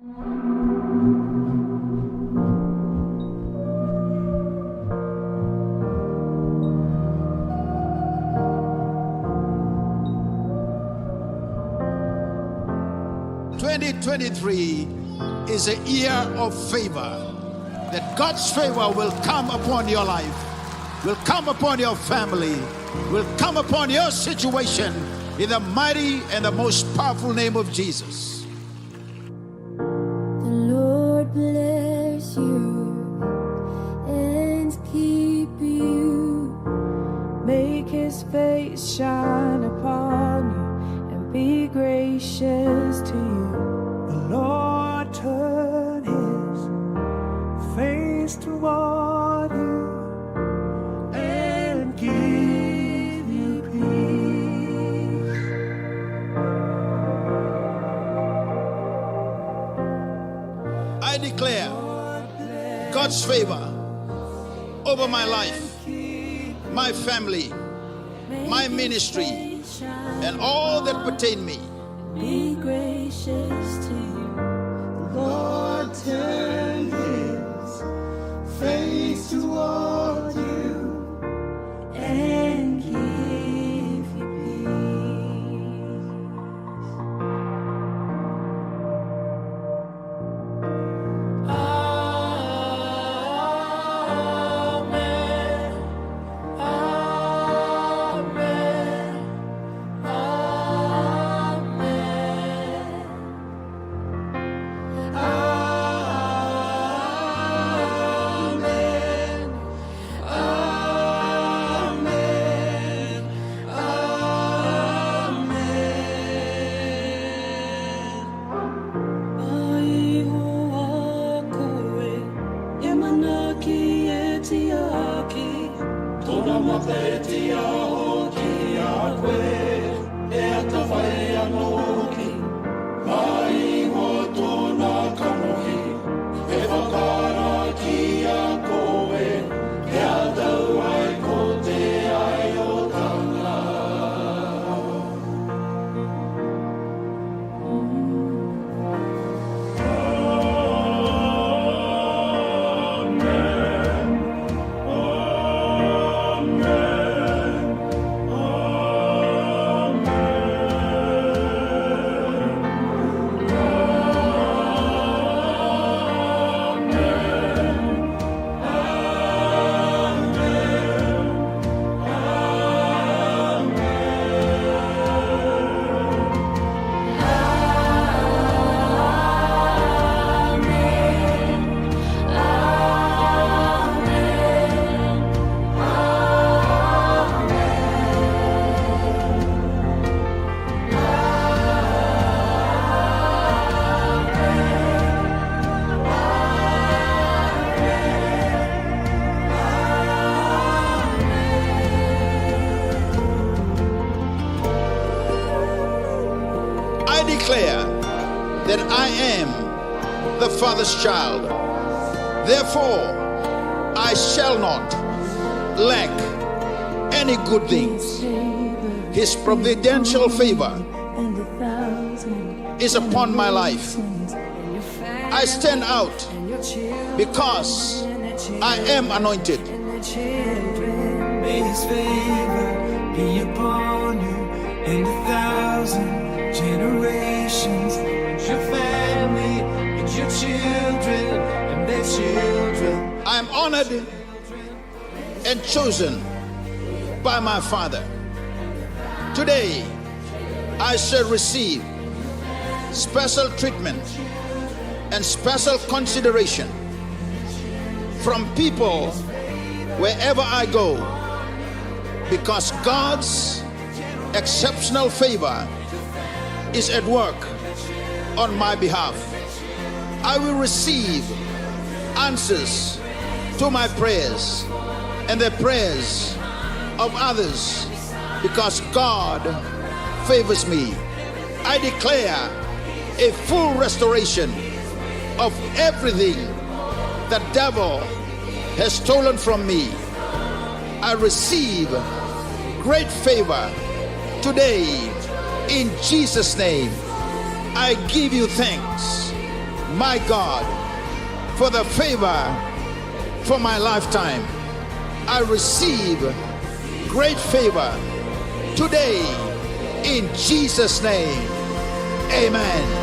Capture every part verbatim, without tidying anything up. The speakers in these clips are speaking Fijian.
Twenty twenty-three is a year of favor. That God's favor will come upon your life, will come upon your family, will come upon your situation in the mighty and the most powerful name of Jesus. The Lord bless you and keep you. Make his face shine upon you and be gracious to you. The Lord turn his face toward you and give you peace. I declare God's favor over my life, my family, my ministry, and all that pertain me. Be gracious to you. The Lord turn his face toward you and give you peace. Amen. Amen. Amen. Amen. Amen. Amen. Mai o a koe, e manaki e tiaki. Tona mata e tiaho ki a koe, e a tavai a noki. Mai o tona kanohi, e vakara ki a koe, e a tau ai ko te ai o tana. I declare that I am the Father's child. Therefore, I shall not lack any good things. His providential favor is upon my life. I stand out because I am anointed. May his favor be upon you and a thousand generations, and your family, and your children, and their children. I am honored and chosen by my Father. Today, I shall receive special treatment and special consideration from people wherever I go, because God's exceptional favor is at work on my behalf. I will receive answers to my prayers and the prayers of others, because God favors me. I declare a full restoration of everything the devil has stolen from me. I receive great favor today in Jesus' name. I give you thanks. my God, for the favor for my lifetime. I receive great favor today in Jesus' name. Amen.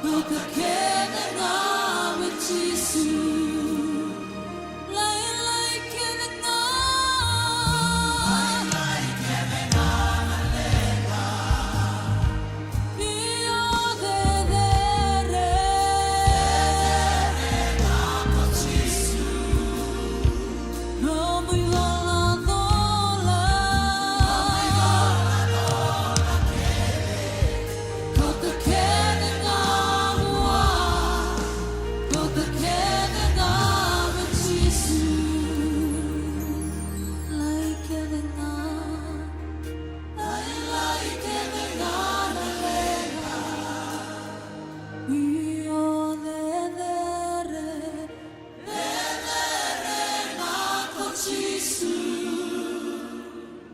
Kauta kece ga vei Jisu. Lailai kece ga. Lailai kece ga na leqa. Io cecere. Cecere ga ko Jisu. Nomu icolacola. Nomu icolacola kece. Kauta kece ga vua. Kauta kece ga vei Jisu. Lai kece ga. Lai, lai kece ga na leqa. Io cecere. Cecere ga ko Jisu.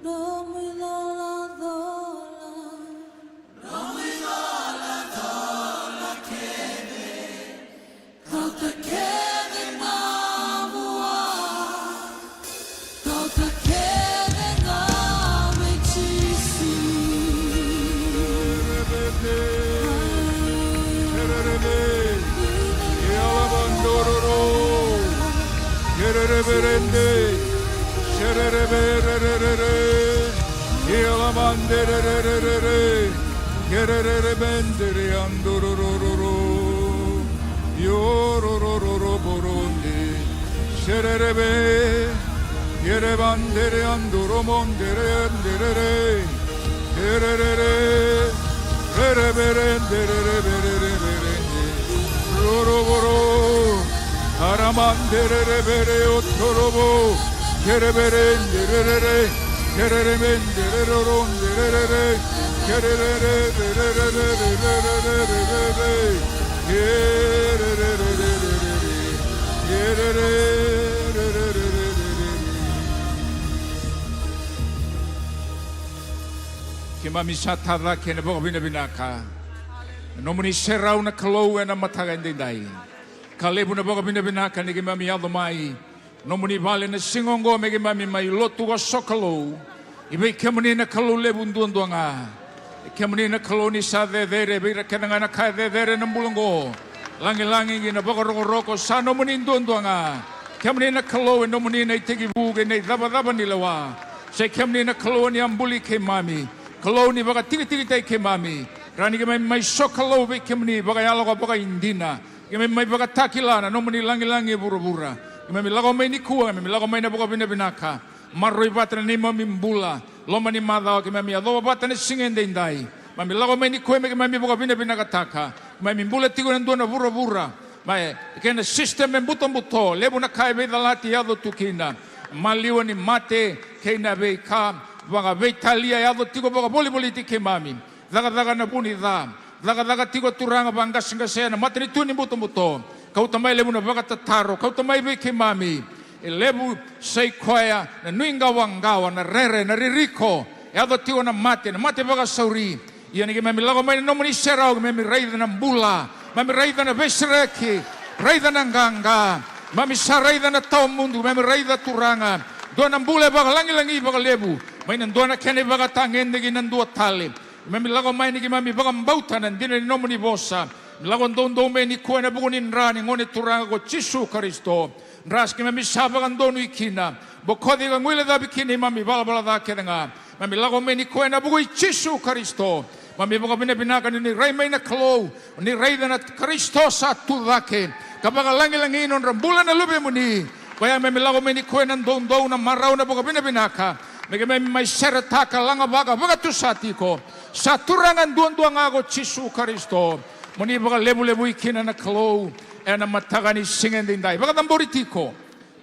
Nomu icolacola. Nomu icolacola kece. Kauta kece ga vua. Kauta kece ga vei Jisu. Kererebe, kererebe, ialavandororo, kerereberende, sererebe, rererere, ialavandererere, kerererebendere, andorororo, iorororo, boronde, sererebe, Ierevandere andoromondere anderere. Ererere. Rereberenderereberereberende. Rorovoro. Aramandererebere otorobo. Kereberenderere. Kereremendere roronderere. Kererere. Kererere. Keimami sa tacake ena vakavinavinaka. Na nomuni serau na Kalou ena mataka edaidai. Ka levu na vakavinavinaka ni keimami yaco mai nomuni vale na siga oqo me keimami mai lotu vakasokalou. I vei kemuni na Kalou levu duadua ga. I kemuni na Kalou ni sa cecere vei ira kece ga na ka e cecere ena bula oqo. Lagilagi kei na vakarokoroko sa nomuni duadua ga. Kemuni na Kalou e nomuni na itekivu kei na icavacava ni lewa. Sa i kemuni na Kalou ni a buli keimami. Kalou ni vakatikitikitaki keimami. Rawa ni keimami mai sokalou vei kemuni vakayalo ka vakaidina. Keimami mai vakatakila na nomuni lagilagi e vuravura. Keimami lako mai nikua, keimami lako mai na vakavinavinaka. Maroroi vata na neimami bula. Loma ni macawa keimami yacova vata na siga edaidai. Keimami lako mai nikua me keimami vakavinavinakataka. Keimami bula tiko ena dua na vuravura. Mai kena system e butobuto, levu na ka e veicalati yaco tu kina. Maliwa ni mate, kei na veika vakaveitalia yaco tiko vakavolivoliti keimami. Cakacaka na vu ni ca. Cakacaka tiko Turaga vaqaseqasea na matanitu ni butobuto. Kauta mai levu na vakatataro. Kauta mai vei keimami. E levu sa i koya na nuiqawaqawa, na rere, na ririko. Yaco tiko na mate, na mate vakasauri. Ia ni keimami lako mai na nomuni serau, keimami raica na bula. Keimami raica na veisereki. Raica na qaqa. Keimami sa raica na tawa mudu, keimami raica Turaga. Dua na bula e vakalagilagi vakalevu. Mai na dua na kena ivakatagede ki na dua tale. Keimami lako mai ni keimami vakabauta na dina ni nomuni vosa. Keimami lako doudou mai nikua ena vuku ni dra ni Gone Turaga ko Jisu Karisito. Dra sa keimami sa vakadonui kina. Bokoci ka guilecavi kina neimami valavala ca kece ga. Keimami lako mai nikua ena vuku i Jisu Karisito. Keimami vakavinavinaka ni ni rai mai na Kalou. Ni raica na Karisito sa tu cake. Ka vakalagilagi nodra bula na luvemuni. Koya keimami lako mai nikua ena doudou, na marau, na vakavinavinaka. Me keimami mai seretaka, lagavaka, vakatusatiko. Sa Turaga duadua ga ko Jisu Karisito. Mo ni vakalevulevui kina na Kalou. Ena mataka ni siga edaidai. Vakacabori tiko.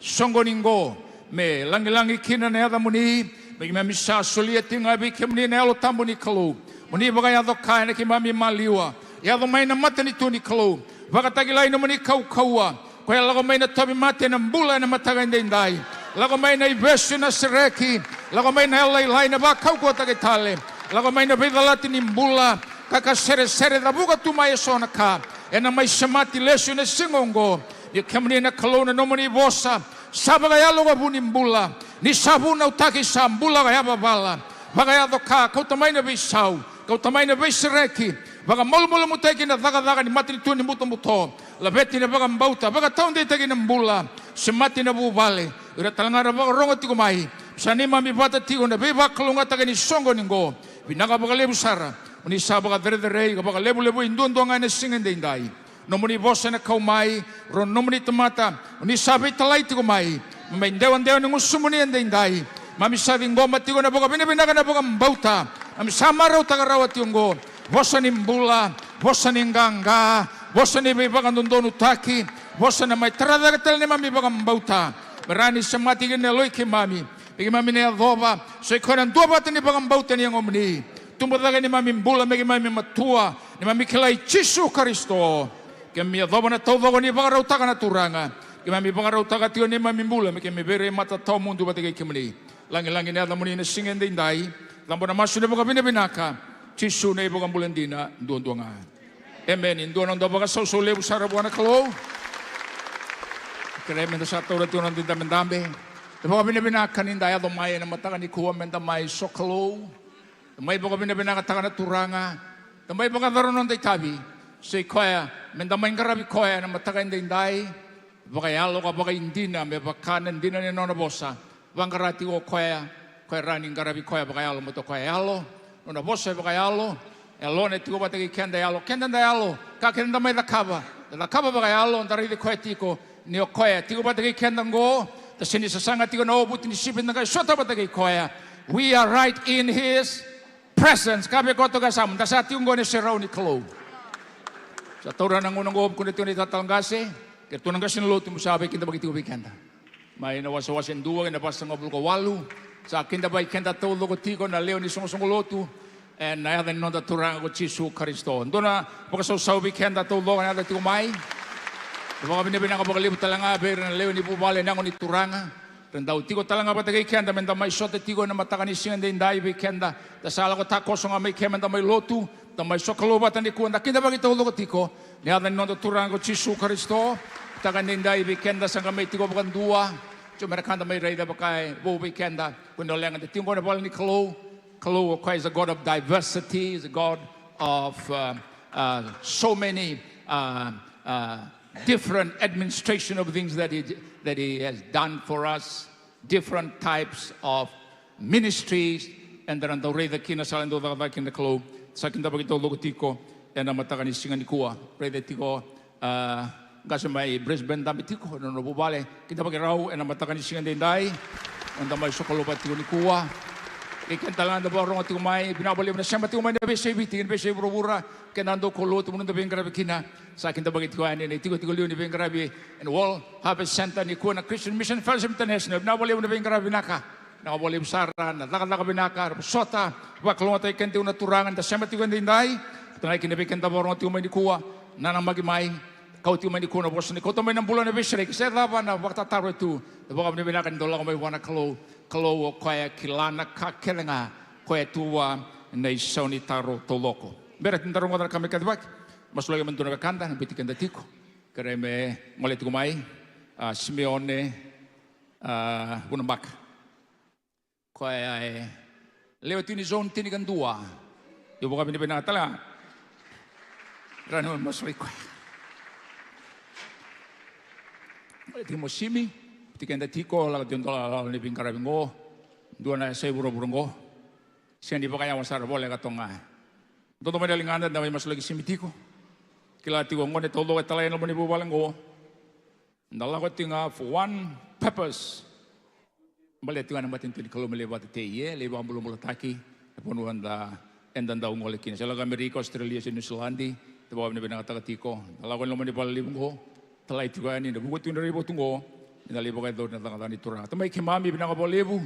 Soqoni qo. Me lagilagi kina na yacamuni. Me keimami sa solia tiko ga vei kemuni na Yalo Tabu ni Kalou. Mo ni vakayaco ka ena keimami maliwa. Yaco mai na matanitu ni Kalou. Vakatakilai nomuni kaukauwa. Koya lako mai na tauvimate na bula ena mataka edaidai. Lako mai na ivesu na sereki. Lako mai na yalolailai na vakaukauwataki tale. Lako mai na veicalati ni bula. Ka ka seresere cavuka tu mai eso na ka. Ena mai semati lesu ena siga oqo. Ia kemuni na Kalou na nomuni vosa. Sa vakayalo ka vu ni bula. Ni sa vunautaki sa bula ka yavavala. Vakayaco ka kauta mai na veisau. Kauta mai na veisereki. Vakamalumalumutaki na cakacaka ni matanitu ni butobuto. Laveti na vakabauta, vakataudeitaki na bula, semati na vuvale. O ira tale ga era vakarogo tiko mai, sa neimami vata tiko na veivakalougatataki ni soqoni oqo. Vinaka vakalevu sara. Mo ni sa vakacerecerei ka vakalevulevui duadua ga ena siga edaidai. Nomuni vosa ena kau mai, rau nomuni tamata, o ni sa veitalai tiko mai. Mai dewadewa ni gusumuni edaidai. Mami sa ciqoma tiko na vakavinavinaka, na vakabauta. Mami sa marautaka rawa tiko oqo. Vosa ni bula, vosa ni qaqa, vosa ni veivakadodonutaki, vosa na mai tara cake tale neimami vakabauta. Me rawa ni semati kina na yaloi keimami. Me keimami na yacova, sa i koya na duavata ni vakabauta ni yagomuni. Tubu cake neimami bula, me keimami matua, neimami kilai Jisu Karisito. Keimami yacova na taucoko ni vakarautaka na Turaga. Keimami vakarautaka tiko neimami bula, me keimami veirai mata tawamudu vata kei kemuni. Lagilagi na yacamuni ena siga edaidai. Cabo na masu ni vakavinavinaka. Jisu na iVakabula dina duadua ga. Emeni. Dua na noda vakasausau levu sara vua na Kalou. Kerea meda sa taura tiko na noda idabedabe. Da vakavinavinaka ni da yaco mai ena mataka nikua meda mai sokalou. Da mai vakavinavinakataka na Turaga. Da mai vakayacora na noda itavi. Sa i koya, meda mai qaravi koya ena mataka edaidai. Vakayalo ka vakaidina, me vaka na dina ni nona vosa. Vaqara tiko o koya, koya rawa ni qaravi koya vakayalo, baleta o koya e yalo. Nona vosa e vakayalo. E yalona e tiko vata kei keda, e yalo, keda da yalo. Ka keda da mai cakava, da cakava vakayalo, da raici koya tiko. Ni o koya e tiko vata kei keda oqo, da sega ni sasaga tiko ena ovuti ni sipi, da qai sota vata kei koya. We are right in his presence. Kaya vei koya toka e yasamu, da sa tiko oqo ena iserau ni Kalou. Sa taura na gauna oqo, kune tiko na italatala qase, kei ratou na qase ni lotu, mo sa veikidavaki tiko vei keda. Mai na wasewase dua kei na vasagavulu ka walu, sa kidavaki keda taucoko tiko na lewe ni soqosoqo lotu, ena yaca ni noda Turaga ko Jisu Karisito. Dua na vakasausau vei keda taucoko na yaca tiko mai. Vakavinavinaka vakalevu tale ga vei ira na lewe ni vuvale, na yago ni Turaga. Ra dau tiko tale ga vata kei keda meda mai sota tiko ena mataka ni siga edaidai vei keda. Da sa lako takoso ga mai ke meda mai lotu, da mai sokalou vata nikua, da kidavaki taucoko tiko. Ni yaca ni noda Turaga ko Jisu Karisito. Mataka edaidai vei keda sa qai mai tiko vakadua. Tiko me ra ka da mai raica vaka e vou vei keda. Kua ni leqa, da tiko qo ena vale ni Kalou. Kalou o koya is a God of diversity, is a God of, uh, uh, so many, uh, uh, different administration of things that he, that he has done for us, different types of ministries, and then dau raica kina sala e dau cakacaka kina na Kalou. Sa kidavaki taucoko tiko ena mataka ni siga nikua. Raica tiko, a, qase mai Brisbane dabe tiko, na nona vuvale, kidavaki rau ena mataka ni siga edaidai. Eda mai sokalou vata tiko nikua. Kei keda tale ga da vakarogo tiko mai, vinaka vakalevu na sema tiko mai na veiyasai Viti, na veiyasai vuravura, keda dau kaulotu, mo ni dau veiqaravi kina. Sa kidavaki tiko yani na itikotiko liu ni veiqaravi ena World Harvest Centre nikua na Christian Mission Fellowship International. Vinaka vakalevu na veiqaravi vinaka. Vinaka vakalevu sara na cakacaka vinaka era vosota, vakalougatataki keda tiko na Turaga, ni da sema tiko edaidai. Tagai kina vei keda da vakarogo tiko mai nikua, nanamaki mai, kau tiko mai nikua na vosa ni kauta mai na bula, na veisereki se cava na vakatataro e tu. Da vakavinavinaka ni dau lako mai vua na Kalou. Kalou o koya e kila na ka kece ga, koya e tu vua na isau ni taro taucoko. Bera ni da rogoca na ka me kacivaki, masulaki mada e dua na wekada na biuti keda tiko. Kerea me gole tiko mai, a, Simeone, a, Vunabaka. Koya e lewe tu ni zone tinikadua. Io, vakavinavinaka tale ga. Kerea ni masulaki koya. Gole tiko mai o Simi, biuti keda tiko, lako tiko e dua na lala ni veiqaravi qo. Dua na yasai vuravura qo. Sega ni vakayawa sara, voleka toka ga. Dodo mai na ligada, da mai masulaki Simi tiko. Kila tiko gone taucoko e talai ena loma ni vuvale qo. Da lako tiko ga for one purpose. Baleta tiko ga na matanitu ni Kalou me lai vakatei, e lai vakabulabulataki na vanua eda, eda dau gole kina. Se lako Amerika, Australia, se Niusiladi, da vakavinavinakataka tiko. Da lako ena loma ni vale levu qo. Talai tiko yani, da vuka tiko na raivotu qo. Eda lai vakayacora na cakacaka ni Turaga. Tamai keimami, vinaka vakalevu.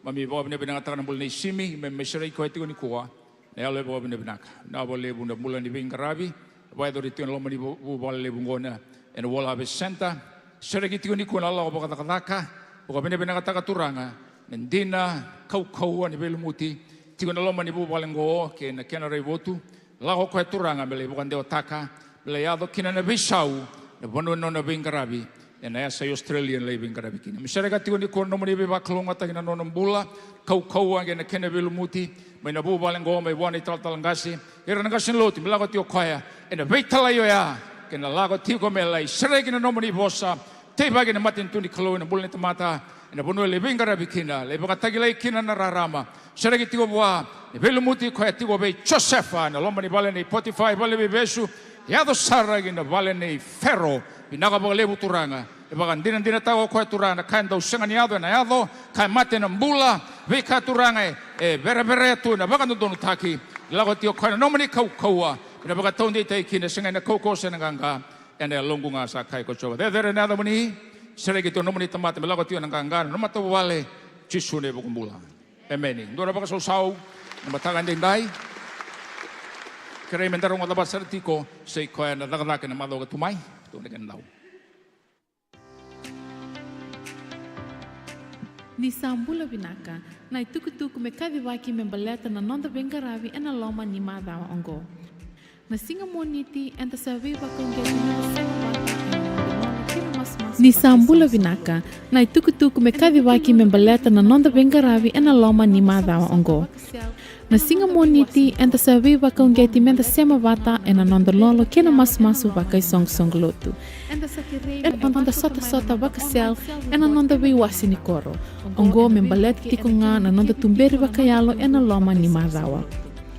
Mami vakavinavinakataka na bula nei Simi, me mai sereki koya tiko nikua. Na yalo e vakavinavinaka. Vinaka vakalevu na bula ni veiqaravi. Vakayacori tiko ena loma ni vu-, vuvale levu qo na, ena World Harvest Centre. Sereki tiko nikua na lako vakacakacaka. Vakavinavinakataka Turaga na dina, kaukauwa ni veilumuti. Tiko ena loma ni vuvale qo kei na kena raivotu. Lako o koya Turaga me lai vakadewataka, me lai yaco kina na veisau, na vanua ni nona veiqaravi. ena yasa i Australia, na lai veiqaravi kina. Me sereka tiko nikua na nomuni veivakalougatataki na nona bula, kaukauwa kei na kena veilumuti, mai na vuvale oqo, mai vua na italatala qase, ira na qase ni lotu, me lako tiko o koya ena veitalai oya, kei na lako tiko me lai sereki na nomuni vosa, teivaki na matanitu ni Kalou ena bula ni tamata, ena vanua e lai veiqaravi kina, lai vakatakilai kina na rarama. Sereki tiko vua, ni veilumuti koya tiko vei Josefa ena loma ni vale nei Potifa, vale ni veivesu, yaco sara ki na vale nei Fero. Vinaka vakalevu Turaga, e vakadinadinataka o koya Turaga, na ka e dau sega ni yaco ena yaco, ka e mate ena bula, veika Turaga e, e vereverea tu ena vakadodonutaki. Lako tiko o koya na nomuni kaukauwa, ena vakataudeitaki kina, sega ena kaukauwa se na qaqa, ena yaloqu ga sa kaya ko Jiova. Cecere na yacamuni, sereki tiko na nomuni tamata, me lako tiko na qaqa, na matavuvale, Jisu na iVakabula. Emeni. Dua na vakasausau na mataka edaidai. Kerei me da rogoca vata sara tiko, sa i koya na cakacaka ena macawa ka tu mai. Tou na kena dau. Ni sa bula vinaka, na itukutuku me kacivaki me baleta na noda veiqaravi ena loma ni macawa oqo. Na siga Moniti, eda sa veivakauqeti meda sema vata ena noda lolo kei na masumasu. Ni sa bula vinaka, na itukutuku me kacivaki me baleta na noda veiqaravi ena loma ni macawa oqo. Na siga Moniti, eda sa veivakauqeti meda sema vata ena noda lolo kei na masumasu vakaisoqosoqo lotu. Ena noda sotasota vaka-cell ena noda veiwase ni koro. Oqo me baleta tiko ga na noda tuberi vakayalo ena loma ni macawa.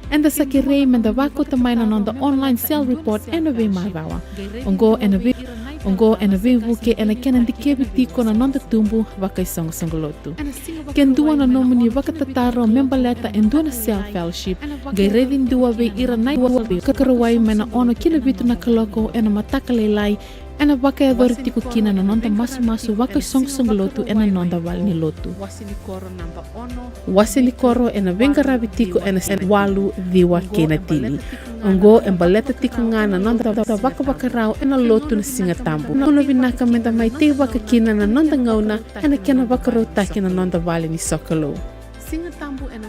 Eda sa kerei meda vakauta mai na noda online cell report ena veimacawa. Oqo ena vei, oqo ena veivuke ena kena dikevi tiko na noda tubu vakaisoqosoqo lotu. Ke dua na nomuni vakatataro me baleta e dua na cell fellowship, qai raici dua vei ira na iwau, ka karauwai mai na ono ki na vitu na kaloko ena mataka lailai, ena vakayacori tiko kina na noda masumasu vakaisoqosoqo lotu ena noda valenilotu. Wase ni koro ena veiqaravi tiko ena sena walu, ciwa kei na tini. Oqo e baleta tiko ga na noda vakavakarau ena lotu na Siga Tabu. Gauna vinaka meda mai teivaka kina na noda gauna ena kena vakarautaki na noda vale ni sokalou. Siga Tabu ena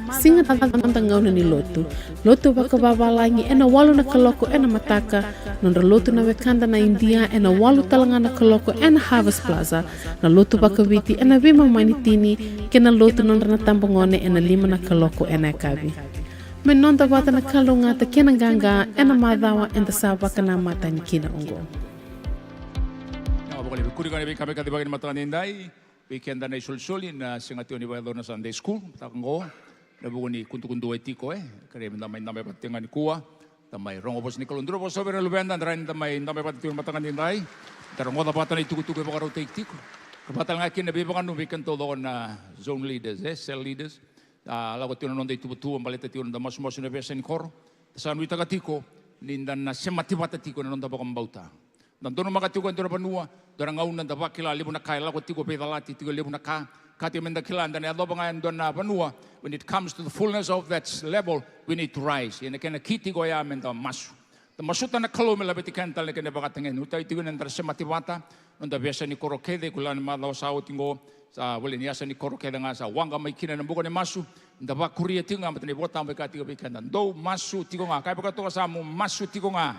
noda gauna ni lotu. Lotu vakavavalagi ena walu na kaloko ena mataka. Nodra lotu na wekada na Idia ena walu tale ga na kaloko ena Harvest Plaza. Na lotu vakaviti ena veimama ni tini, kei na lotu nodra na tabagone ena lima na kaloko ena yakavi. Me noda vata na kalougata kei na qaqa ena macawa eda sa vakanamata yani kina oqo. Vinaka vakalevu. Kuri ga na veika me kacivaki ena mataka edaidai. Vei keda na isolisoli, na sega tiko ni vakayacori na Sunday school mataka oqo, ena vuku ni kudukudu e tiko, e kerei meda mai dabe vata tiko ga nikua. Da mai rogo vosa ni Kalou. Dua na vosa vei ira na luveda, da rai ni da mai dabe vata tiko ena mataka edaidai. Da rogoca vata na itukutuku e vakarautaki tiko, ka vaka tale ga kina na veivakananumi vei keda taucoko na zone leaders, e cell leaders. A lako tiko na noda ituvatuva baleta tiko na noda masumasu ena veiyasa ni koro. Da sa nuitaka tiko ni da na semati vata tiko ena noda vakabauta. Da donumaka tiko e dua na vanua, dua na gauna da vakila levu na ka e lako tiko, veicalati tiko, levu na ka. Ka tiko meda kila, da na yacova ga e dua na vanua, when it comes to the fullness of that level, we need to rise. Ia na kena ki tiko oya meda masu. Da masuta na Kalou me laveti keda tale na kena vakatagede. Nuitaki tiko ni da na semati vata, noda veiyasa ni koro kece, kila ni macawa sa oti oqo, sa vale ni yasa ni koro kece ga sa waqa mai kina ena buka ni masu. Da vakuria tiko ga, baleta na iVola Tabu e kaya tiko vei keda, dou masu tiko ga. Kaya vaka toka sa, mo masu tiko ga.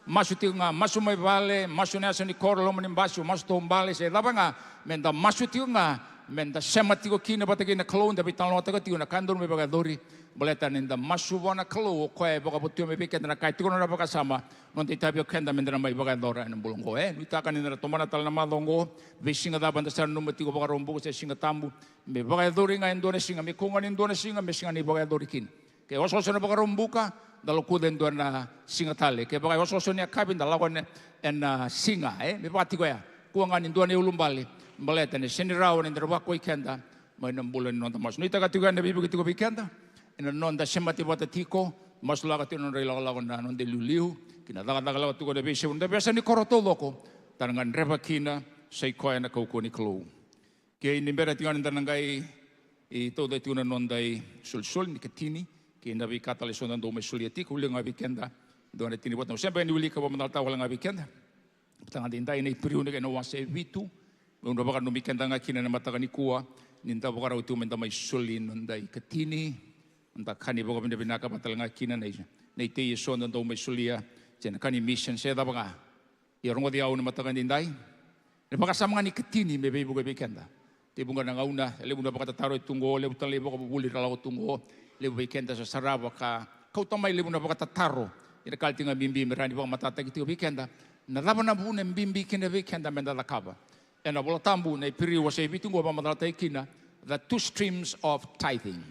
Masu tiko ga, masu mai vale, masu ena yasa ni koro, loma ni basi, masu taubale, se cava ga, meda masu tiko ga, meda sema tiko kina vata kei na Kalou, da veitalanoataka tiko na ka e dodonu me vakayacori. Baleta ni da masu vua na Kalou, o koya e vakavotuya mai vei keda na ka e tiko na nona vakasama, noda itavi o keda meda na mai vakayacora ena bula oqo. E nuitaka ni da na tomana tale na macawa oqo, veisiga cava eda sa nanuma tiko, Vakaraubuka se Siga Tabu, me vakayacori ga e dua na siga, me kau ga ni dua na siga me sega ni vakayacori kina. Ke osooso na Vakaraubuka, da lokuca e dua na siga tale. Ke vakaosooso ni yakavi, da lako ena, ena siga, e, me vaka tiko oya. Kua ga ni dua na iulubale, baleta ni sega ni rawa ni da na vakuai keda mai na bula ni noda masu. Nuitaka tiko ya na veivuke tiko vei keda ena noda semati vata tiko, masulaka tiko na nodra ilakolako na noda iliuliu kei na cakacaka lako tiko ena veisiga, noda veiyasa ni koro taucoko, da na gadreva kina, sa i koya na kaukauwa ni Kalou. Kei ni bera tiko ga ni da na qai tauca tiko na noda isolisoli ni katini kei na veika tale eso da dau mai solia tiko, ule ga vei keda dua na tini vata, au se bera ni wilika vakamacalataka wale ga vei keda. Mataka edaidai na Iperiu na kena wase e vitu, meu na vakananumi keda ga kina ena mataka nikua, ni da vakarau tiko me da mai soli noda ikatini, noda ka ni vakavinavinaka vata tale ga kina na i, na itei eso da dau mai solia, se na ka ni mission se cava ga. Ia rogoci au ena mataka edaidai. Na vakasama ga ni ikatini me veivuke vei keda. Tekivu ga na gauna, e levu na vakatataro e tu qo, levu tale na ivakavuvuli era lako tu qo, levu vei keda sa sarava ka kauta mai levu na vakatataro. Ia na ka tiko ga bibi me rawa ni vakamatatataki tiko vei keda. Na cava na vuna e bibi kina vei keda me da cakava? Ena Vola Tabu, na Iperiu wase vitu qo vakamacalataki kina the two streams of tithing.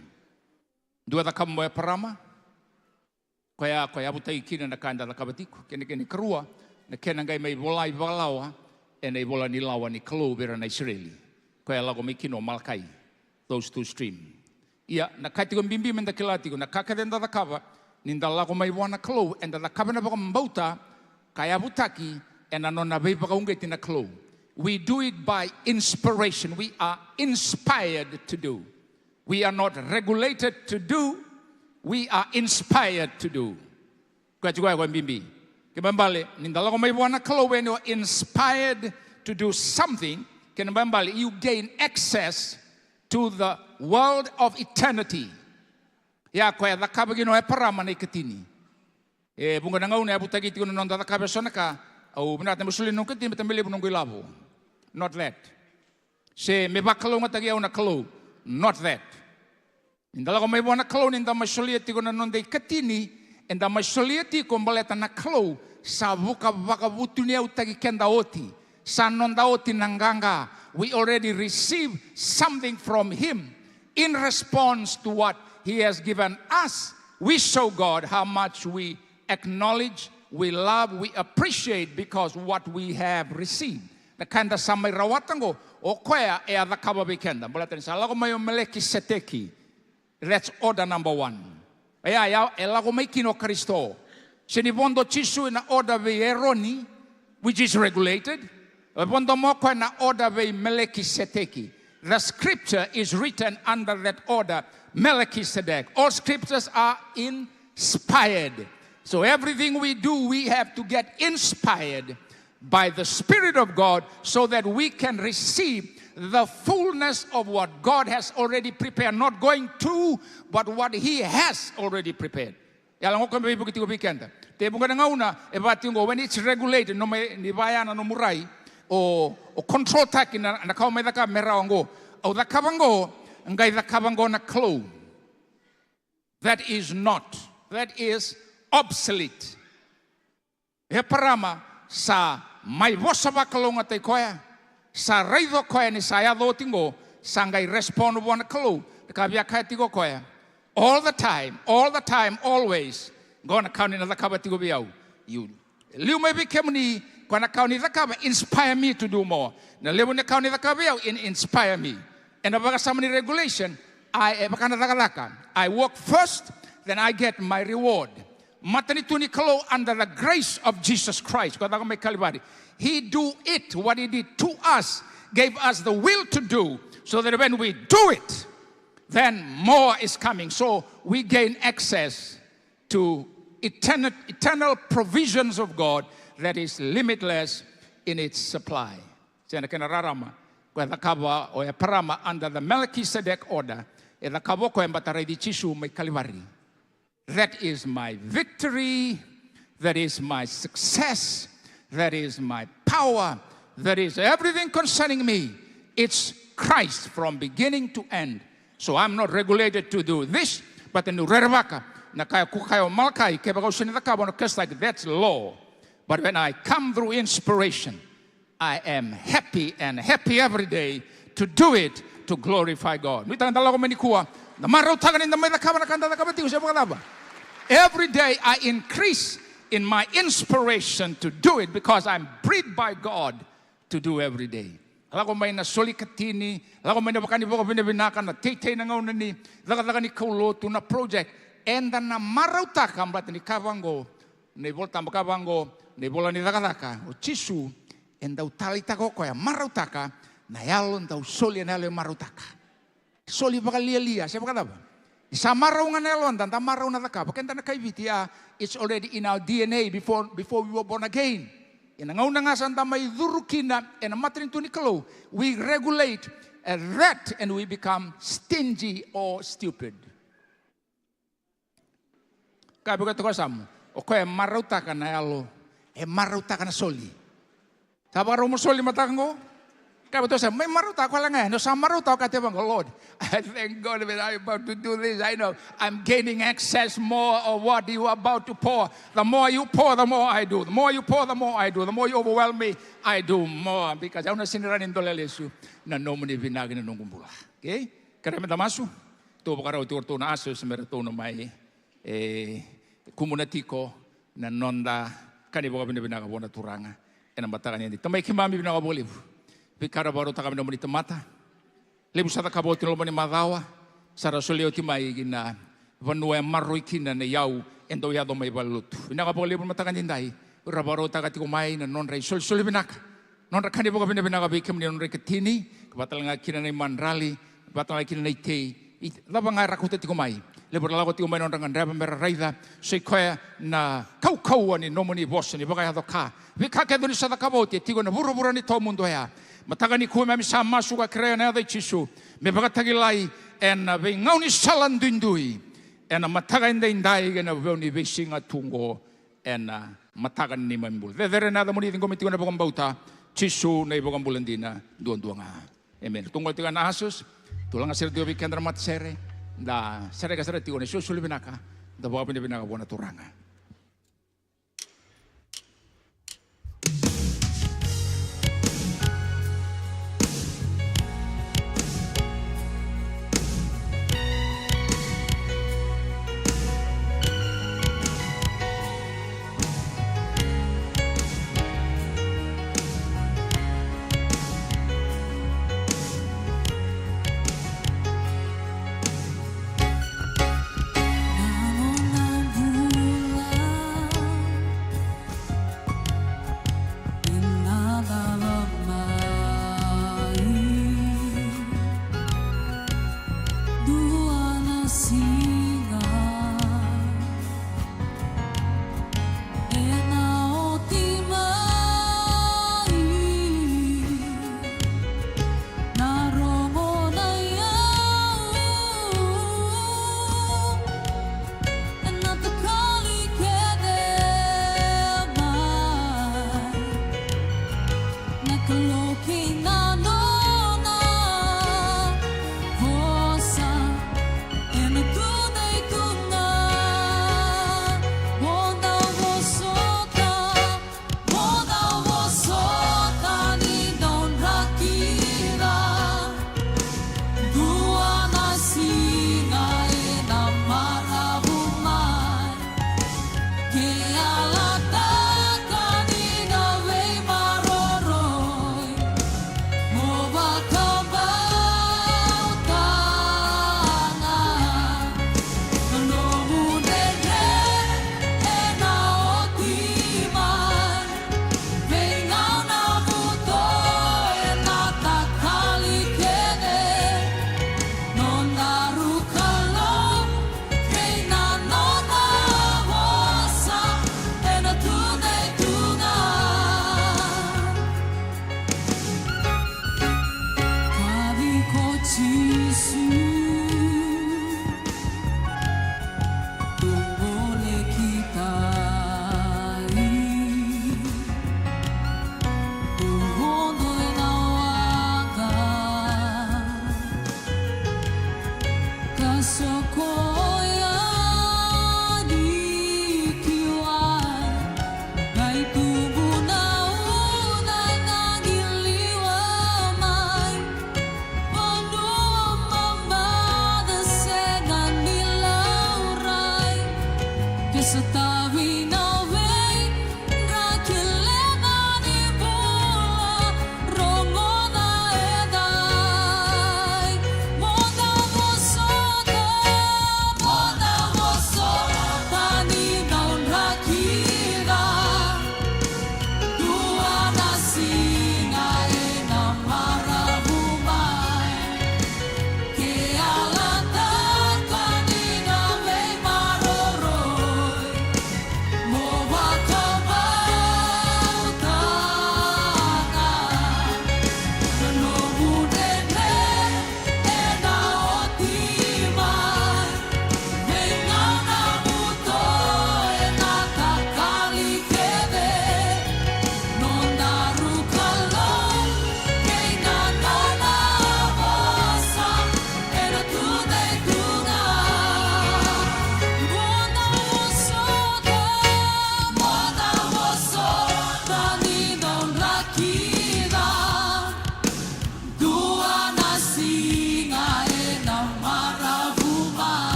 Dua e cakava mai o Eparama, koya, koya yavutaki kina na ka eda cakava tiko. Kena, kena ikarua, na kena qai mai volai vakalawa ena ivola ni lawa ni Kalou vei ira na Isireli. Koya e lako mai kina o Malakai. Those two stream. Ia, na ka tiko bibi me da kila tiko, na ka kece eda cakava, ni da lako mai vua na Kalou, eda cakava ena vakabauta, ka yavutaki ena nona veivakauqeti na Kalou. We do it by inspiration. We are inspired to do. We are not regulated to do, we are inspired to do. Koya tiko ya koya bibi. Kena ibalebale, ni da lako mai vua na Kalou when you are inspired to do something, kena ibalebale, you gain access to the world of eternity. Ia koya e cakava kina o Eparama na ikatini. E vuqa na gauna e yavutaki tiko na noda cakava eso na ka, au vinakata meu solia na noqu ikatini baleta me levu na noqu ilavo. Not that. Se me vakalougatataki au na Kalou. Not that. Ni da lako mai vua na Kalou, ni da mai solia tiko na noda ikatini, eda mai solia tiko baleta na Kalou sa vuka vakavutuniyautaki keda oti. Sa noda oti na qaqa. We already receive something from him in response to what he has given us. We show God how much we acknowledge, we love, we appreciate because what we have received. Na ka eda sa mai rawata qo, o koya e a cakava vei keda. Baleta ni sa lako mai o Melekiseteki. That's order number one. Ia, ia, e lako mai kina o Karisito. Se ni vodo o Jisu ena order vei Eroni, which is regulated. E vodo mai o koya ena order vei Melekiseteki. The scripture is written under that order, Melchizedek. All scriptures are inspired. So everything we do, we have to get inspired by the Spirit of God so that we can receive the fullness of what God has already prepared. Not going to, but what he has already prepared. Ia la qo ka me veivuke tiko vei keda. Tekivu ga na gauna e vaka tiko qo, when it's regulated, nomu, ni vaya na nomu rai, o, o control taki na, na ka o mai cakava me rawa qo. Au cakava qo, qai cakava qo na Kalou. That is not. That is obsolete. Eparama sa mai vosa vakalougatataki koya, sa raica o koya ni sa yaco oti qo, sa qai respond vua na Kalou. Na ka via kaya tiko o koya, all the time, all the time, always. Qo na ka o ni na cakava tiko vei au. You, liu mai vei kemuni, koya na ka o ni cakava, inspire me to do more. Na levu na ka o ni cakava vei au, in, inspire me. Ena vakasama ni regulation, I, e vaka na cakacaka. I work first, then I get my reward. Matanitu ni Kalou under the grace of Jesus Christ. Koya caka mai Kalivari. He do it, what he did to us, gave us the will to do, so that when we do it, then more is coming. So we gain access to eternal, eternal provisions of God that is limitless in its supply. Se na kena rarama, koya cakava o Eparama under the Melchizedek order, e cakava o koya baleta raici Jisu mai Kalivari. That is my victory. That is my success. That is my power. That is everything concerning me. It's Christ from beginning to end. So I'm not regulated to do this, but then rerevaka na kaya ko kaya o Malakai, kevaka au sega ni cakava, au na kesa, like, that's law. But when I come through inspiration, I am happy and happy every day to do it to glorify God. Nuitaka da lako mai nikua, da marautaka ni da mai cakava na ka da cakava tiko, se vakacava? Every day I increase in my inspiration to do it because I'm breathed by God to do every day. Lako mai na soli katini, lako mai na vaka ni vakavinavinaka, na teitei na gauna ni cakacaka ni kaulotu, na project. Eda na marautaka baleta ni ka vaqo, na iVolatabu ka vaqo, na ivola ni Cakacaka, o Jisu e dau taleitaka o koya, marautaka na yalo, dau solia na yalo e marautaka. Soli vakalialia, se vakacava? Ni sa marau ga na yaloda, da marau na cakava. Keda na kai Viti, a, it's already in our D N A before, before we were born again. Ena gauna ga sa da mai curu kina ena matanitu ni Kalou, we regulate, uh, that and we become stingy or stupid. Ka vei koya toka o Samu, o koya e marautaka na yalo, e marautaka na soli. Sa vakarau mo soli mataka qo? Kaya vata, sa mai marautaka koya ga, no sa marautaka, kaya vaqo, Lord, I thank God that I'm about to do this. I know I'm gaining access more of what you are about to pour. The more you pour, the more I do. The more you pour, the more I do. The more you overwhelm me, I do more. Because au na sega ni rawa ni dole lesu na nomuni vinaka na noqu bula. Okay? Kerea meda masu. Tou vakarauti iratou na ushers me ratou na mai e kumuna tiko na noda ka ni vakavinavinaka vua na Turaga ena mataka ni dai. Tamai keimami, vinaka vakalevu. Veika ra vakarautaka me nomuni tamata. Levu sa cakava oti na loma ni macawa, sa ra solia oti mai ki na vanua e maroroi kina na iyau e dau yaco mai valenilotu. Vinaka vakalevu na mataka ni dai, ra vakarautaka tiko mai na nodra isolisoli vinaka, nodra ka ni vakavinavinaka vei kemuni, na nodra ikatini, ka vata tale ga kina na imadrali, vata tale ga kina na itei, i cava ga era kauta tiko mai. Levu ra lako tiko mai na nodra gadreva me ra raica, so i koya na kaukauwa ni nomuni vosa ni vakayaco ka. Veika kece ni sa cakava oti e tiko ena vuravura ni tawamudu oya. Mataka nikua keimami sa masu ka kerea ena yaca i Jisu me vakatakilai ena veigaunisala duidui ena mataka edaidai kei na veiveisiga tu oqo ena mataka ni neimami bula. Cecere na yacamuni, ciqomi tiko na vakabauta, Jisu na iVakabula dina duadua ga. Emeni. Tou gole tiko na ushers, tou laga sere tiko vei keda na matasere, da sereka sara tiko na isolisoli vinaka, da vakavinavinaka vua na Turaga.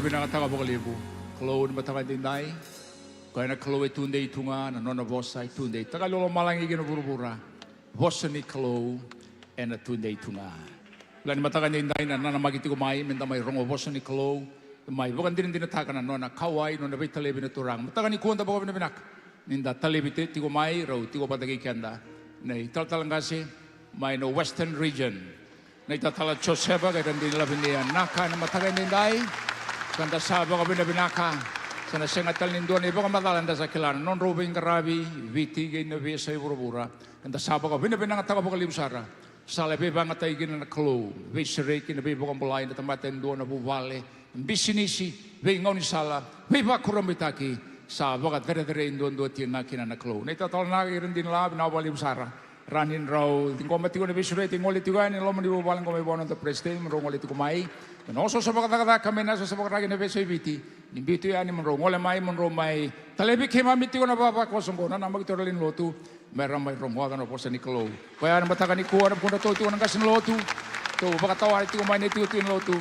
Vinakataka vakalevu Kalou ni mataka edaidai. Koya na Kalou e tudei tu ga, na nona vosa e tudei. Takali o lomalagi kei na vuravura. Vosa ni Kalou ena tudei tu ga. Kila ni mataka edaidai na nanamaki tiko mai meda mai rogo vosa ni Kalou, mai vakadinadinataka na nona kauwai, nona veitalevi na Turaga. Mataka nikua da vakavinavinaka ni da talevi te tiko mai, rau tiko vata kei keda na italatala qase mai na Western Region, na itatala Josefa kei Radini Lavinia Naka, ena mataka edaidai. Ka da sa vakavinavinaka. Sa na sega tale ni dua na ivakamacala, da sa kila na nodrau veiqaravi Viti kei na veiyasai vuravura. Ka da sa vakavinavinakataka vakalevu sara. Sa lai veivakayagataki kina na Kalou, veisereki, na veivakabulai na tamata e dua, na vuvale, bisinisi, veigaunisala, veivakurabuitaki. Sa vakacerecerei duadua tiko ga kina na Kalou. Na itatala Naka kei Radini, vinaka vakalevu sara. Rawa ni drau ciqoma tiko na veisureti, gole tiko yani loma ni vuvale qo mai vua na noda president, mo drau gole tiko mai. Me na osooso vakacakacaka, me na osooso vakaraki na veiyasai Viti. Ni biu tu yani mo drau gole mai, mo drau mai talevi keimami tiko na vavakoso qo, na namaki tiko na lewe ni lotu. Me ra mai rogoca na vosa ni Kalou. Koya na mataka nikua na vukudratou tiko na qase ni lotu. Tou vakatawari tiko mai na itutu ni lotu.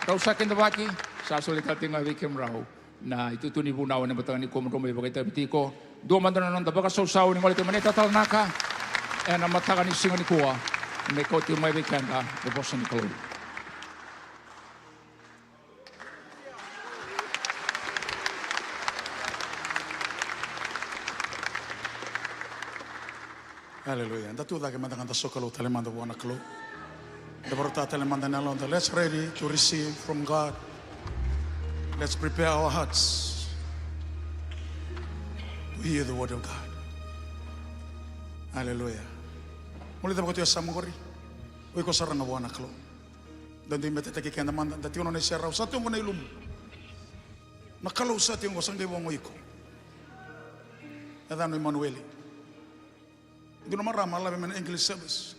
Rau sa kidavaki, sa soli tale tiko ga vei kemudrau na itutu ni vunau ena mataka nikua, mo drau mai vakaitavi tiko. Dua mada na noda vakasausau ni gole tiko mai na itatala Naka ena mataka ni siga nikua, me kauti mai vei keda na vosa ni Kalou. Aleluya. Da tu cake mada ga, da sokalou tale mada vua na Kalou. Da vakarautaka tale mada na yaloda. Let's ready to receive from God. Let's prepare our hearts to hear the word of God. Aleluya. Mo lai cava ko tu e yasamu qori. O iko sara ga vua na Kalou. Da dui metetaki keda mada, da tiko na nona iserau, sa tu oqo na ilumu. Na Kalou sa tiko oqo, sa qai vo oqo iko. Yacana o Imanueli. Dua na marama lave mai na English service.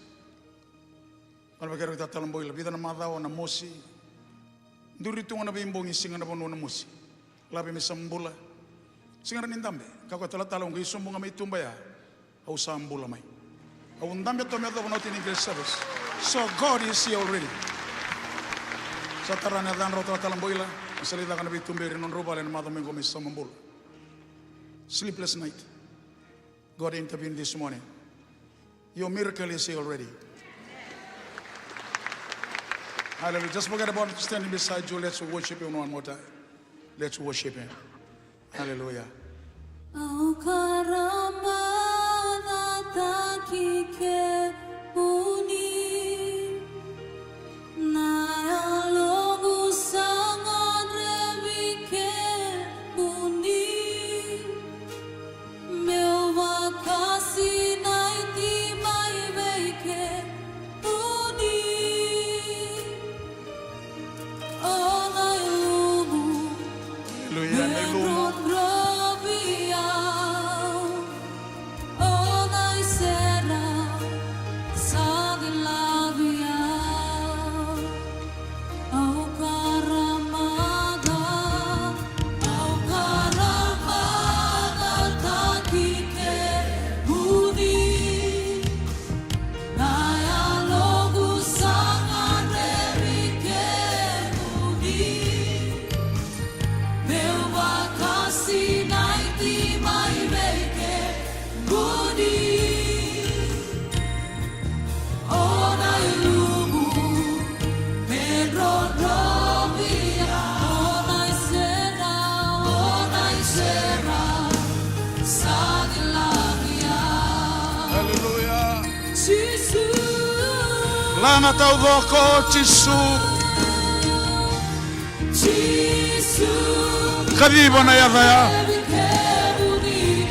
Lave kei ira vei Talatala Boila, vica na macawa na mosi. Duri tu ga na veibogi, siga na vanua na mosi. Lave mai Samabula. Sega ni dabe, kaya ko talatala, au qai sobu ga mai tuba ya. Au sa bula mai. Au dabe toka me yacova na oti ni English service. So God is here already. Sa tara na yacadra o Talatala Boila. Sa lai caka na veituberi ena nodrau vale ena macawa mai qo mai Samabula. Sleepless night. God intervened this morning. Your miracle is here already. Hallelujah. Just forget about standing beside you. Let's worship him one more time. Let's worship him. Hallelujah. Au karamaca taki kemuni. Na yaloqu sa gadrevi kemuni. Meu vakasinaiti mai vei kemuni. O na ilumu. Hallelujah, na ilumu. Me drodrovi au. O na isera sa cilavi au. Au karamaca, au karamaca taki kemuni. Na yaloqu sa gadrevi kemuni. Meu vakasinaiti mai vei kemuni. O na ilumu me drodrovi au. O na isera, o na isera sa cilavi au. Hallelujah. Jisu. Laga taucoko, Jisu. Jisu. Kaciva na yaca ya.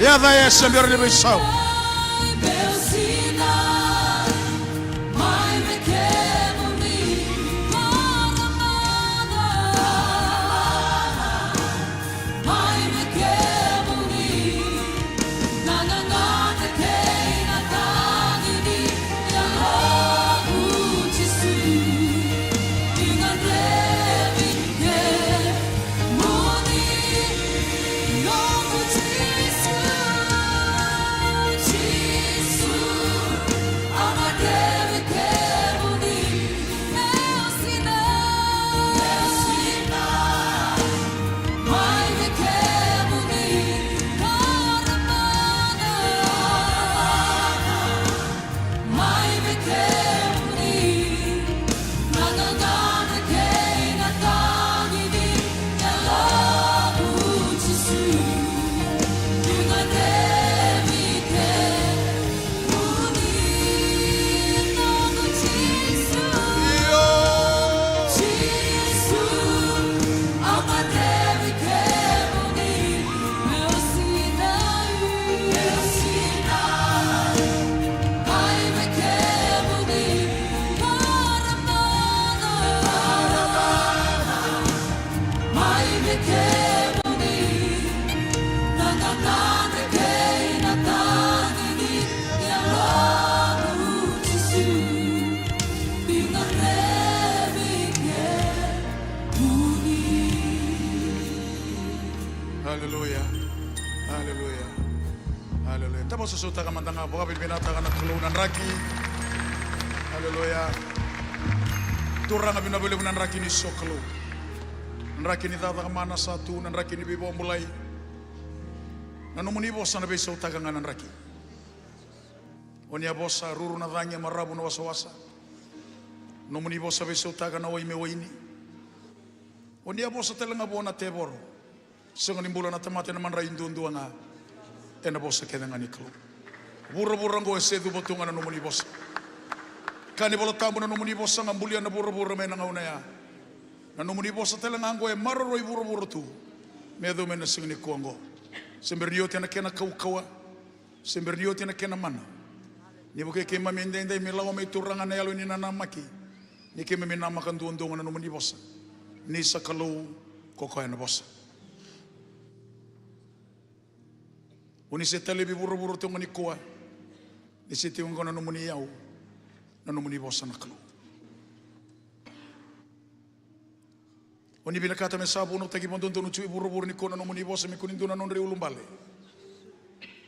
Yaca ya e se bera ni veisau. Mai vei kemuni na gagana kei na tagi ni yaloqu, Jisu. Ni gadrevi kemuni noqu Jisu. Aleluya. Aleluya. Aleluya. Da vosota mada ga, vakavinavinakataka na Kalou na draki. Aleluya. Turaga, vinaka vakalevu na draki ni sokalou. Na draki ni cakacaka mana sa tu, na draki ni veivakabulai. Na nomuni vosa na veisautaka ga na draki. O ni a vosa, ruru na cagi, maravu na wasawasa. Nomuni vosa veisautaka na wai me waini. O ni a vosa tale ga vua na tevoro. Sega ni bula na tamata ena madrai duadua ga ena vosa kece ga ni Kalou. Vuravura oqo e se cuva tu ga na nomuni vosa. Ka ni Vola Tabu, na nomuni vosa ga bulia na vuravura mai na gauna ya. Na nomuni vosa tale ga oqo e maroroi vuravura tu me yacova mai na siga nikua oqo. Se bera ni oti ena kena kaukauwa, se bera ni oti ena kena mana. Ni vukei keimami edaidai me lako mai, Turaga, na yalo ni nanamaki. Ni keimami namaka duadua ga na nomuni vosa. Ni sa Kalou, ko koya na vosa. O ni se talevi vuravura tu ga nikua. Ni se tiko oqo na nomuni iyau, na nomuni vosa na Kalou. O ni vinakata me sa vunautaki vakadodonu tu e vuravura nikua na nomuni vosa, me kua ni dua na nodra iulubale.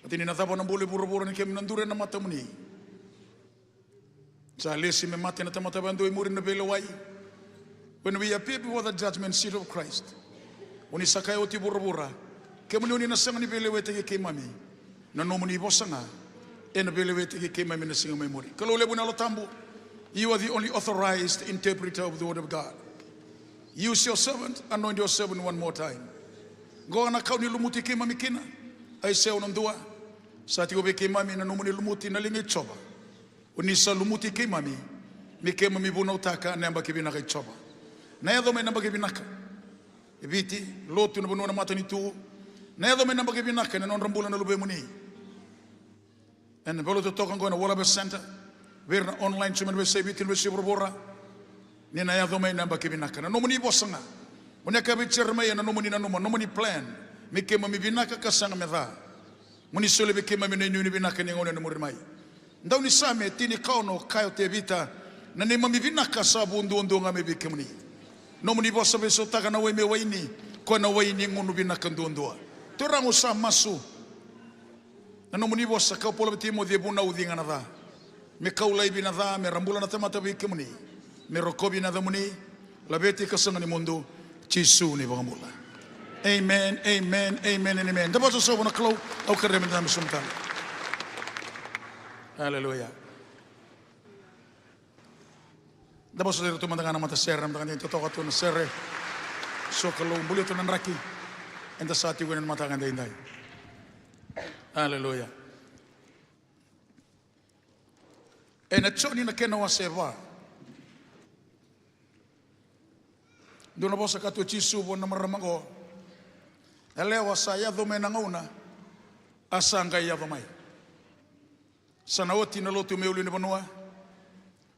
Baleta ni na cava na bula e vuravura ni keimami na duri ena matamuni. Sa lesi me mate na tamata vakayadua e muri na veilewai. When we appear before the judgment seat of Christ, o ni sa kaya oti vuravura, kemuni o ni na sega ni veilewetaki keimami. Na nomuni vosa ga ena veilewetaki keimami na siga mai muri. Kalou levu na Yalo Tabu, you are the only authorized interpreter of the word of God. Use your servant, anoint your servant one more time. Qo na ka o ni lumuti keimami kina. Aisea ono dua. Sa tiko vei keimami na nomuni lumuti na liga i Jiova. O ni sa lumuti keimami me keimami vunautaka na yabaki vinaka i Jiova. Na yaco mai na yabaki vinaka e Viti, lotu, na vanua, na matanitu. Na yaco mai na yabaki vinaka ena nodra bula na luvemuni. Ena veilotutaka oqo ena World Harvest Centre, vei ira na online, tu mai na veiyasai Viti, na veiyasai vuravura. Ni na yaco mai na yabaki vinaka, na nomuni vosa ga. O ni a kaya vei Jeremaia, na nomuni nanuma, nomuni plan, me keimami vinaka ka sega me ca. Mo ni solia vei keimami na inuinui vinaka ni gauna ena muri mai. Daunisame tinikaono, kaya o Tevita, na neimami vinaka sa vu duadua ga mai vei kemuni. Nomuni vosa veisautaka na wai me waini, koya na wai ni gunu vinaka duadua. Turaga, au sa masu. Na nomuni vosa, kaya o Paula vei Timoci, e vunauci ga na ca. Me kau laivi na ca, me ra bula na tamata vei kemuni. Me rokovi na yacamuni, laveti ka sega ni mudu, Jisu na iVakabula. Amen, amen, amen, and amen. Da vosota vua na Kalou, au kerea me da mai sobu tale. Aleluya. Da vosota ira tu mada ga na matasere, na mataka edaidai, totoka tu na sere. Sokalou, bulia tu na draki. Eda sa tiko ena mataka edaidai. Aleluya. Ena Joni na kena wase va. Dua na vosa kaya tu o Jisu vua na marama oqo. Yalewa, sa yaco mai na gauna, a sa qai yaco mai. Sa na oti na lotu mai ulunivanua.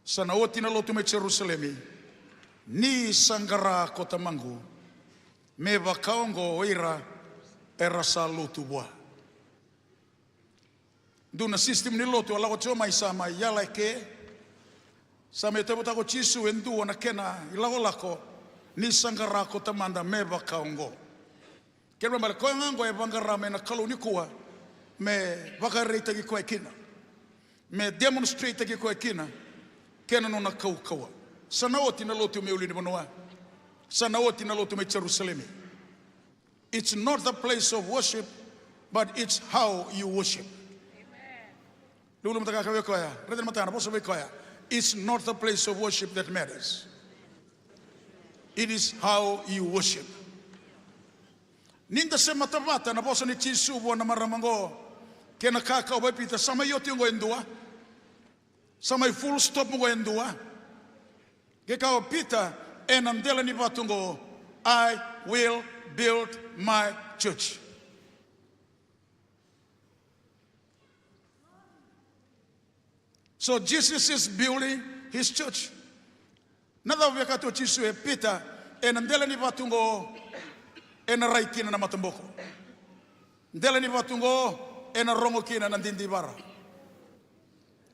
Sa na oti na lotu mai Jerusalemi. Ni sa qara ko Tamaqu me vaka oqo o ira era sa lotu vua. Dua na system ni lotu a lako tiko mai, sa mai yala eke. Sa mai tauvata ko Jisu e dua na kena ilakolako, ni sa qara ko Tamada me vaka oqo. Kena ibalebale, koya ga oqo e vaqara mai na Kalou nikua me vakaraitaki koya kina, me demonstrate-taki koya kina kei na nona kaukauwa. Sa na oti na lotu mai ulunivanua. Sa na oti na lotu mai Jerusalemi. It's not the place of worship, but it's how you worship. Lulumuta ka vei koya, raica na matana, vosa vei koya. It's not the place of worship that matters. It is how you worship. Ni da semata vata na vosa nei Jisu vua na marama oqo kei na kakau vei Pita, sa mai oti oqo e dua. Sa mai full stop oqo e dua. Ke kaya o Pita, ena dela ni vatu oqo, I will build my church. So Jesus is building his church. Na cava via kaya tu o Jisu vei Pita, ena dela ni vatu oqo ena rai kina na mataboko. Dela ni vatu oqo ena rogo kina na didivara.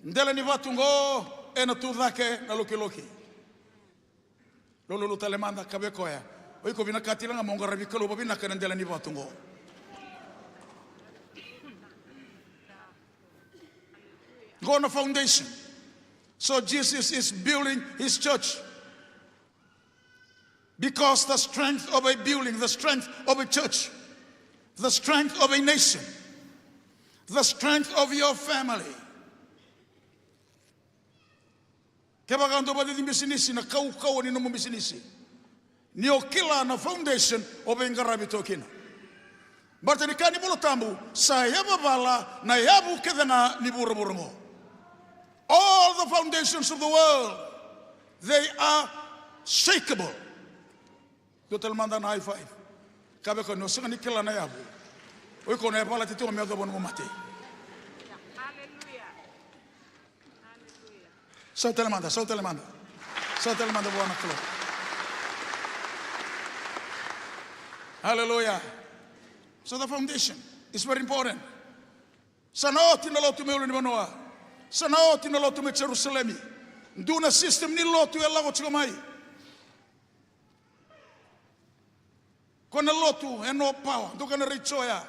Dela ni vatu oqo ena tu cake na lokiloki. Lululu tale mada, kaya vei koya, o iko vinakati tale ga mo qaravi Kalou vavinaka ena dela ni vatu oqo. Qo na foundation. So Jesus is building his church. Because the strength of a building, the strength of a church, the strength of a nation, the strength of your family. Kevaka dou vakacici bisinisi, na kaukauwa ni nomu bisinisi ni o kila na foundation o veiqaravi tu kina. Baleta ni kaya na iVola Tabu, sa yavavala na yavu kece ga ni vuravura oqo. All the foundations of the world, they are shakable. Dua tale mada na high five. Kaya vei koya ni o sega ni kila na yavu, o iko na yavalati tu ga me yacova nomu mate. Sau tale mada, sau tale mada. Sau tale mada vua na Kalou. Hallelujah. So the foundation is very important. Sa na oti na lotu mai ulunivanua. Sa na oti na lotu mai Jerusalemi. Dua na system ni lotu e lako tiko mai. Ko na lotu e no power, dou kaya na raica oya.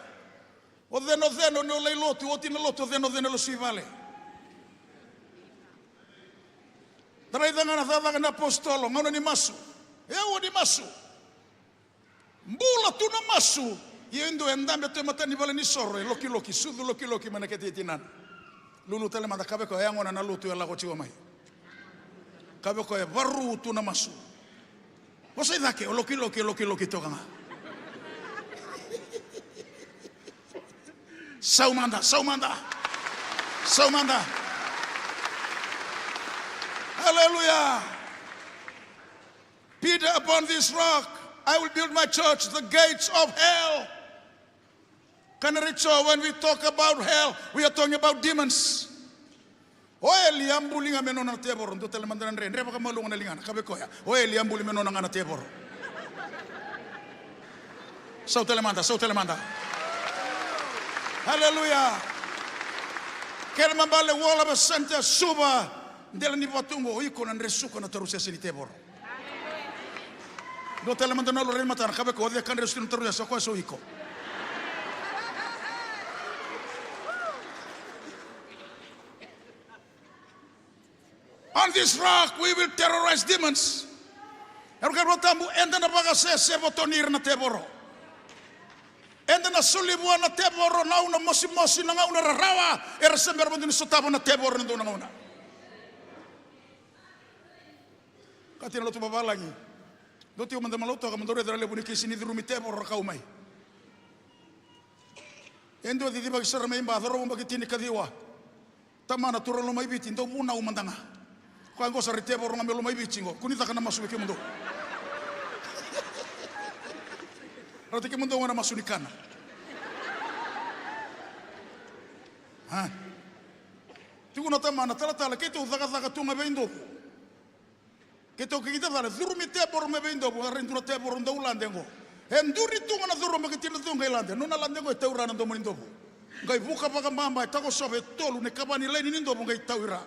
O cena, o cena, o ni o lai lotu, oti na lotu, o cena, o cena, lesu i vale. Da raica ga na cakacaka na apositolo, gauna ni masu. E au ni masu. Bula tu na masu. Ia e dua e dabe tu e mata ni vale ni soro, e lokiloki, sucu lokiloki mai na kete i tinana. Lulu tale mada, kaya vei koya, e yagona na lotu e lako tiko mai. Kaya vei koya, e varu tu na masu. Vosa i cake, o lokiloki, o lokiloki toka ga. Sau mada, sau mada. Sau mada. Hallelujah. Peter, upon this rock, I will build my church, the gates of hell. Kaya na raica, when we talk about hell, we are talking about demons. O eli a buli ga me nona na tevoro, dua tale mada na dre, dre vakamalua ga na ligana, kaya vei koya, o eli a buli me nona ga na tevoro. Sau tale mada, sau tale mada. Hallelujah. Kere mabale, World Harvest Centre, Suva, dela ni vatu oqo, o iko na dre suka na tarusese ni tevoro. Dua tale mada na lori matana, kaya vei koya, o cei ka dre suka na tarusese, o koya sa o iko. On this rock we will terrorize demons. Era kaya na iVola Tabu, eda na vakasese votoni ira na tevoro. Eda na soli vua na tevoro na gauna mosimosi, na gauna rarawa, era se bera vakadua ni sotava na tevoro na dua na gauna. Kati na lotu vavalagi. Dou tiko mada mai Lautoka, mo dou raica na levu ni kisi ni curumi tevoro ra kau mai. E dua cicivaki sara mai Ba, cauravou yabaki tinikaciwa. Tamana turaga Lomaiviti, dau vunau mada ga. Koya qo sa rai tevoro ga mai Lomaiviti qo. Kua ni caka na masu vei kemudou. Rauta kemudou ga na masu ni kana. A. Tukuna o tamana, talatala, keitou cakacaka tu ga vei Dovu. Keitou kikita cala, curumi tevoro mai vei Dovu, a rai dua na tevoro dau lade qo. E duri tu ga na cauravou yabaki tinikaciwa qai lade, nona lade qo e taura na domo ni Dovu. Qai vuka vakababa, e takosova e tolu na ikava ni laini ni Dovu qai tau i ra.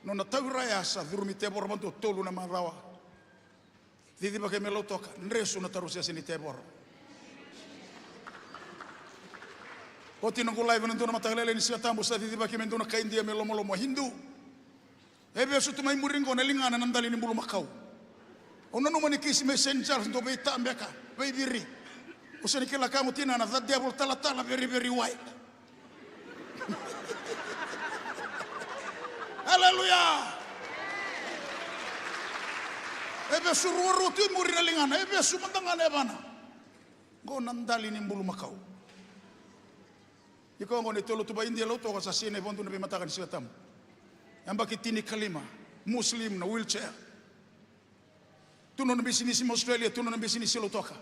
Nona tau i ra ya sa curumi tevoro vakadua tolu na macawa. Cicivaki mai Lautoka, dresu na tarusese ni tevoro. Oti noqu live ena dua na mataka lailai ni Siga Tabu, sa cicivaki mai dua na kai Idia me lomalomo, Hindu. E vesu tu mai muri qo na ligana na dali ni bulumakau. Au nanuma ni kisi mai Saint Charles, dau veita beka, veiviri. Au sega ni kila ka qo tinana, the devil talatala, very, very wild. Aleluya. E vesu ruarua tu i muri na ligana, e vesu mada ga na yavana. Qo na dali ni bulumakau. Iko qo na iTaula Tuba Idia Lautoka sa sinai vakadua na veimataka ni Siga Tabu. Yabaki tinikalima, Muslim na wheelchair. Tu nona bisinisi mai Australia, tu nona bisinisi Lautoka.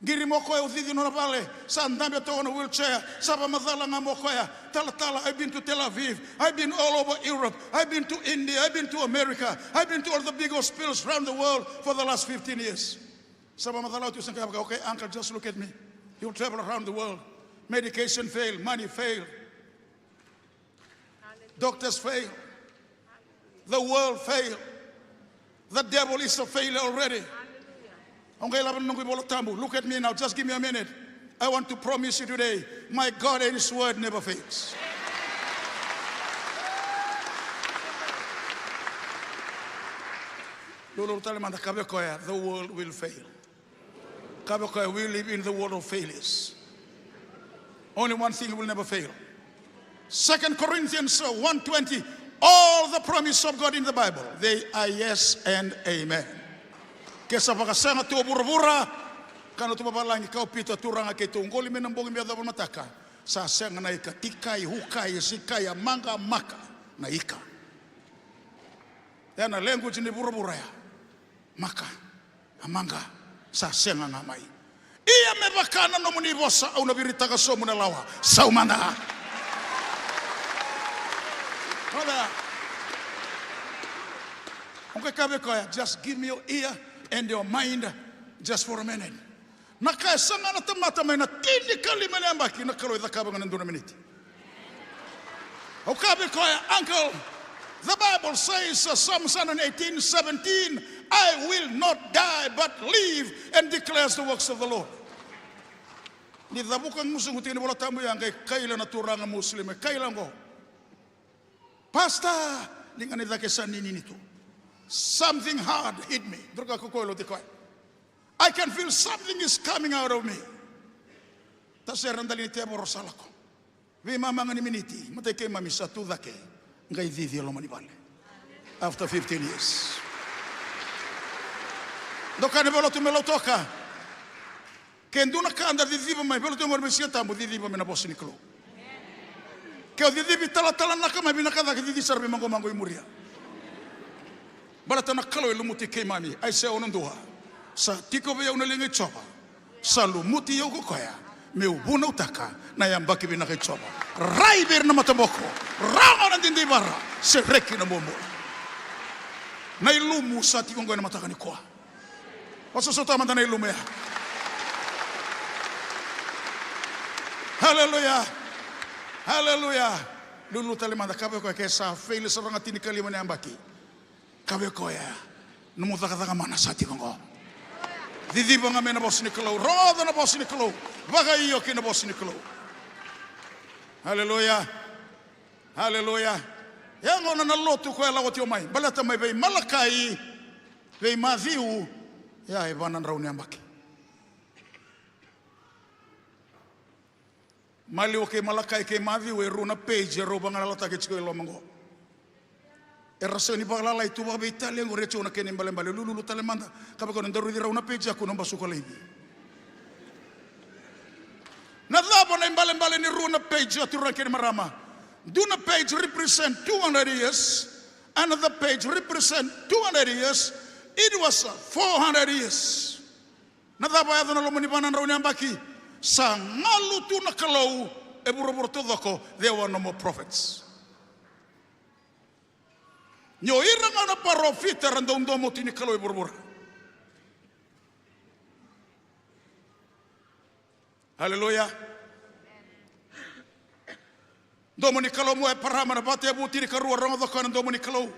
Qiri mai o koya, au cici nona vale, sa dabe toka na wheelchair, sa vakamacala ga mai o koya. Talatala, I've been to Tel Aviv, I've been all over Europe, I've been to India, I've been to America, I've been to all the big hospitals around the world for the last fifteen years. Sa vakamacala oti, au sa qai vaka, okay, uncle, just look at me. You travel around the world. Medication fail, money fail. Doctors fail. The world fail. The devil is a failure already. Au qai lava na noqu iVola Tabu. Look at me now, just give me a minute. I want to promise you today, my God and His word never fails. Lululu tale mada, kaya vei koya, the world will fail. Kaya vei koya, we live in the world of failures. Only one thing will never fail. Second Corinthians, uh, one twenty, all the promise of God in the Bible, they are yes and amen. Ke sa vakasega tu o vuravura, kaya na Tui Vavalagi, kaya o Pita, Turaga, keitou qoli mai na bogi me yacova na mataka. Sa sega na ika, tikai, hukai, sikai, yamaqa, maka, na ika. Ya na language ni vuravura ya. Maka, yamaqa, sa sega ga mai. Ia me vaka na nomuni vosa, au na viritaka sobu na lawa. Sauma mada. Oda. O qai kaya vei koya, just give me your ear and your mind just for a minute. Na ka e saga na tamata mai na tinikalima na yabaki, na Kalou e cakava ga na dua na miniti. Au kaya vei koya, uncle, the Bible says, uh, Psalms one hundred eighteen seventeen, I will not die but live and declares the works of the Lord. Ni cavuka gusugusu tiko ni Vola Tabu ya, qai kaila na turaga Muslim, e kaila oqo, Pastor, liga ni cake sa ninini tu. Something hard hit me. Druka ko koya, loti koya. I can feel something is coming out of me. Tasere na dali ni tevoro sa lako. Veimama ga ni miniti, matai keimami sa tu cake. Qai cici e loma ni vale. After fifteen years. Doka ni vei lotu me lotoka. Ke dua na ka da ciciva mai, vei lotu oqori mai Sigatabu, ciciva mai na vosa ni Kalou. Ke o cicivi talatalanaka mai vinaka cake, cici sara veimaqomaqo i muria. Baleta na Kalou e lumuti keimami, Aisea ono dua. Sa tiko vei au na liga i Jiova. Sa lumuti au ko koya. Meu vunautaka na yabaki vinaka i Jiova. Rai vei ira na mataboko. Rogo na didiivara. Sereki na buabua. Na ilumu sa tiko oqo ena mataka nikua. Vakasosomitaka mada na ilumu ya. Haleluya. Haleluya. Lululu tale mada, kaya vei koya, ke sa fail sara ga tinikalima na yabaki, kaya vei koya, nomu cakacaka mana sa tiko oqo. Ciciva ga mai na vosa ni Kalou, rogoca na vosa ni Kalou, vakaio ki na vosa ni Kalou. Haleluya. Haleluya. Ya gona na lotu koya lako tiko mai, baleta mai vei Malakai, vei Maciu, ya e va na drau ni yabaki. Maliwa kei Malakai kei Maciu e rua na page e rau vagalalataki tiko e loma oqo. Era sega ni vakalalai tu vakaveitalia oqori, e tiko na kena ibalebale. Lululu tale mada, kaya vei koya, ni daru cici rau na page, au na basuka laivi. Na cava na ibalebale ni rua na page, a turaga kei na marama? Dua na page represent two hundred years, another page represent two hundred years, it was four hundred years. Na cava e yaco ena loma ni va na drau ni yabaki? Sa galu tu na Kalou e vuravura taucoko, there were no more prophets. Ni o ira ga na parofita era dau domo oti ni Kalou e vuravura. Haleluya. Domo ni Kalou mai vei Eparama, na vakatekivu tinikarua, rogoca o koya na domo ni Kalou.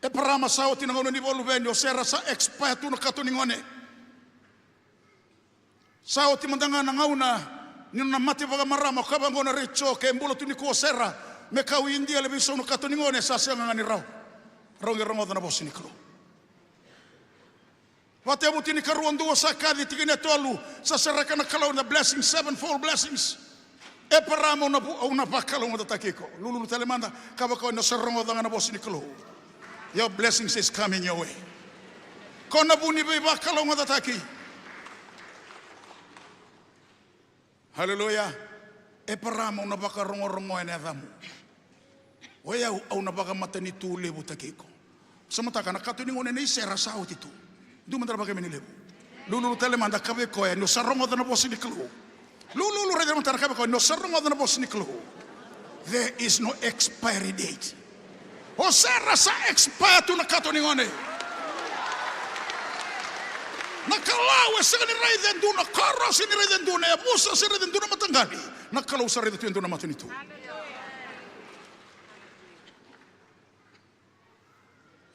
Eparama, sa oti na gauna ni vakaluveni, o Sera sa expire tu na kato ni gone. Sa oti mada ga na gauna ni nona mate vakamarama, o koya vaqo na Rejiko, ke bula tu nikua o Sera me kau i Idia, levu e sau na kato ni gone, sa sega ga ni rawa. Rau qai rogoca na vosa ni Kalou. Vakatekivu tinikarua, dua, sa kaci, tikina e tolu, sa sereka na Kalou, the blessings, sevenfold blessings. Eparama, au na vu-, au na vakalougatataki iko. Lululu tale mada, kaya vei koya, ni o sa rogoca ga na vosa ni Kalou. Your blessings is coming your way. Ko na vu ni veivakalougatataki. Haleluya. Eparama, au na vakarogorogoya na yacamu. O yau, au na vakamatanitulevutaki iko. Sa mataka, na kato ni gone nei Sera sa oti tu. Dua mada na vakaemeni levu. Lululu tale mada, kaya vei koya, ni o sa rogoca na vosa ni Kalou. Lululu, raica na matana, kaya vei koya, ni o sa rogoca na vosa ni Kalou. There is no expiry date. O Sera sa expire tu na kato ni gone. Na Kalou e sega ni raica e dua na koro, sega ni raica e dua na yavusa, sega ni raica e dua na mataqali. Na Kalou sa raica tu e dua na matanitu.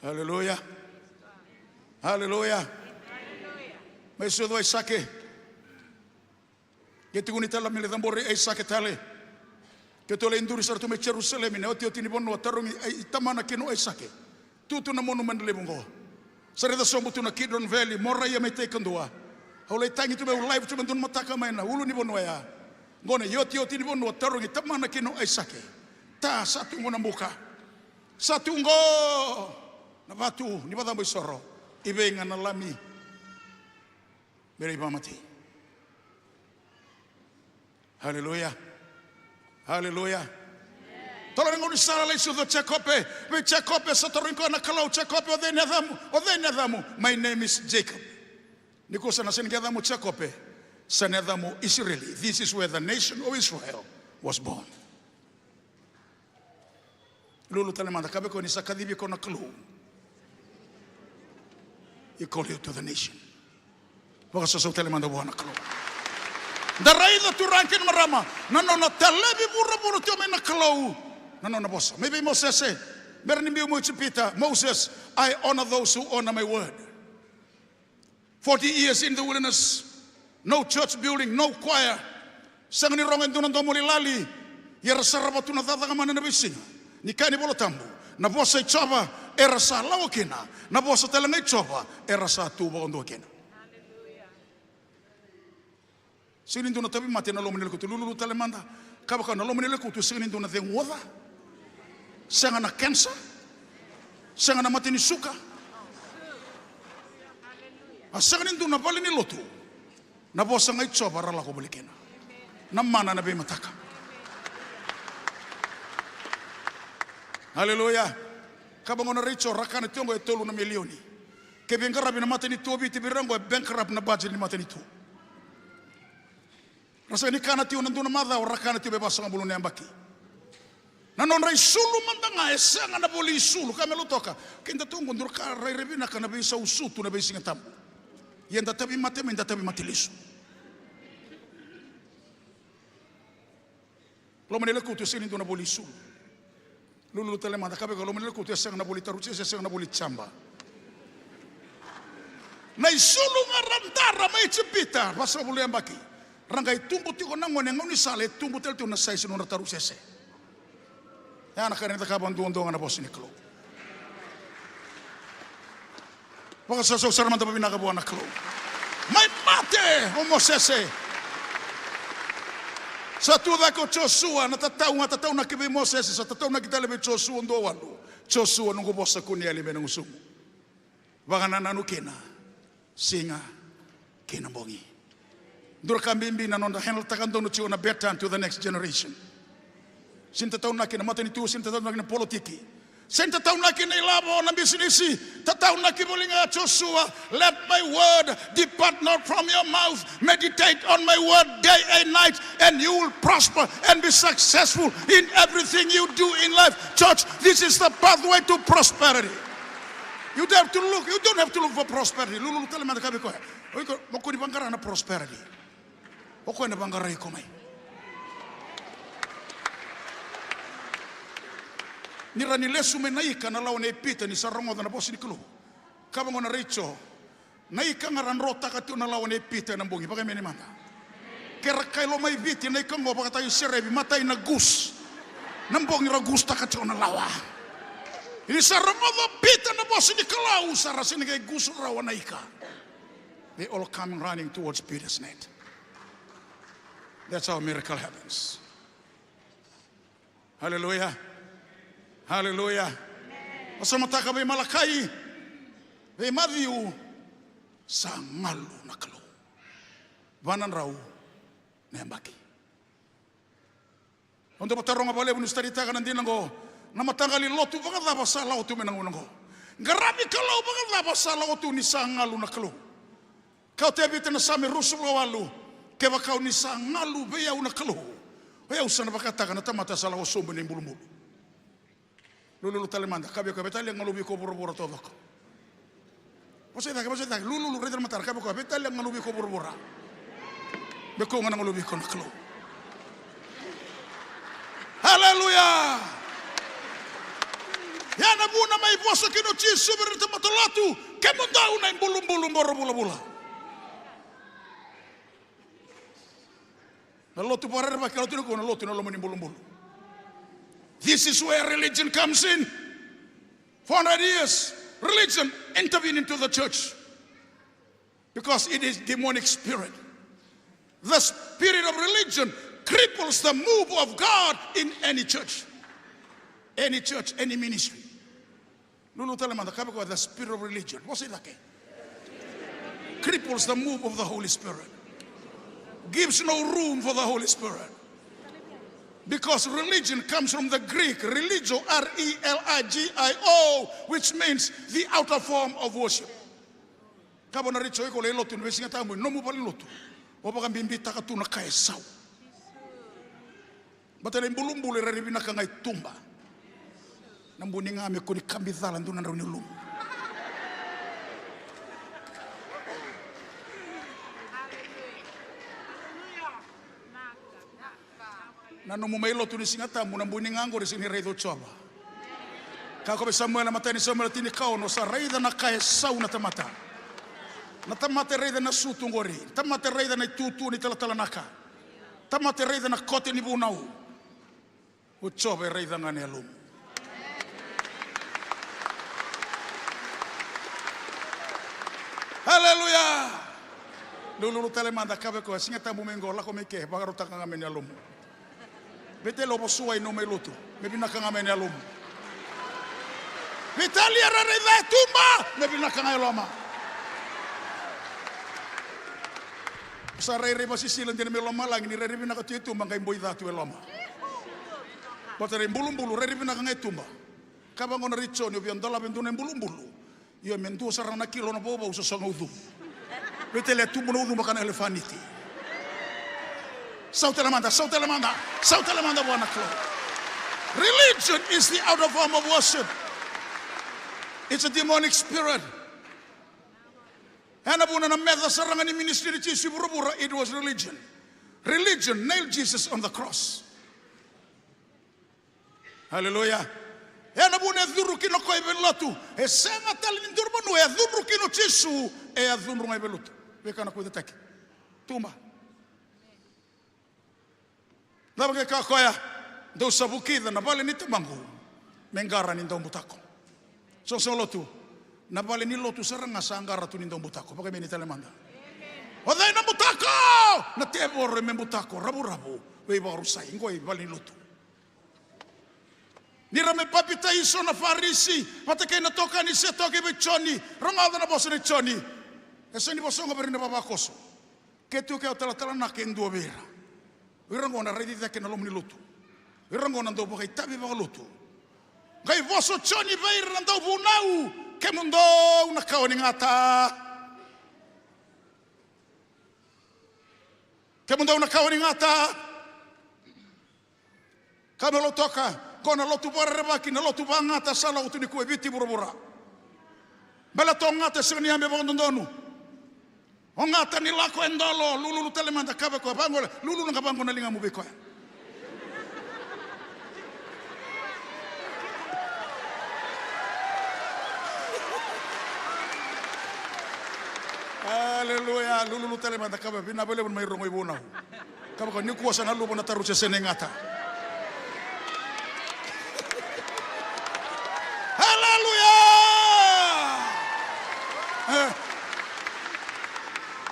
Aleluya. Aleluya. Mai sucu o Aisake. Qai tukuni tale, me lai cabori Aisake tale. Keitou lai duri sara tu mai Jerusalemi, na iotioti ni vanua, tarogi i tamana kina o Aisake. Tu tu na monumenta levu qo. Sa raica sobu tu na Kidron Valley, Moraia mai tai kadua. Au lai tagi tu mai, au live tu mai dua na mataka mai na ulunivanua ya. Qo na iotioti ni vanua, tarogi tamana kina o Aisake. Ta, sa tu qo na buka. Sa tu qo na vatu ni vakacabo isoro. I vei ga na Lami me lai vakamatei? Aleluya. Aleluya. Tolo na gaunisala lai sucu o Jekope. Vei Jekope sa tarogi koya na Kalou, Jekope, o cei na yacamu? O cei na yacamu? My name is Jacob. Nikua sa na sega ni yacamu Jekope, sa na yacamu Isireli. This is where the nation of Israel was born. Lulu tale mada, kaya vei koya ni sa kacivi iko na Kalou. He called you to the nation. Vakasausau tale mada vua na Kalou. Da raica turaga kei na marama, na nona talevi vuravura tiko mai na Kalou. Na nona vosa. Mai vei Mosese, me ra ni biu mai Ijipita, Moses, I honor those who honor my word. Forty years in the wilderness, no church building, no choir. Sega ni rogo e dua na domolilali, ia era sarava tu na cakacaka mana ena veisiga. Ni kaya na iVola Tabu, na vosa i Jiova era sa lawa kina, na vosa tale ga i Jiova era sa tu vakadua kina. Sega ni dua na tauvimate ena loma ni lekutu. Lululu tale mada. Kaya vaka, na loma ni lekutu sega ni dua na cegu oca, sega na kenisa, sega na mate ni suka, a sega ni dua na vale ni lotu. Na vosa ga i Jiova ra lako voli kina. Na mana na veimataka. Aleluya. Kaya vaqo na retio, ra kana tiko qo e tolu na milioni. Ke veiqaravi na matanitu o Viti, vei ira qo e bankrupt na budget ni matanitu. Ra sega ni kana tiko na dua na macawa, ra kana tiko me vasagavulu na yabaki. Na nodra isulu mada ga e sega na voli isulu, ka me lotoka. Keda tu qo dua ka rairai vinaka na veisau sutu na veisiga tabu. Ia da tauvimate mai, da tauvimate lesu. Loma ni lekutu e sega ni dua na voli isulu. Lululu tale mada, kaya vei koya, loma ni lekutu e sega na voli tarusese, e sega na voli jaba. Na isulu ga ra dara mai Ijipita, vasagavulu yabaki. Ra qai tubu tiko na gone, gaunisala e tubu tale tiko na saisi ni nodra tarusese. Ya na ka eda cakava duadua ga na vosa ni Kalou. Vakasausau sara mada vavinaka vua na Kalou. Mai mate o Mosese. Sa tu cake o Josua, na tatau ga tataunaki vei Mosese, sa tataunaki tale vei Josua dua walu. Josua, noqu vosa kua ni yali mai na gusumu. Vakanananu kina siga kei na bogi. Dua na ka bibi na noda handle-taka donu tiko na baton to the next generation. Sega ni tataunaki na matanitu, sega ni tataunaki na politiki, sega ni tataunaki na ilavo, na bisinisi. Tataunaki voli ga Josua, let my word depart not from your mouth. Meditate on my word day and night, and you will prosper and be successful in everything you do in life. Church, this is the pathway to prosperity. You don't have to look, you don't have to look for prosperity. Lululu tale mada, kaya vei koya, o iko, mo kua ni vaqara na prosperity. O koya na vaqarai iko mai. Ni ra ni lesu mai na ika na lawa nei Pita ni sa rogoca na vosa ni Kalou. Kaya vaqo na retio, na ika ga ra drotaka tiko na lawa nei Pita ena bogi, vakaemeni mada. Ke ra kaila mai Viti na ika qo, vakataki Serevi, matai na goose. Na bogi ra goose-taka tiko na lawa. Ni sa rogoca o Pita na vosa ni Kalou, sa ra sega ni qai goose rawa na ika. They all coming running towards Peter's net. That's how a miracle happens. Hallelujah. Hallelujah. Vasamataka vei Malakai, vei Maciu, sa galu na Kalou. Va na drau na yabaki. Au dau vataroga vakalevu niu study-taka na dina oqo. Na mataqali lotu vakacava sa lako tu mai na gauna oqo? Qaravi Kalou vakacava sa lako tu ni sa galu na Kalou? Kaya o Tevita na Same ruasagavulu ka walu, kevaka o ni sa galu vei au na Kalou, o yau sa na vakataka na tamata sa lako sobu ena ibulubulu. Lululu tale mada, kaya vei koya, veitalia galu vei iko vuravura taucoko. Vosa i cake, vosa i cake, lululu, raica na matana, kaya vei koya, veitalia galu vei iko vuravura. Me kua ga na galu vei iko na Kalou. Aleluya. Ia na vuna mai vosa kina o Jisu vei ira na tamata lotu, kemudou na ibulubulu boro vulavula. Na lotu vakarerevaki, na lotu nikua, na lotu na loma ni bulubulu. This is where religion comes in. For hundred years, religion intervened into the church because it is demonic spirit. The spirit of religion cripples the move of God in any church. Any church, any ministry. Lulu tale mada, kaya vei koya, the spirit of religion. Vosa i cake. Cripples the move of the Holy Spirit. Gives no room for the Holy Spirit. Because religion comes from the Greek, religio, R E L I G I O, which means the outer form of worship. Kaya vua na Richo, iko lai lotu ni veisiga tabu, nomu valenilotu o vakabibitaka tu na ka e sau. Baleta na ibulubulu e rairai vinaka ga e tuba. Na buni ga me kua ni kabi cala e dua na drau ni ulumu. Na nomu mai lotu ni Siga Tabu, na buni ga oqori sega ni raica o Jiova. Kaya ko vei Samuela, matai ni Samuela tinikaono, sa raica na ka e sau na tamata. Na tamata e raica na sutu oqori, tamata e raica na itutu ni talatalanaka, tamata e raica na kote ni vunau. O Jiova e raica ga na yalomu. Aleluya. Lululu tale mada, kaya vei koya, Siga Tabu mai qo, lako mai ke, vakarautaka ga mai na yalomu. Vei tale o vosuai, nomu mai lotu, me vinaka ga mai na yalomu. Vei tale era raica e tuba, me vinaka ga e loma. Sa rairai vasisila dina mai lomalagi, ni rairai vinaka tu e tuba, qai boi ca tu e loma. Baleta na ibulubulu rairai vinaka ga e tuba. Kaya vaqo na Richo, ni o via dolava e dua na ibulubulu, io me dua sara na kilo na vauvau, sosoga ucumu. Vei tale e tubu na ucumu ka na elefaniti. Sau tale mada, sau tale mada, sau tale mada vua na Kalou. Religion is the outer form of worship. It's a demonic spirit. Ena vuna na meca sara ga ni ministry ni Jisu i vuravura, it was religion. Religion nailed Jesus on the cross. Aleluya. Ena vuna e cudru kina o koya i valenilotu, e sega tale ni duru vanua, e a cudru kina o Jisu, e a cudru ga i valenilotu. Veika na kuitataki. Tuba. Cava qai kaya o koya? Dou sa vukica na vale ni Tamaqu me qara ni daubutako. Soqosoqo lotu, na valenilotu sara ga sa qara tu ni daubutako. Vakaimeni tale mada. O cei na butako? Na tevoro e me butako, ravuravu, veivakarusai. Qo i valenilotu. Ni ra mai papitaiso na Farisi vata kei na itokani se toka vei Joni, rogoca na vosa nei Joni. E sega ni vosa oqo vei ira na ivavakoso. Ke tu ke o talatalanaka e dua vei ira, o ira oqo na raici cake na loma ni lotu. O ira oqo na dau vakaitavi vakalotu. Qai vosa o Joni vei ira na dauvunau, kemudou na kawa ni gata. Kemudou na kawa ni gata. Ka me lotoka, qo na lotu vakarerevaki, na lotu vagata sa lako tu nikua e Viti vuravura. Baleta o gata e sega ni yabe vakadodonu. O gata ni lako e dolo, lululu tale mada, kaya vei koya, vaqo, lululu ga vaqo na ligamu vei koya. Aleluya, lululu tale mada, kaya vei, vinaka vakalevu na mai rogo i vunau. Kaya vaka nikua sa na luva na taru se sena i gata. Aleluya! E.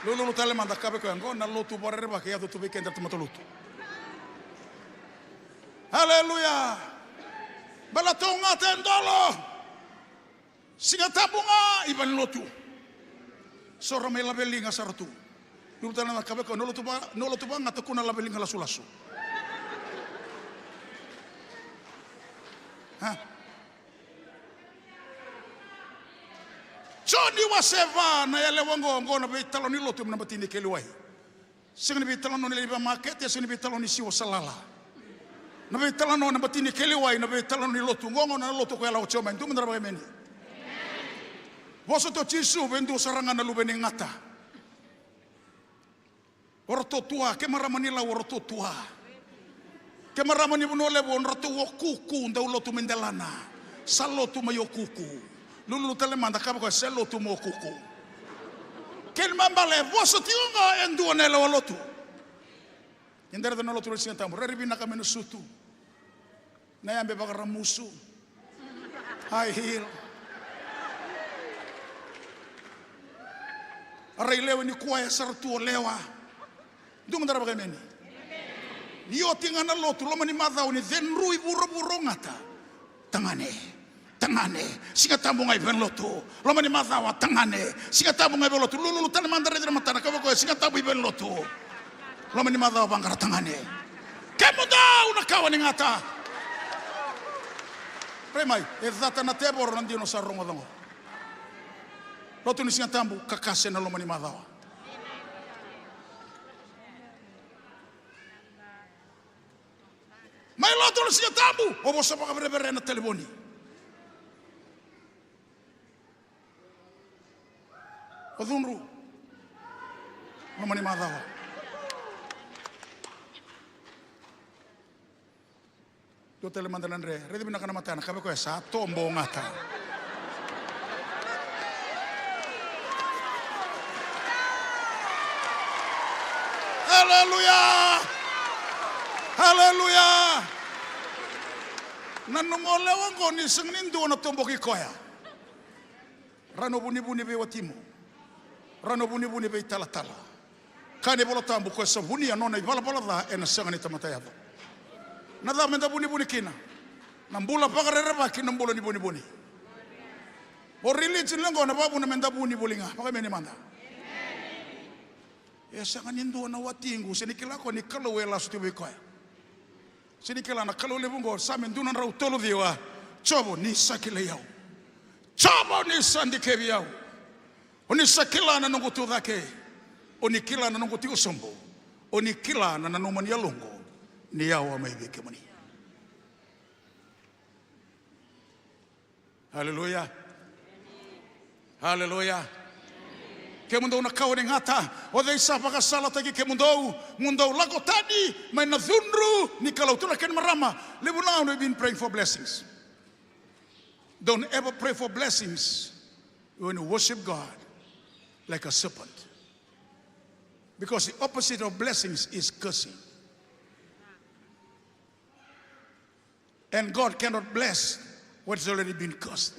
Lululu tale mada, kaya vei koya, qo na lotu vakarerevaki e yaco tu vei keda tamata lotu. Aleluya! Baleta o gata e dolo. Siga Tabu ga i valenilotu. So ra mai laveliga sara tu. Lululu tale mada, kaya vei koya, na lotu va, na lotu vagata, kua na laveliga lasulasu. A? Joni wase va, na yalewa oqo, oqo na veitalanoa ni lotu mai na bati ni keliwai. Sega ni veitalanoa ni lai veimakete, sega ni veitalanoa ni siwa salala. Na veitalanoa na bati ni keliwai, na veitalanoa ni lotu. Oqo na lotu ko yalewa, Joni, mai dua mada ra vakaemeni. Vosa tu o Jisu vei dua sara ga na luve ni gata. O ratou tua, ke marama ni Lau, o ratou tua. Ke marama ni Vanua Levu, o ratou o kuku, dau lotu mai delana. Sa lotu mai o kuku. Lululu tale mada, kaya vei koya, se lotu mai o kuku. Kena ibalebale, e vosa tiko ga e dua na yalewa lotu. Ni da raica na lotu ni Siga Tabu, rairai vinaka mai na sutu. Na yabe vakaramusu. High heel. Ra ilewe ni kuaya sara tu o lewa. Dua mada ra vakaemeni. Ni oti ga na lotu, loma ni macawa ni cedru i vuravura o gata. Tagane. Tagane. Siga Tabu ga i vale ni lotu. Loma ni macawa, tagane. Siga Tabu ga i vale ni lotu. Lululu tale mada, raici na matana, kaya vei koya, Siga Tabu i vale ni lotu. Loma ni macawa, vaqara, tagane. Kemudou na kawa ni gata. Rai mai, e cata na tevoro na dina o sa rogoca oqo. Lotu ni Siga Tabu, kakase na loma ni macawa. Mai lotu ni Siga Tabu, o vosa vakaverevere ena talevoni. O cudru. Loma ni macawa. Dua tale mada na dre, raica vinaka na matana, kaya vei koya, sa tobo o gata. Aleluya! Aleluya! Nanuma o lewa oqo ni sega ni dua na toboki koya. Rawa ni o vunivuni vei watimu. Rawa ni o vunivuni vei talatala. Kaya na iVola Tabu, ko koya sa vunia nona ivalavala ca ena sega ni tamata yaco. Na cava meda vunivuni kina? Na bula vakarerevaki, na bula ni vunivuni. O religion leqo na vakavuna meda vuni voli ga. Vakaemeni mada. E sega ni dua na watiqu, se ni kila ko ni Kalou e lasu tu vei koya. Se ni kila na Kalou levu oqo, Same dua na drau tolu ciwa. Jovo, ni sa kilai au. Jovo, ni sa dikevi au. O ni sa kila na noqu tucake. O ni kila na noqu tiko sobu. O ni kila na nanuma ni yaloqu. Ni yawa mai vei kemuni. Aleluya. Aleluya. Kemudou na kawa ni gata, o cei sa vakasalataki kemudou, mo dou lako tani mai na cudru ni Kalou? Turaga kei na marama, levu na gauna we've been praying for blessings. Don't ever pray for blessings when you worship God like a serpent. Because the opposite of blessings is cursing. And God cannot bless what has already been cursed.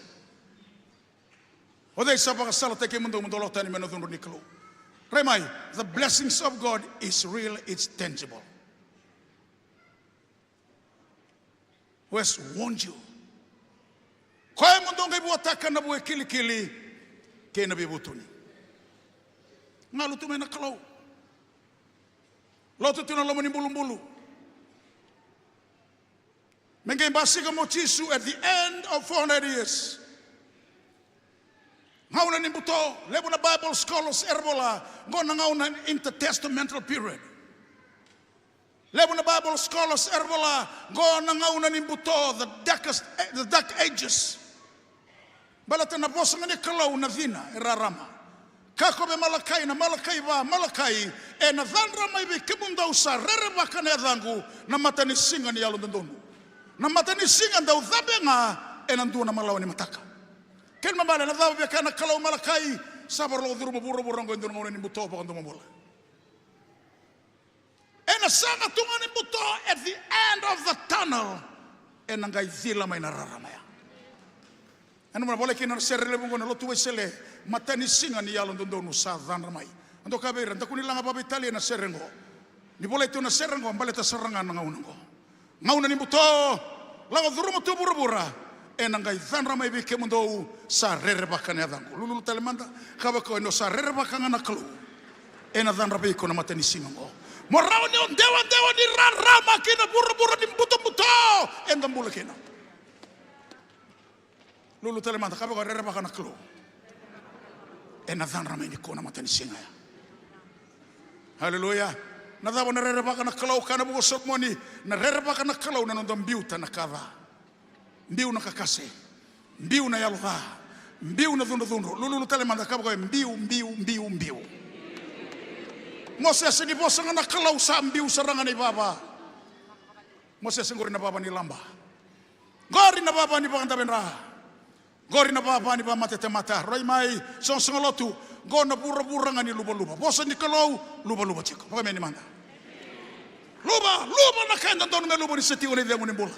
O cei sa vakasalataki kemudou mo dou lako tani mai na cudru ni Kalou? Rai mai, the blessings of God is real, it's tangible. Who has warned you? Koya mo dou qai vuataka na vua e kilikili kei na veivutuni. Galu tu mai na Kalou. Lotu tu na loma ni bulubulu. Me qai basika mai o Jisu at the end of four hundred years. Gauna ni buto, levu na Bible scholars era vola, qo na gauna intertestamental period. Levu na Bible scholars era vola, qo na gauna ni buto, the darkest, the dark ages. Baleta na vosa ga ni Kalou na cina e rarama. Kaya o Malakai, na Malakai va, Malakai, ena cadra mai vei kemudou sa rerevaka na yacaqu na matanisiga ni yalododonu. Na matanisiga dau cabe ga ena dua na malawa ni mataka. Kena ibalebale na cava via kaya na Kalou, Malakai, sa vakarau curuma vuravura oqo e dua na gauna ni buto vakadomobula. Ena sega tu ga ni buto, at the end of the tunnel, ena qai cila mai na rarama ya. Ena mona volai kina na sere levu oqo na Lotu Wesele, matanisiga ni yalododonu sa cadra mai. Au dau kaya vei ira, daku ni laga vakaveitalia na sere oqo. Ni volai tu na sere oqo, baleta sara ga na gauna oqo. Gauna ni buto, lako curuma tu vuravura, ena qai cadra mai vei kemudou sa rerevaka na yacaqu. Lululu tale mada, kaya vei koya, ni o sa rerevaka ga na Kalou, ena cadra vei iko na matanisiga oqo. Mo rawa ni o dewadewa ni rarama ki na vuravura ni butobuto eda bula kina. Lululu tale mada, kaya vei koya, rerevaka na Kalou. Ena cadra mai nikua na matanisiga ya. Aleluya. Na cava na rerevaka na Kalou? Kaya na vuku o Solomoni, na rerevaka na Kalou na noda biuta na ka ca. Biu na kakase. Biu na yalo ca. Biu na cudrucudru. Lululu tale mada, kaya vei koya, biu, biu, biu, biu. Mosese, ni vosa ga na Kalou sa biu sara ga na ivava. Mosese, qori na vava ni laba. Qori na vava ni vakadavedra. Qori na vava ni vamatatamata. Rai mai, soqosoqo lotu. Qo na vuravura ga ni luvaluva. Vosa ni Kalou, luvaluva tiko. Vakaemeni mada. Luva, luva na ka e dodonu me luva ni se tiko na icegu ni bula.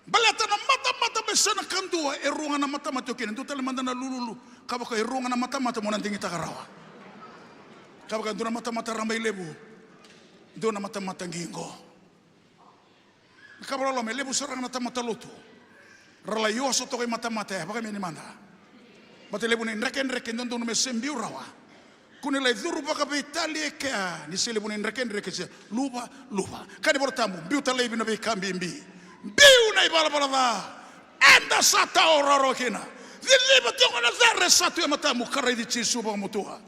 Baleta na matamata me sa na kadua, e rua ga na matamata o kina. Dua tale mada na lululu, ka vaka e rua ga na matamata mo na digitaka rawa. Ka vaka e dua na matamata raba i levu, dua na matamata qiqo. Na ka vakaloloma, e levu sara ga na tamata lotu ra lai oso toka i matamata ya, vakaemeni mada. Baleta e levu na idrekedreke dodonu me se biu rawa. Kua ni lai curu vakaveitalia e kea ni se levu na idrekedreke se luva, luva. Ka ni Vola Tabu, biuta laivi na veika bibi. Biu na ivalavala ca eda sa tawa rawarawa kina. Ciciva tiko na cere sa tu e matamu ka raici Jisu vakamatua.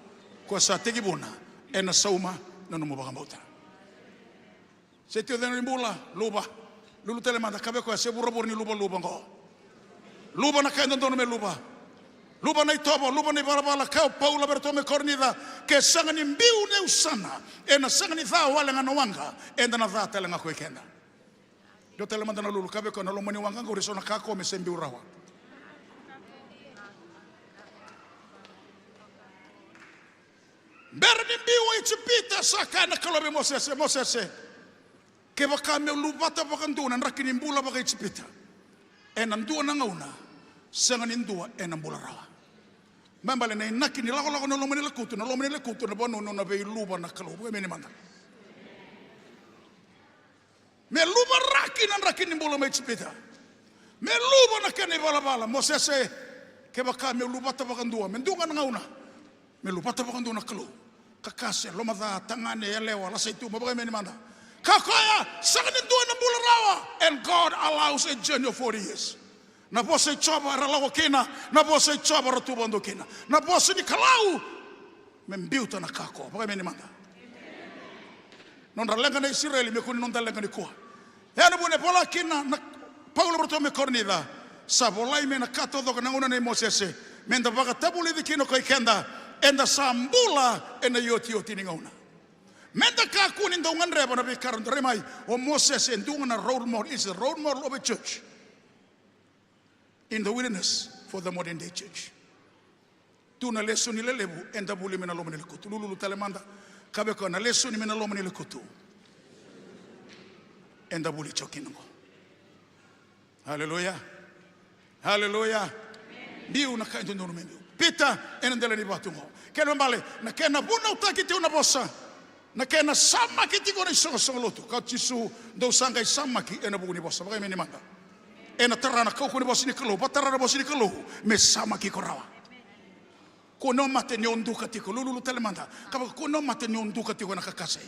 Koya sa tekivuna ena sauma na nomu vakabauta. Se tiko cena ni bula, luva. Lulu tale mada, kaya vei koya, se vuravura ni luvaluva oqo. Luva na ka e dodonu me luva. Luva na itovo, luva na ivalavala, kaya o Paula vei iratou mai Korinica, ke sega ni biu na usana, ena sega ni ca wale ga na waqa, eda na ca tale ga ko i keda. Dua tale mada na lulu, kaya vei koya, na loma ni waqa qori eso na ka ko me se biu rawa. Bera ni biu o Ijipita, sa kaya na Kalou vei Mosese, Mosese, kevaka meu luvata vakadua na draki ni bula vaka-Ijipita ena dua na gauna, sega ni dua ena bula rawa. Me baleta na inaki ni lakolako na loma ni lekutu, na loma ni lekutu na vanua ni nona veiluva na Kalou. Vakaemeni mada. Me luva raki na draki ni bula mai Ijipita. Me luva na kena ivalavala. Mosese, kevaka meu luvata vakadua, me dua ga na gauna, me luvata vakadua na Kalou. Kakase, lomaca, tagane, yalewa, lasa i tuba, vakaemeni mada. Kaya o koya, sega ni dua na bula rawa. And God allows a journey of forty years. Na vosa i Jiova era lako kina, na vosa i Jiova era tu vakadua kina. Na vosa ni Kalou me biuta na ka ko. Vakaemeni mada. Nodra leqa na Isireli me kua ni noda leqa nikua. E a na vuna e vola kina na Paula vei iratou mai Korinica, sa volai mai na ka taucoko na gauna nei Mosese, meda vakatavulici kina ko i keda, eda sa bula ena iotioti ni gauna. Meda kakua ni dau gadreva na veika era dau rai mai. O Mosese e dua ga na role model, is a role model of a church in the wilderness for the modern day church. Tu na lesoni lelevu eda vuli mai na loma ni lekutu. Lululu tale mada, kaya vei koya, na lesoni mai na loma ni lekutu eda vuli tiko kina oqo. Aleluya. Aleluya. Biu na ka e dodonu me biu. Pita ena dela ni vatu oqo. Kena ibalebale, na kena vunautaki tiko na vosa, na kena samaki tiko na isoqosoqo lotu. Kaya o Jisu, dou sa qai samaki ena vuku ni vosa. Vakaemeni mada. Ena tara na kaukauwa ni vosa ni Kalou, vakatara na vosa ni Kalou me samaki iko rawa. Kua ni o mate ni o duka tiko. Lululu tale mada, kaya vei koya, kua ni o mate ni o duka tiko ena kakase.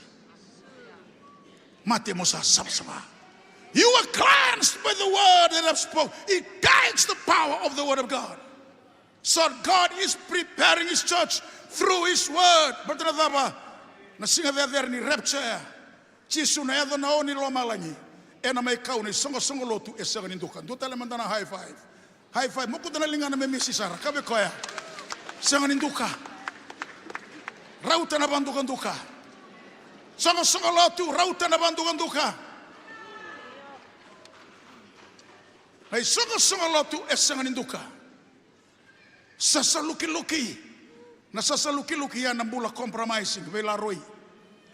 Mate mo sa savasava. You are cleansed by the word that I've spoken. It takes the power of the word of God. So God is preparing his church through his word. Baleta na cava? Na siga cecere ni rapture ya, Jisu na yaco na o ni lomalagi, ena mai kau na isoqosoqo lotu e sega ni duka. Dua tale mada na high five. High five, mokuta na ligana me misi sara. Kaya vei koya, sega ni duka. Rauta na vadukaduka. Soqosoqo lotu, rauta na vadukaduka. Na isoqosoqo lotu e sega ni duka. Sasalukiluki. Na sasalukiluki ya na bula compromising, veilaroi.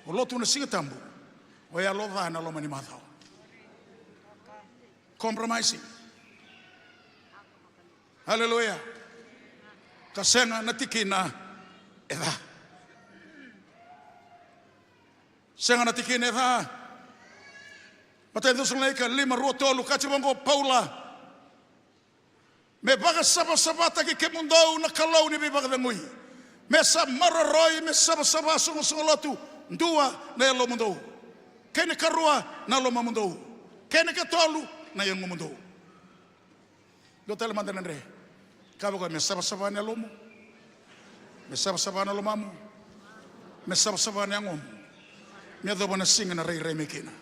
O lotu na Siga Tabu, o yalo ca ena loma ni macawa. Compromising. Aleluya. Ka sega na tikina e ca. Sega na tikina e ca. Matai ni Cesalonaika lima, rua, tolu, kaya vaqo o Paula. Me vakasavasavataki kemudou na Kalou ni veivakacegui. Me sa maroroi, me savasava soqosoqo lotu, dua na yalomudou. Kei na karua na lomamudou. Kei na katolu na yagomudou. Dua tale mada na dre. Kaya vei koya, me savasava na yalomu. Me savasava na lomamu. Me savasava na yagomu. Me yacova na siga na rairai mai kina.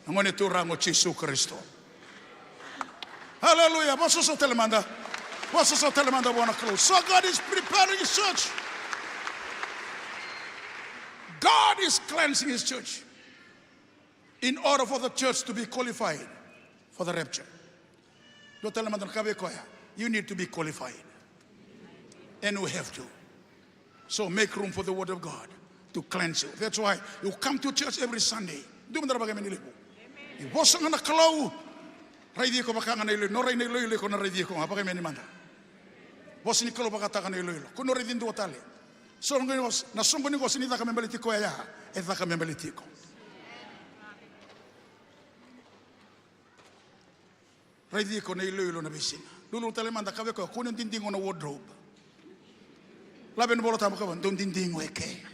Na Gone Turaga o Jisu Karisito. Aleluya. Vosota tale mada. Vosota tale mada vua na Kalou. So God is preparing his church. God is cleansing his church in order for the church to be qualified for the rapture. Dua tale mada na ka vei koya. You need to be qualified. And you have to. So make room for the word of God to cleanse you. That's why you come to church every Sunday. Dua mada na vakaemeni levu. Ni vosa ga na Kalou. Raici iko vaka ga na iloilo, no rai na iloilo iko na raici iko ga, vakaimeni mada. Vosa ni Kalou vakataka na iloilo. Ko no raici dua tale. Soqoni qo, na soqoni qo se ni caka me baleti koya ya, e caka me baleti iko. Raici iko na iloilo na veisiga. Lulu tale mada, kaya vei koya, kua ni didigo na wardrobe. Laveta na iVola Tabu, kaya, dou didigo eke.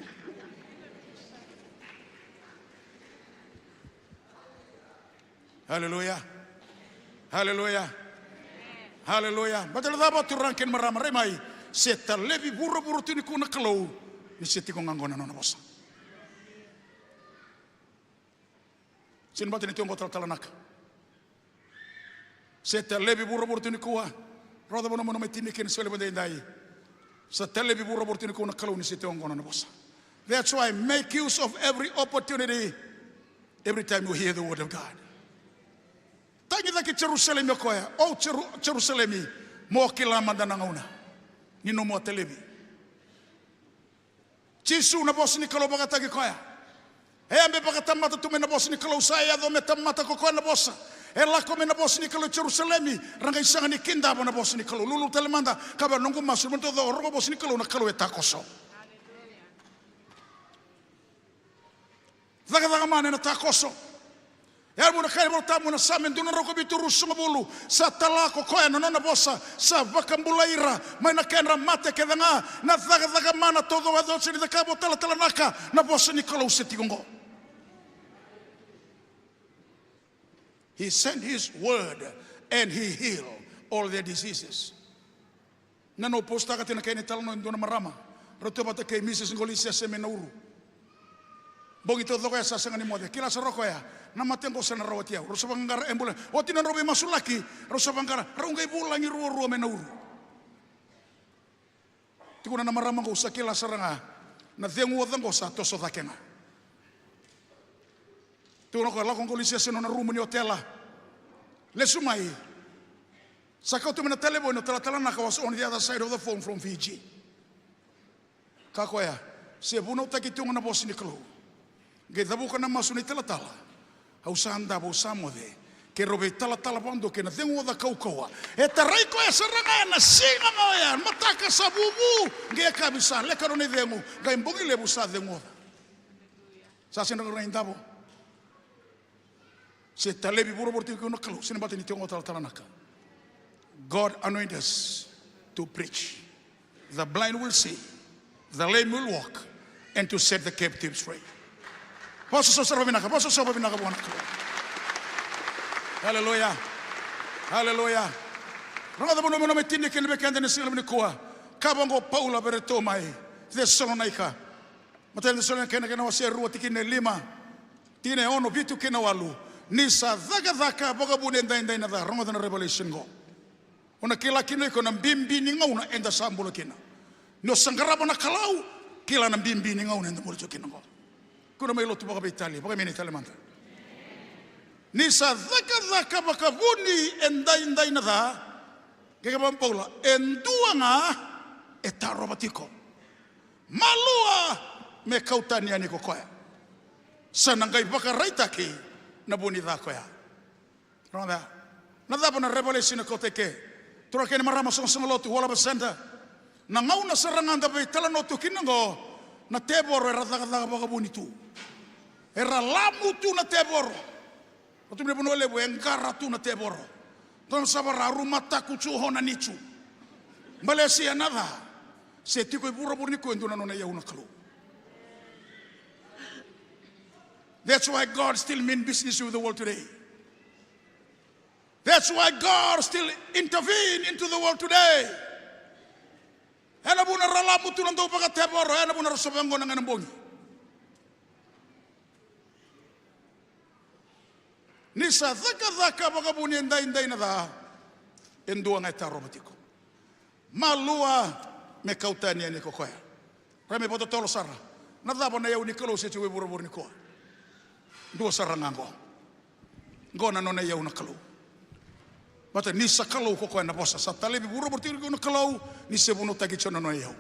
Aleluya. Aleluya. Aleluya. Baleta na cava, turaga kei na marama, rai mai. Se talevi vuravura tu nikua na Kalou, ni se tiko ga qo na nona vosa. Sega ni baleta ni tiko qo Talatalanaka. Se talevi vuravura tu nikua. Rauta, vanua mo na mai tini kina, soli vakaedaidai. Sa talevi vuravura tu nikua na Kalou, ni se tiko qo na nona vosa. That's why make use of every opportunity every time you hear the word of God. Tagicaki Jerusalemi o koya, o Jeru-, Jerusalemi, mo kila mada na gauna ni nomu a talevi. Jisu, na vosa ni Kalou vakataki koya. E a be vakatamata tu mai na vosa ni Kalou, sa yaco me tamata ko koya na vosa. E lako mai na vosa ni Kalou i Jerusalemi, ra qai sega ni kidava na vosa ni Kalou. Lulu tale mada, kaya vei, noqu masu, mo taucoko rogo vosa ni Kalou, na Kalou e takoso. Cakacaka mana ena takoso. E a vuna kaya na iVola Tabu na Same dua na drau ka vitu ruasagavulu, sa tala ko koya na nona vosa, sa vakabulai ira mai na kedra mate kece ga. Na cakacaka mana taucoko e yaco, se ni cakava o Talatalanaka, na vosa ni Kalou se tiko qo. He sent his word and he healed all their diseases. Na noqu postaka tiko na kena italanoa e dua na marama, rau tu vata kei Mrs Qolisiase mai Nauru. Bogi taucoko ya sa sega ni moce, kila sara o koya, na mate qo sa na rawati au. Rau sa vaqaqara ambulance, oti na nodrau veimasulaki, rau sa vaqara, rau qai vulagi ruarua mai Nauru. Tukuna na marama qo, au sa kila sara ga na cegu oca qo sa toso cake ga. Tukuna o koya, lako o Qolisiase ena nona rumu ni otela. Lesu mai. Sa kauta mai na talevoni o Talatalanaka, was on the other side of the phone from Fiji. Kaya o koya, se vunautaki tu ga na vosa ni Kalou. Qai cavuka na masu na italatala. Au sa davo, au sa moce. Keirau veitalatala vakadua kei na cegu oca kaukauwa. E tarai koya sara ga ena siga ga oya, mataka sa vuvu, qai yakavi sa leka nona icegu, qai bogi levu sa cegu oca. Sa sega ni rawa ni davo. Se talevi vuravura tiko na Kalou, sega ni baleta ni tiko qo Talatalanaka. God anoint us to preach. The blind will see, the lame will walk, and to set the captives free. Vakasoso sara vakavinaka, vakasoso vakavinaka vua na Kalou. Aleluya. Aleluya. Rogoca vanua mo na mai tini kina vei keda ena siga levu nikua. Kaya vaqo o Paula vei iratou mai Cesalonaika. Matai ni Cesalonaika na kena wase e rua, tikina e lima, tikina e ono, vitu kei na walu. Ni sa cakacaka vakavuni edaidai na ca. Rogoca na revelation qo. O na kila kina o iko na bibi ni gauna eda sa bula kina. Ni o sa qarava na Kalou, kila na bibi ni gauna eda bula tiko kina qo. Kua ni mai lotu vakaveitalia, vakaimeni tale mada. Ni sa cakacaka vakavuni edaidai na ca. Kaya vaqo o Paula, e dua ga e tarova tiko. Malua me kau tani yani ko koya. Sa na qai vakaraitaki na vu ni ca koya. Rogoca. Na cava na revelation e kauta i ke? Turaga kei na marama, soqosoqo lotu, All Harvest Centre. Na gauna sara ga da veitalanoa tu kina qo, na tevoro era cakacaka vakavuni tu. Era lamu tu na tevoro. Oti mai na Vanua Levu e qara tu na tevoro. Dou na savara, ru mataku tu, hona ni tu. Balesia na ca. Se tiko i vuravura nikua e dua na nona iyau na Kalou. That's why God still mean business with the world today. That's why God still intervene into the world today. Ena vuna ra lamu tu na dau vakatevoro, ena vuna ra sova yaqona ga ena bogi. Ni sa cakacaka vakavuni edaidai na ca, e dua ga e tarova tiko. Malua me kau tani yani ko koya. Rai me vakatotolo sara. Na cava na iyau ni Kalou se tiko i vuravura nikua? Dua sara ga qo. Qo na nona iyau na Kalou. Baleta ni sa Kalou ko koya na vosa. Sa talevi vuravura tiko na Kalou, ni se vunautaki tiko na nona iyau.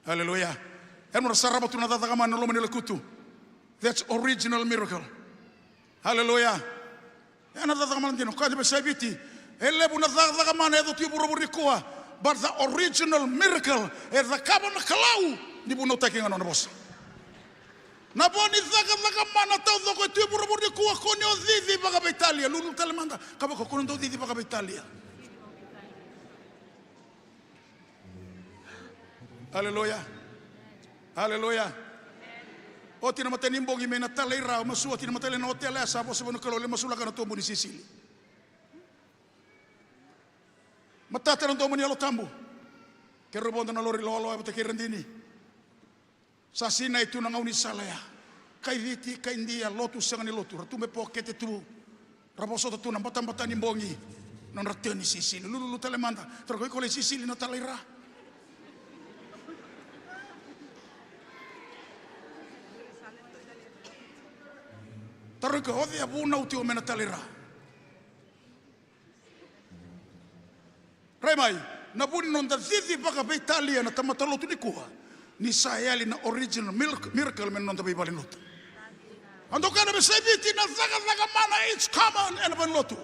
Aleluya. Ena mura sarava tu na cakacaka mana na loma ni lekutu. That's original miracle. Aleluya. E na cakacaka mana dina, o koya e via sa i Viti. E levu na cakacaka mana e yaco tu e vuravura nikua. But the original miracle e cakava na Kalou ni vunautaki ga na nona vosa. Na vo ni cakacaka mana taucoko e tu e vuravura nikua, kua ni o cici vakaveitalia. Lululu tale mada, kaya vei koya, kua ni dau cici vakaveitalia. Aleluya. Aleluya. Oti na matai ni bogi mai na talai ra, au masu oti na mataka lailai na otela ya, sa vosa vua na Kalou, lai masulaka na tobu ni sisili. Matata na domo ni Yalo Tabu. Keirau vodo na lori loloa vata kei Radini. Sa sinai tu na gaunisala ya. Kai Viti, kai Idia, lotu, sega ni lotu. Ra tu me pokete tu. Ra vosota tu na batabata ni bogi. Nodra tio ni sisili. Lululu tale mada. Taro koya, iko lai sisili na talai ra? Taro koya, o cei a vunau tiko mai na talai ra? Rai mai, na vu ni noda cici vakaveitalia na tamata lotu nikua, ni sa yali na original mirac-, miracle mai na noda veivalenilotu. Au dau kaya vei sa i Viti, na cakacaka mana it's common ena valenilotu.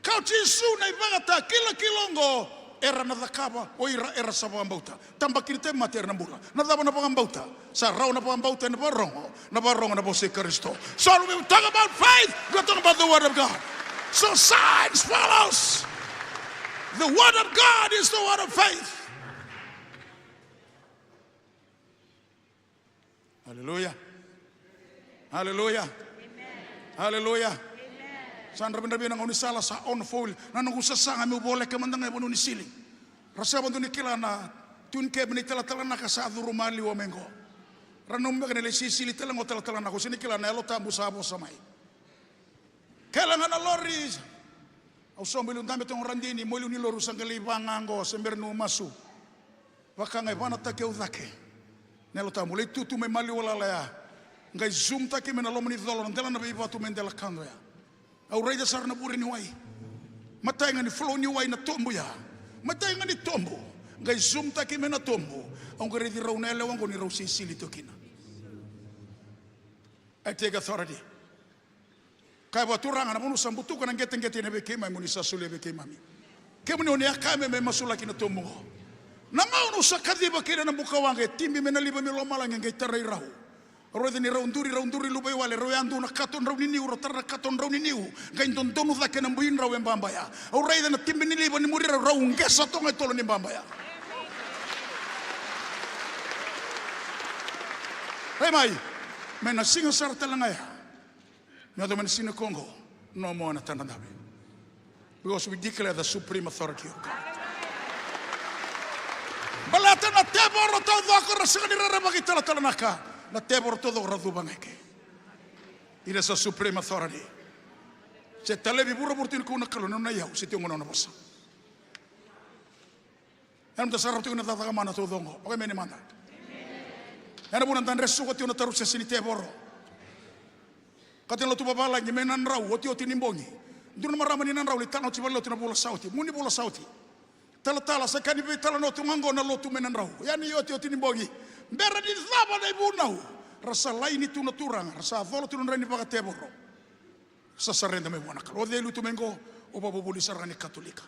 Ka o Jisu na ivakatakilakila oqo, era na cakava o ira era sa vakabauta. Tabaki ni tauvimate era na bula. Na cava na vakabauta? Sa rawa na vakabauta ena vakarogo, na vakarogo na vosa i Karisito. So when we talk about faith, we are talking about the word of God. So signs follows. The word of God is the word of faith. Aleluya. Aleluya. Aleluya. Sa dravudravua na gaunisala, sa on full. Na noqu sasaga meu voleka mada ga e vanua ni sili. Ra sega vakadua ni kila na tune cab ni talatala Naka sa curu maliwa mai qo. Ra nanuma beka ni lai sisili tale ga o talatala Naka, o sega ni kila na Yalo Tabu sa vosa mai. Kele ga na lori. Au sobu i liu, dabe toka o Radini, mai liu ni lori au sa qai lai vaga qo se bera niu masu. Vaka ga e vanataki au cake na Yalo Tabu, lai tutu mai maliwa lala ya. Qai zoom-taki mai na loma ni colo na dela na veivatu mai dela kado ya. Au raica sara na vure ni wai. Matai ga ni flow ni wai na tobu ya. Matai ga ni tobu. Qai zoom-taki mai na tobu. Au qai raici rau na yalewa qo ni rau sisili tu kina. I take authority. Kaya vua, Turaga, na vanua sa butuka na qeteqete ena vei keimami, mo ni sa solia vei keimami. Kemuni o ni a kaya me, me masulaki na tobu qo. Na gauna au sa kaciva kina na bukawaqa e tibi mai na liva mai lomalagi, qai tarai rau. Au raica ni rau duri, rau duri luvaiwale, rau yadua na kato drau ni niu, rau tara na kato drau ni niu, qai dodonu cake na buidrau e baba ya. Au raica na tibi ni liva ni muri rau, rau qesa toka e tolo ni baba ya. Rai mai, mai na siga sara tale ga ya. Me yaco mai na siga nikua qo, no more na tadra dave. Because we declare the supreme authority of God. Baleta na tevoro taucoko era sega ni rerevaki talatala Naka. Na tevoro taucoko ra cuva ga eke. Ira sa supreme authority. Se talevi vuravura tiko nikua na Kalou, na nona iyau, se tiko qo na nona vosa. Ena mata sa rauta tiko na cakacaka mana taucoko. Vakaimeni mada. Ena vuna da dre suka tiko na tarusese ni tevoro. Kati na lotu vavalagi mai Nadrau, otioti ni bogi. Dua na marama ni Nadrau, lai talanoa tiko valenilotu na vula sa oti. Mua ni vula sa oti. Talatala, sa ka ni veitalanoa tu ga qo na lotu mai Nadrau. Ia ni otioti ni bogi. Bera ni cava na ivunau. Ra sa laini tu na turaga, ra sa cola tu na dra ni vakatevoro. Sa sareda mai vua na Kalou. O cei e lutu mai qo, o vakavuvuli sara ga ni Katolika.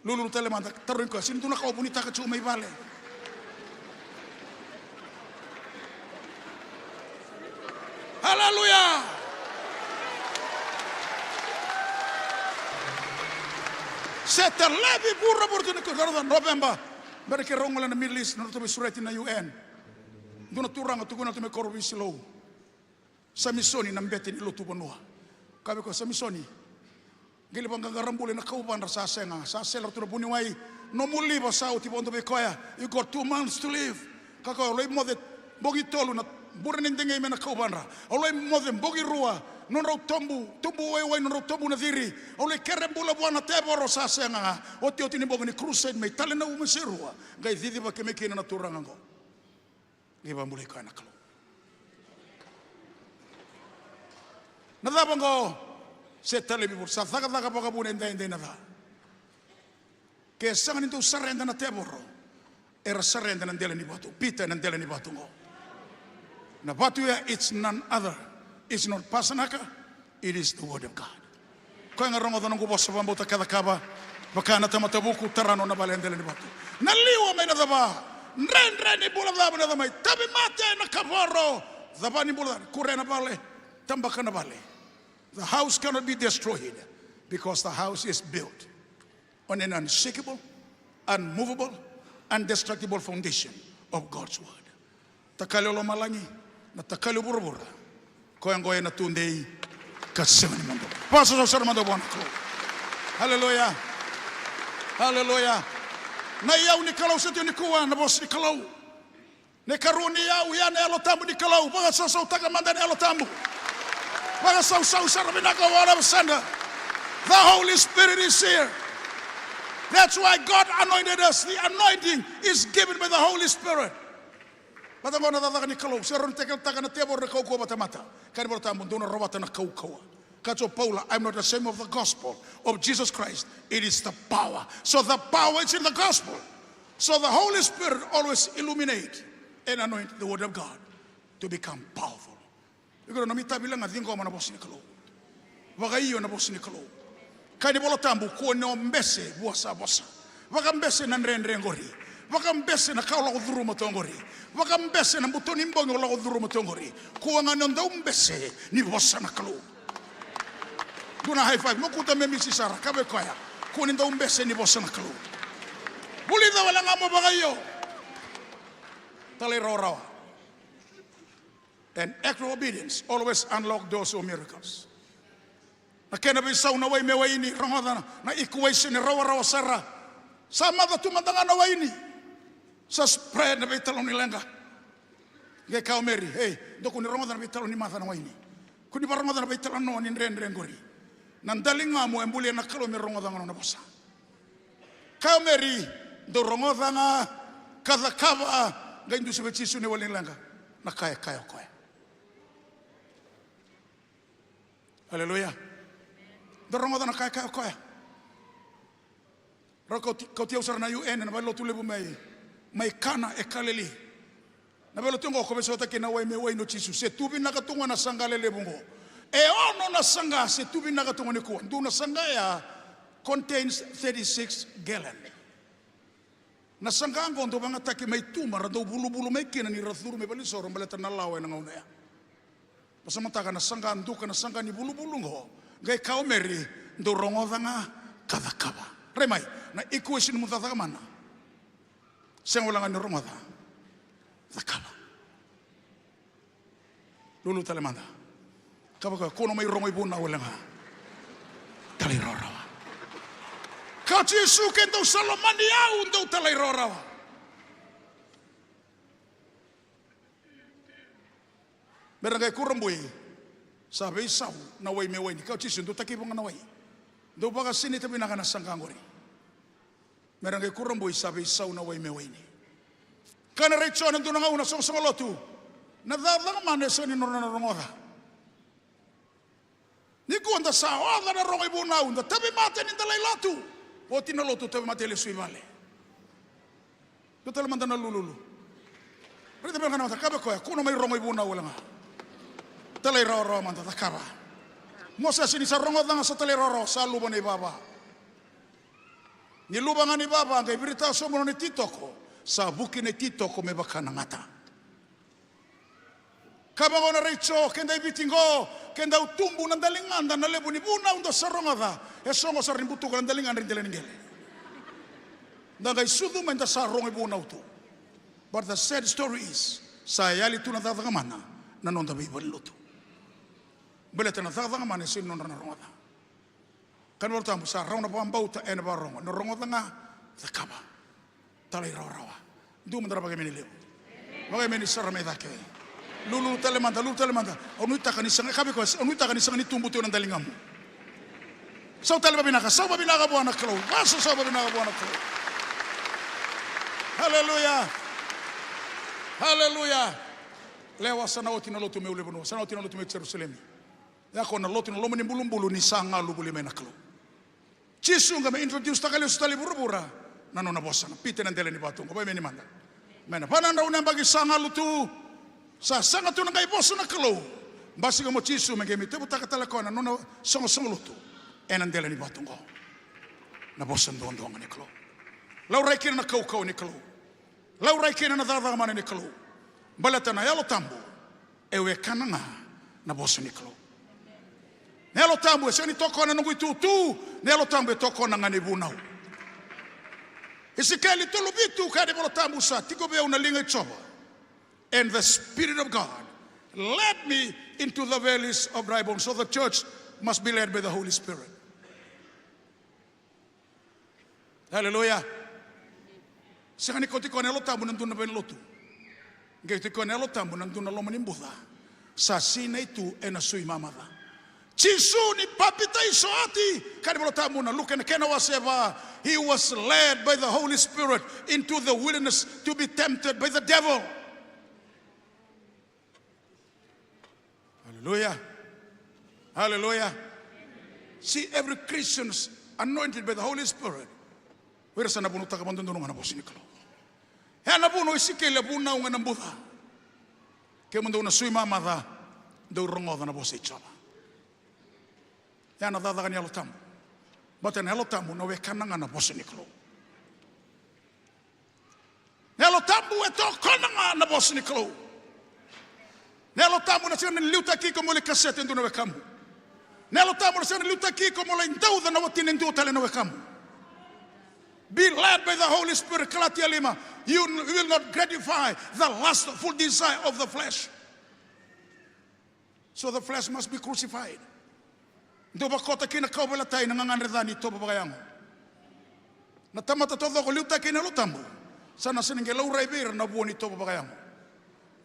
Lululu tale mada, tarogi koya, sega ni dua na ka o vunitaka tiko mai vale. Aleluya! Se talevi vuravura tu na ka, rauta Noveba. Bera keirau gole na Middle East, na ratou veisureti na U N. Dua na turaga tukuna tu mai koro veisilou. Samisoni na bete ni lotu vanua. Kaya vei koya, Samisoni, qai lai vaqaqara bula ena kauvadra sa sega, sa sele ratou na vuniwai, nomu liva sa oti, vodo vei koya, you got two months to live. Kaya koya, au lai moce bogi tolu na bure ni degei mai na kauvadra. Au lai moce bogi rua, nodrau tobu, tubu waiwai, nodrau tobu na ciri. Au lai kere bula vua na tevoro sa sega ga. Otioti ni bogi ni crusade mai Talenau mai Serua. Qai cicivaki mai kina na turaga qo. Qai vakabulai koya na Kalou. Na cava qo? Se talevi vura, sa cakacaka vakavuna edaidai na ca. Ke sega ni dau sareda na tevoro, era sareda na dela ni vatu. Pita ena dela ni vatu qo. Na vatu ya, it's none other It's not Pasanaka, it is the word of God. Koya ga rogoca noqu vosa vakabauta ka cakava, vaka na tamata vuku, tara nona vale e dela ni vatu. Na liwa mai na cava? Dredre ni bula cava na cava mai? Tauvimate, na kavoro. Cava ni bula cava? Kure na vale, tabaka na vale. The house cannot be destroyed because the house is built on an unshakable, unmovable, indestructible foundation of God's word. Takali o lomalagi, na takali o vuravura, koya oqo ena tudei ka sega ni mudu. Vakasausautaka mada vua na Kalou. Haleluya. Haleluya. Na iyau ni Kalou sa tu nikua, na vosa ni Kalou. Na ikarua ni iyau, ya na Yalo Tabu ni Kalou. Vakasausautaka mada na Yalo Tabu. Vakasausau sara vinaka vua na Vasada. The Holy Spirit is here. That's why God anointed us. The anointing is given by the Holy Spirit. Vata oqo na cakacaka ni Kalou. Se rawa ni takilataka na tevoro na kaukauwa vakatamata. Kaya na iVola Tabu, dou na rawata na kaukauwa. Kaya o Paula, "I'm not ashamed of the gospel of Jesus Christ. It is the power." So the power is in the gospel. So the Holy Spirit always illuminate and anoint the word of God to become powerful. Iko na nomu itavi la ga, ciqoma na vosa ni Kalou. Vakaio na vosa ni Kalou. Kaya na iVola Tabu, kua ni o bese vua sa vosa. Vakabese na dredre qori. Vakabese na ka o lako curuma tu qori. Vakabese na buto ni bogi o lako curuma tu qori. Kua ga ni o dau bese ni vosa na Kalou. Dua na high five, mokuta me misi sara, kaya vei koya, kua ni dau bese ni vosa na Kalou. Vulica wale ga mo vakaio. Talairawarawa. And active obedience always unlock doors of miracles. Na kena veisau na wai me waini, rogoca na, na equation e rawarawa sara. Sa maca tu mada ga na waini. Sa spread na veitalanoa ni leqa. Qai kaya o Meri, "Ei, dou kua ni rogoca na veitalanoa ni maca na waini. Kua ni vakarogoca na veitalanoa ni dredre qori. Na daligamu e bulia na Kalou me rogoca ga na nona vosa." Kaya o Meri, "Dou rogoca ga ka cakava." Qai dusia vei Jisu na iwali ni leqa na ka e kaya o koya. Aleluya. Dou rogoca na ka e kaya o koya. Rau kauti, kauti au sara na U N ena valelotu levu mai, mai Kana e Kaleli. Na valelotu oqo ko veisautaki kina na wai me waini o Jisu. Se tu vinaka tu ga na saqa lelevu oqo. E ono na saqa se tu vinaka tu ga nikua. Dua na saqa ya contains thirty-six gallon. Na saqa oqo dau vagataki mai tuba, ra dau vuluvulu mai kina ni ra curu mai valenisoro baleta na lawa ena gauna ya. Vakasamataka na saqa duka, na saqa ni vuluvulu oqo. Qai kaya o Meri, "Dou rogoca ga ka cakava." Rai mai, na equation ni nomu cakacaka mana. Sega wale ga ni rogoca, cakava. Lulu tale mada. Kaya vei koya, "Kua ni mai rogo ivunau wale ga. Talairawarawa." Kaya o Jisu, "Ke dou sa lomani au, dou talairawarawa." Me ra qai kurabui, sa veisau na wai me waini. Kaya o Jisu, "Dou takiva ga na wai. Dou vakasinaita vinaka na saqa qori." Me ra qai kurabui, sa veisau na wai me waini. Kaya na raica na dua na gauna, soqosoqo lotu, na cakacaka mana e sega ni nodra na rogoca. Nikua da sa oca na rogo ivunau, da tauvimate ni da lai lotu. Oti na lotu, tauvimate lesu i vale. Dua tale mada na lululu. Raica vei koya na mata, kaya vei koya, "Kua ni mai rogo ivunau wale ga. Talairawarawa mada, cakava." Mosese ni sa rogoca ga sa talairawarawa, sa luva na ivava. Ni luva ga na ivava, qai viritaka sobu na nona ititoko, sa vuki na ititoko me vaka na gata. Kaya vaqo na raica, keda i Viti qo, ke dau tubu na daligada na levu ni vunau da sa rogoca, e soqo sara ni butuka na daligadra i dela ni qele. Da qai sucu mai da sa rogo ivunau tu. But the sad story is, sa yali tu na cakacaka mana na noda veivalenilotu. Baleta na cakacaka mana e sega ni nodra na rogoca. Kaya na iVola Tabu, sa rawa na vakabauta ena vakarogo, na rogoca ga, cakava. Talairawarawa. Dua mada na vakaemeni levu. Vakaemeni sara mai cake. Lululu tale mada, lulu tale mada. Au nuitaka ni sega, kaya vei koya, au nuitaka ni sega ni tubu tu na daligamu. Sau tale vavinaka, sau vavinaka vua na Kalou. Vasa, sau vavinaka vua na Kalou. Haleluya. Haleluya. Lewa, sa na oti na lotu mai ulunivanua, sa na oti na lotu mai Jerusalemi. Ia ko na lotu na loma ni bulubulu ni sa galu voli mai na Kalou. Jisu qai mai introduce taka lesu tale i vuravura na nona vosa, na Pita na dela ni vatu qo, vakaemeni mada. Mai na va na drau na yabaki sa galu tu, sa sega tu na qai vosa na Kalou. Basika mo Jisu me qai mai tauvutaka tale koya na nona soqosoqo lotu ena dela ni vatu oqo. Na vosa duadua ga ni Kalou. Laurai kina na kaukauwa ni Kalou. Laurai kina na cakacaka mana ni Kalou. Baleta na Yalo Tabu e wekana ga na vosa ni Kalou. Na Yalo Tabu e sega ni tokona na noqu itutu. Na Yalo Tabu e tokona ga na ivunau. Isikeli tolu vitu, kaya na iVola Tabu, sa tiko vei au na liga i Jiova. And the Spirit of God led me into the valleys of dry bones. So the church must be led by the Holy Spirit. Hallelujah. Sega ni kauti koya na Yalo Tabu na dua na valenilotu. Qai kauti koya na Yalo Tabu na dua na loma ni buca. Sa sinai tu ena sui mamaca. Jisu ni papitaiso oti, kaya na iVola Tabu na Luke na kena wase va, he was led by the Holy Spirit into the wilderness to be tempted by the devil. Hallelujah. Hallelujah. See, every Christian is anointed by the Holy Spirit. O ira sa na vunautaka vakadodonu ga na vosa ni Kalou. E na vuna o Isikeli e vunau ga ena buca. Kemudou na sui mamaca, dou rogoca na vosa i Jiova. Ya na cakacaka ni Yalo Tabu. Baleta na Yalo Tabu na wekana ga na vosa ni Kalou. Na Yalo Tabu e tokona ga na vosa ni Kalou. Na Yalo Tabu na sega ni liutaki iko mo lai kasete e dua na wekamu. Na Yalo Tabu na sega ni liutaki iko mo lai dauca na watina e dua tale na wekamu. Be led by the Holy Spirit, Kalatia lima. You will not gratify the lustful desire of the flesh. So the flesh must be crucified. Dou vakota kina kauveilatai na gagadre ca ni itovo vakayago. Na tamata taucoko liutaki ena Yalo Tabu, sa na sega ni qai laurai vei ira na vua ni itovo vakayago.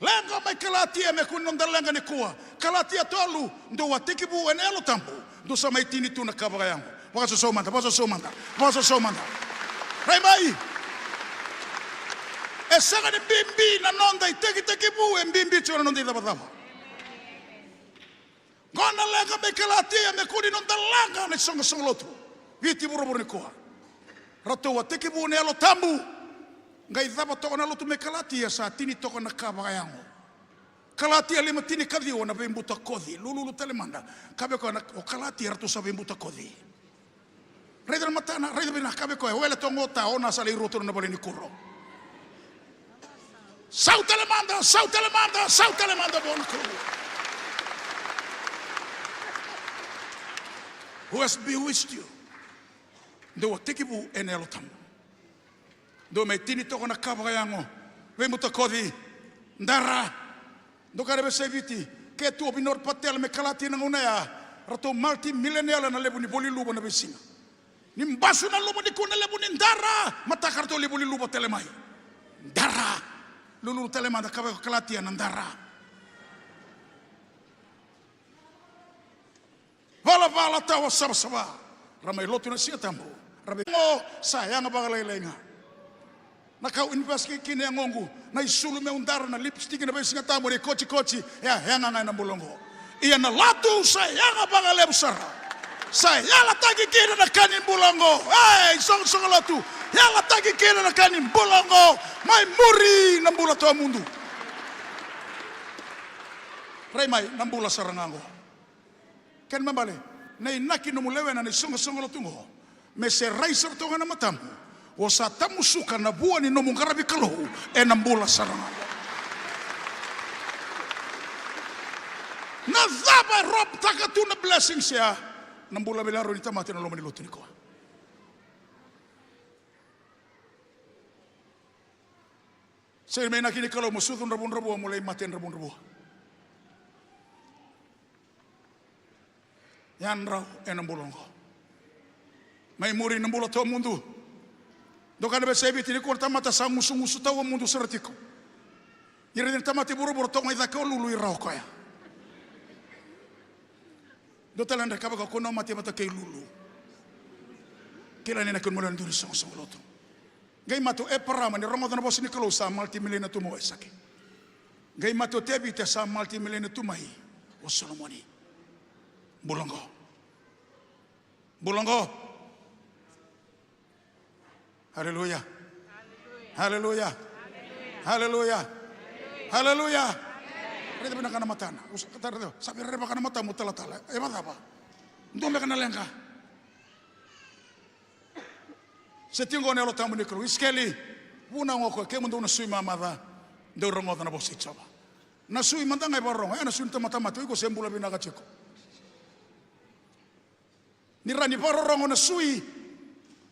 Leqa mai Kalatia me kua ni noda leqa nikua. Kalatia tolu, dou a tekivu ena Yalo Tabu, dou sa mai tini tu na ka vakayago. Vakasausau mada, vakasausau mada, vakasausau mada. Rai mai. E sega ni bibi na noda itekitekivu, e bibi tiko na noda icavacava. Qo na leqa mai Kalatia me kua ni noda leqa na isoqosoqo lotu. Viti vuravura nikua. Ratou a tekivu na Yalo Tabu. Qai cava toka na lotu mai Kalatia, sa tini toka na ka vakayago. Kalatia lima tinikaciwa, na veibutakoci. Lululu tale mada. Kaya vei koya, o Kalatia ratou sa veibutakoci. Raica na matana, raica vei na ka vei koya, wele toka qo, ta o na sa lai rua tu na vale ni kuro. Sau tale mada, sau tale mada, sau tale mada vua na Kalou. Who has bewitched you? Dou a tekivu ena Yalo Tabu. Dou mai tini toka na ka vakayago. Veibutakoci, dara. Dou kaya na veiyasai Viti, ke tu o Vinod Patel mai Kalatia na gauna ya, ratou multi-millionaire na levu ni voli luva na veisiga. Ni basu na luva nikua na levu ni dara, mataka ratou lai voli luva tale mai. Dara. Lululu tale mada, kaya vei koya, Kalatia na dara. Valavala tawa savasava. Ra mai lotu na Siga Tabu. Ra vei, o, sa yaga vakalailai ga. Na ka au invest kina yagoqu, na isulu meu dara, na lipstick na veisiga tabu, na ikotsikotsi, e a yaga ga ena bula oqo. Ia na lotu sa yaga vakalevu sara. Sa yalataki kina na ka ni bula oqo. Ei, soqosoqo lotu, yalataki kina na ka ni bula oqo. Mai muri na bula tawamudu. Rai mai na bula sara ga oqo. Kena ibalebale, na inaki nomu lewena na isoqosoqo lotu oqo, me se rai sara toka na matamu, o sa tamusuka na vua ni nomu qaravi Kalou ena bula sara ga. Na cava e robtaka tu na blessings ya? Na bula veilaro ni tamata ena loma ni lotu nikua. Sega ni mai inaki ni Kalou mo sucu dravudravua, mo lai mate dravudravua. Yadrau ena bula oqo. Mai muri na bula tawamudu. Dou kaya na veiyasai Viti, nikua na tamata sa gusugusu tawamudu sara tiko. Ni raica na tamata i vuravura toka mai cake o lulu, i ra o koya. Dua tale na dre, kaya vaka, ko na mate vata kei lulu. Kila ni na kena ibalebale na dua na isoqosoqo lotu. Qai mate o Eparama, ni rogoca na vosa ni Kalou, sa multi-millionaire tu mai o Aisake. Qai mate o Tevita, sa multi-millionaire tu mai o Solomoni. Bula oqo. Bula oqo. Aleluya. Aleluya. Aleluya. Aleluya. Raica vinaka na matana. Au sa, sa via rerevaka na matamu talatala. E vakacava? Dua beka na leqa. Se tiko qo na Yalo Tabu ni Kalou. Isikeli, vunau o koya, kemudou na sui mamaca, dou rogoca na vosa i Jiova. Na sui mada ga e vakarorogo, e na sui ni tamata mate, o iko se bula vinaka tiko. Ni rawa ni vakarorogo na sui,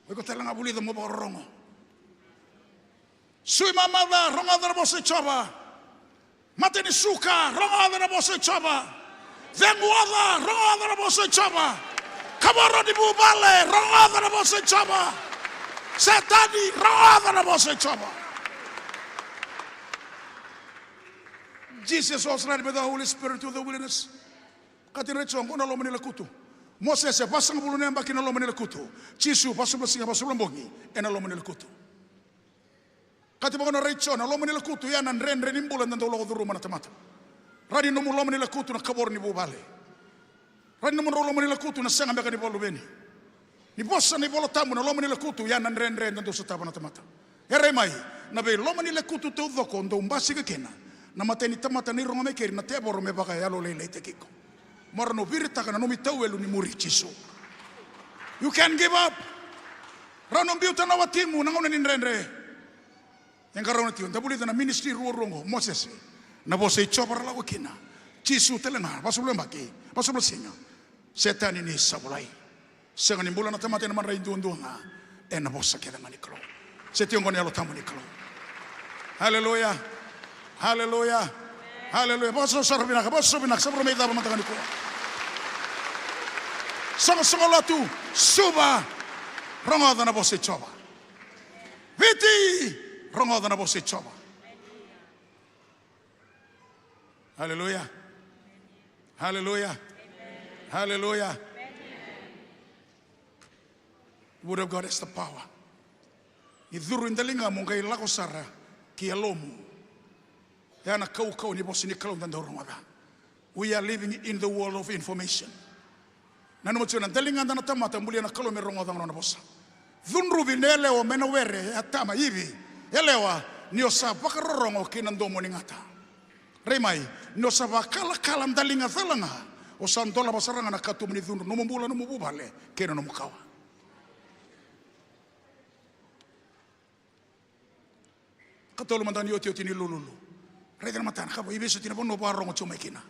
o iko tale ga vulica mo vakarorogo. Sui mamaca, rogoca na vosa i Jiova. Mate ni suka, rogoca na vosa i Jiova. Cegu oca, rogoca na vosa i Jiova. Kavoro ni vuvale, rogoca na vosa i Jiova. Setani, rogoca na vosa i Jiova. Jesus was led by the Holy Spirit to the wilderness. Kati na raica qo na loma ni lekutu. Mosese, vasagavulu na yabaki na loma ni lekutu. Jisu, vasagavulu na siga, vasagavulu na bogi, ena loma ni lekutu. Kati vaqo na raica na loma ni lekutu, ia na dredre ni bula eda dau lako curuma na tamata. Rawa ni nomu loma ni lekutu na kavoro ni vuvale. Rawa ni nomudrau loma ni lekutu na sega beka ni vakaluveni. Ni vosa na iVola Tabu na loma ni lekutu, ia na dredre eda dau sotava na tamata. Erai mai, na veiloma ni lekutu taucoko dou basika kina, na matai ni tamata ni rogo mai keri na tevoro me vakayalolailaitaki iko. Mora no viritaka na nomu itauwelu ni muri Jisu. You can give up. Rawa no biuta na watimu na gauna ni dredre. E qarauna tiko, da vulica na ministry ruarua oqo, Mosese. Na vosa i Jiova ra lako kina. Jisu tale ga, vasagavulu yabaki, vasagavulu siga. Setani ni savulai. Sega ni bula na tamata ena madrai duadua ga. Ena vosa kece ga ni Kalou. Se tiko qo na Yalo Tabu ni Kalou. Aleluya. Aleluya. Aleluya. Vakasausara vinaka, vakasausara vinaka, sa vura mai cava mada ga nikua. Soqosoqo lotu, Suva, rogoca na vosa i Jiova. Viti, rogoca na vosa i Jiova. Aleluya. Aleluya. Aleluya. The word of God has the power. Ni curu i daligamu qai lako sara ki yalomu. Ya na kaukauwa ni vosa ni Kalou da dau rogoca. We are living in the world of information. Nanuma tiko na daligada na tamata bulia na Kalou me rogoca na nona vosa. Cudruvi na yalewa mai na were, e a tama, Ivi, yalewa, ni o sa vakarorogo ki na domo ni gata. Rai mai, ni o sa vakalakala daliga cala ga, o sa dolava sara ga na katuba ni cudru nomu bula, nomu vuvale kei na nomu kawa. Katolu mada ni otioti ni lululu. Raica na matana, ka vei, veisoti na vanua vakarorogo tiko mai kina.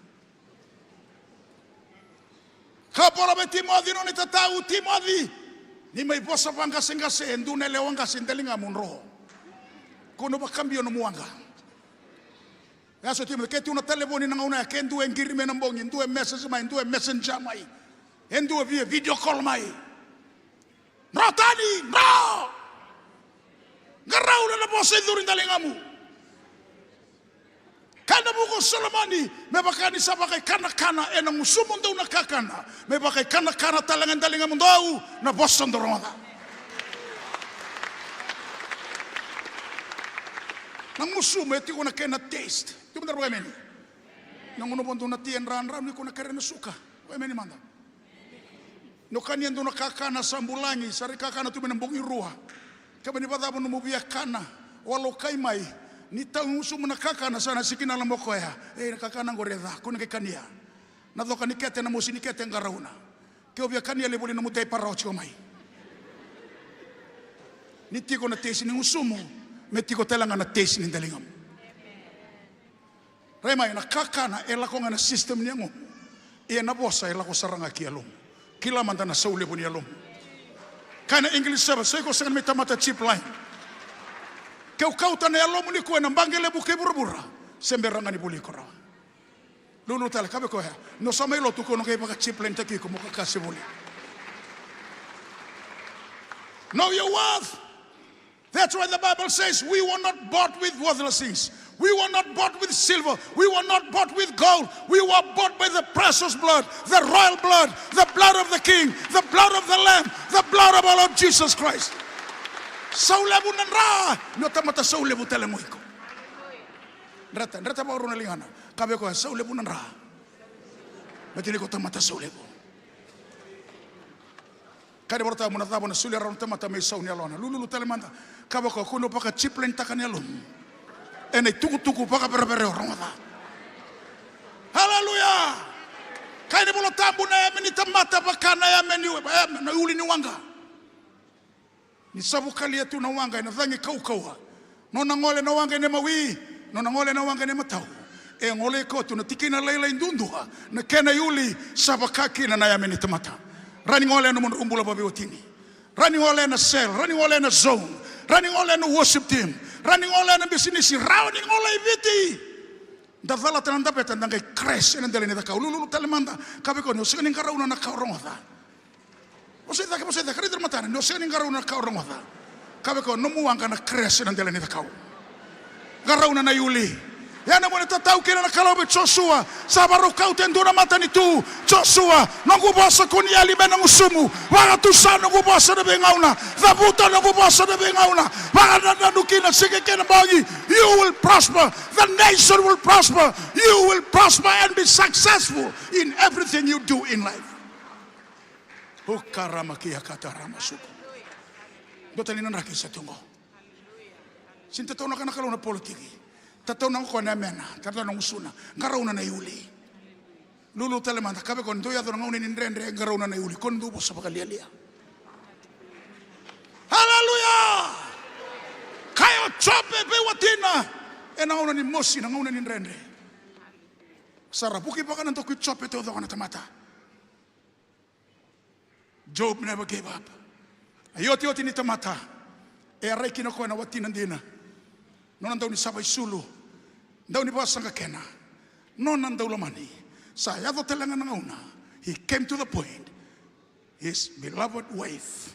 Ka vola vei Timoci, nona itatau, Timoci, ni mai vosa vaqaseqase e dua na yalewa qase e daligamu dro. Kua ni vakabio nomu waqa. E a so Timoci, ke tu na talevoni na gauna ya, ke dua e qiri mai na bogi, dua e message mai, dua e messenger mai, e dua via video call mai. Dro tani, dro! Qarauna na vosa e curu i daligamu. Kaya na vuku o Solomoni, me vaka ni sa vakaikanakana ena gusumu dou na kakana, me vakaikanakana tale ga e daligamudou na vosa dou rogoca. Na gusumu e tiko na kena taste. Tiko mada vakaemeni. Na gauna vadou na ti e dradra, ni ko na kere na suka. Vakaemeni mada. Ni o kania e dua na kakana sa bulagi, sa rai kakana tu mai na bogi rua. Kevaka ni vakacava nomu via kana, o a lokai mai, ni tau gusumu na kakana sa na sikinala mo koya. E, na kakana qori e ca, kua ni qai kania. Na coka ni kete, na mosi ni kete qarauna. Ke o via kania lai voli nomu daipa rawa tiko mai. Ni tiko na tesi ni gusumu, me tiko tale ga na tesi ni daligamu. Rai mai, na kakana e lako ga ena system ni yagomu. Ia na vosa e lako sara ga ki yalomu. Kila mada na sau levu ni yalomu. Kaya na English servant, sa iko sega ni mai tamata cheap line. Ke o kauta na yalomu nikua ena baqe levu kei vuravura, se bera ga ni voli iko rawa. Lulu tale, kaya vei koya, ni o sa mai lotu, kua ni qai vaka cheap line taki iko mo kakase voli. Know your worth. That's why the Bible says we were not bought with worthless things. We were not bought with silver. We were not bought with gold. We were bought by the precious blood, the royal blood, the blood of the King, the blood of the Lamb, the blood of our Lord Jesus Christ. Sau levu na dra, ni o tamata sau levu tale ga o iko. Dreta, dreta vakarua na ligana. Kaya vei koya, sau levu na dra. Baleta ni ko tamata sau levu. Kaya na iVolatabu, na cava na solia rawa na tamata me isau ni yalona? Lululu tale mada. Kaya vei koya, kua ni o vaka cheap line taka na yalomu ena itukutuku vakaverevere o rogoca. Ni Vola Tabu, na yame ni tamata vaka na yame ni, yame na uli ni waqa. Ni savukalia tu na waqa ena cagi kaukauwa. Nona gole na waqa ena mawi, nona gole na waqa ena matau. E golei koya tu na tikina lailai duadua, na kena iuli sa vaka kina na yame ni tamata. Rawa ni gole ena nomu bula vaveiwatini. Rawa ni gole ena cell, rawa ni gole ena zone, rawa ni gole ena worship team, rawa ni gole ena bisinisi, rawa ni gole i Viti. Da calata na daveta, da qai crash ena dela ni cakau. Lululu tale mada, kaya vei koya ni o sega ni qarauna na ka o rogoca. Vosa i cake, vosa i cake, raica na matana, ni o sega ni qarauna na ka o rogoca. Kaya vei koya, nomu waqa na crash ena dela ni cakau. Qarauna na iuli. Ya na vuna e tatau kina na Kalou vei Josua. Sa vakarau kauta e dua na matanitu. Josua, noqu vosa ko ni yali mai na gusumu. Vakatusa noqu vosa na veigauna. Cavuta noqu vosa na veigauna. Vakanananu kina, siga kei na bogi. You will prosper. The nation will prosper. You will prosper and be successful in everything you do in life. Ukaramakia katarama suku. Dua tale na draki sa tu qo. Sega ni tataunaka na Kalou na politiki. Tataunaka o koya na yamena, tataunaka na gusuna. Qarauna na iuli. Lululu tale mada, kaya vei koya ni dou yaco na gauna ni dredre, qarauna na iuli. Ko ni dou vosa vakalialia. Haleluya! Kaya o Jope vei watina ena gauna ni mosi, na gauna ni dredre. Sa ra vuki vakanadaku i Jope taucoko na tamata. Job never gave up. A iotioti ni tamata e a rai kina o koya na watina dina. Nona dau ni sava isulu, dau ni vakasaqa kena, nona dau lomani. Sa yaco tale ga na gauna, he came to the point, his beloved wife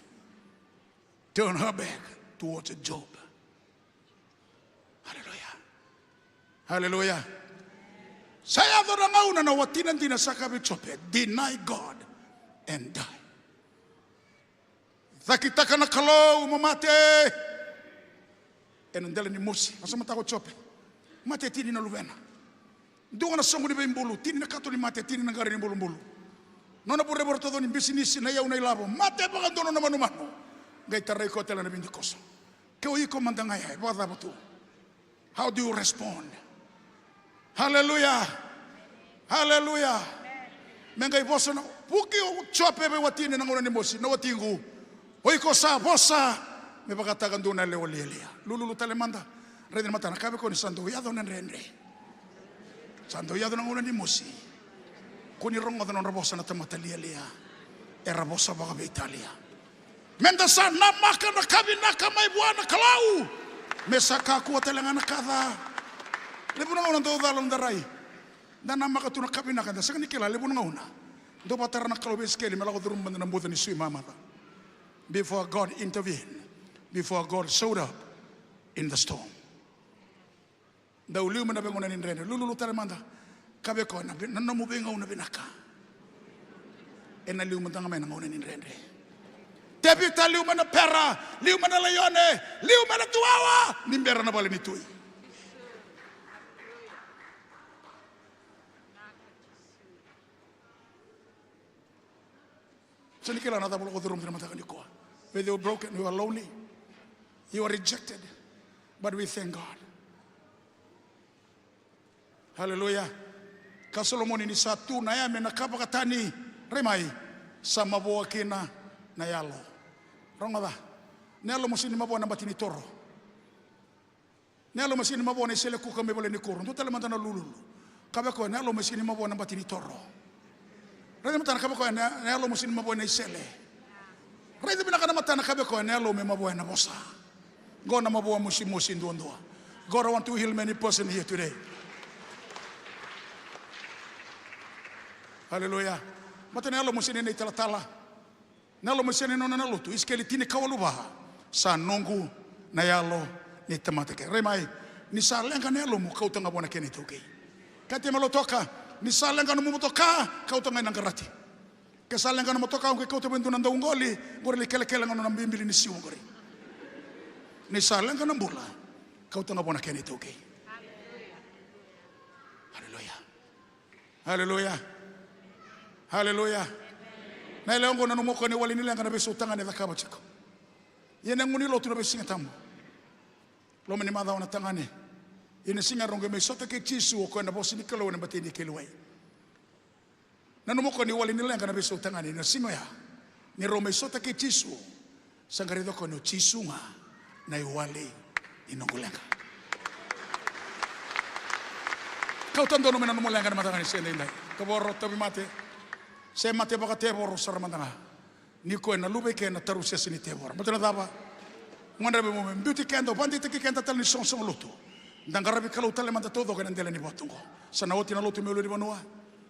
turned her back towards Job. Haleluya. Haleluya. Sa yaco na gauna na watina dina sa kaya vei Jope, deny God and die. Cakitaka na Kalou mo mate. Ena dela ni mosi, vakasamataka o Jope. Mate tini na luvena. Dua ga na soqo ni veibulu, tini na kato ni mate, tini na qara ni bulubulu. Nona vuravura taucoko ni bisinisi, na iyau, na ilavo, mate vakadua nona manumanu. Qai tarai koya tale na vidikoso. Ke o iko mada ga ya, e vakacava tu? How do you respond? Haleluya. Haleluya. Me qai vosa na, vuki o Jope vei watini na gauna ni mosi, na watiqu. O iko sa vosa me vakataka dua na yalewa lialia. Lululu tale mada. Raica na matana, kaya vei koya ni sa dau yaco na dredre. Sa dau yaco na gauna ni mosi. Ko ni rogoca na nodra vosa na tamata lialia. Era vosa vakaveitalia. Meda sa namaka na ka vinaka mai vua na Kalou. Me sa kakua tale ga na ka ca. Levu na gauna dau cala na darai. Da namaka tu na ka vinaka, da sega ni kila levu na gauna. Dau vakatara na Kalou vei Isikeli me lako curuma mada na buca ni sui mamaca. Before God intervened, before God showed up in the storm. Dau liu mai na veigauna ni dredre. Lululu tale mada. Kaya vei koya na, na nomu veigauna vinaka. Ena liu mada ga mai na gauna ni dredre. Tevita liu mai na pera, liu mai na laione, liu mai na tuwawa. Ni bera na vale ni tui. Sega ni kila na cava o lako curuma tu na mataka nikua. Whether you are broken, you are lonely, you are rejected. But we thank God. Haleluya. Ka Solomoni ni sa tu na yame na ka vakatani, rai mai, sa mavoa kina na yalo. Rogoca. Na yalo mo sega ni mavoa na bati ni toro. Na yalo mo sega ni mavoa na isele kuka mai vale ni kuro. Dua tale mada na lululu. Kaya vei koya, na yalo mo sega ni mavoa na bati ni toro. Raica matana, kaya vei koya, na, na yalo mo sega ni mavoa na isele. Raica vinaka na matana, kaya vei koya, na yalo me mavoa na vosa. Qo na mavoa mosimosi duadua. God, I want to heal many person here today. Haleluya. Matana, na yalo mo sega ni na italatala. Na yalo mo sega ni nona na lotu. Isikeli tinikawalu va. Sa noqu na yalo ni tamata ke. Rai mai, ni sa leqa na yalomu, kauta ga vua na kena itaukei. Kaya tiko mai lotoka, ni sa leqa nomu motoka, kauta ga ina qarati. Ke sa leqa na motoka, qai kauta vei dua na dauqoli, qori lai kelekele ga nona bibili ni siwa qori. Ni sa leqa na bula, kauta ga vua na kena itaukei. Haleluya. Haleluya. Haleluya. Na yalewa oqo nanuma o koya ni wali ni leqa na veisau tagane e cakava tiko. Ia na gunu ni lotu na veisiga tabu. Loma ni macawa na tagane. Ia na siga e rau qai mai sota kei Jisu o koya na vosa ni Kalou ena batei ni keli wai. Nanuma o koya ni wali ni leqa na veisautagane na siga oya. Ni rau mai sota kei Jisu. Sa qai raica o koya ni o Jisu ga na iwali ni noqu leqa. Kauta donu me nanuma leqa na mataka ni siga edaidai. Kevoro, tauvimate, se mate vakatevoro sara mada ga. Ni koya na luve i ke na tarusesu ni tevoro. Baleta na cava? Gadreva mo me biuti keda, vakadeitaki keda tale ni soqosoqo lotu. Da qaravi Kalou tale mada taucoko ena dela ni vatu oqo. Sa na oti na lotu mai ulunivanua.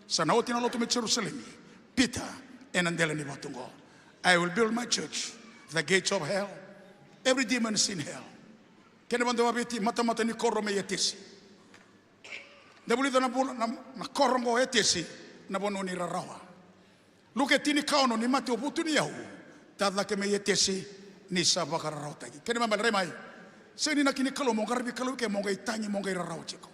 Sa na oti na lotu mai Jerusalemi. Pita, ena dela ni vatu oqo. I will build my church. The gates of hell. Every demon is in hell. Kena vata vakaviti, matamata ni koro mai Etesi. Da vulica na vula, na, na koro oqo Etesi, na vanua ni rarawa. Luke tinikaono, ni mate o vutuniyau, ta cake mai Etesi, ni sa vakararawataki. Kena ibalebale, rai mai. Sega ni inaki ni Kalou mo qaravi Kalou i ke, mo qai tagi, mo qai rarawa tiko.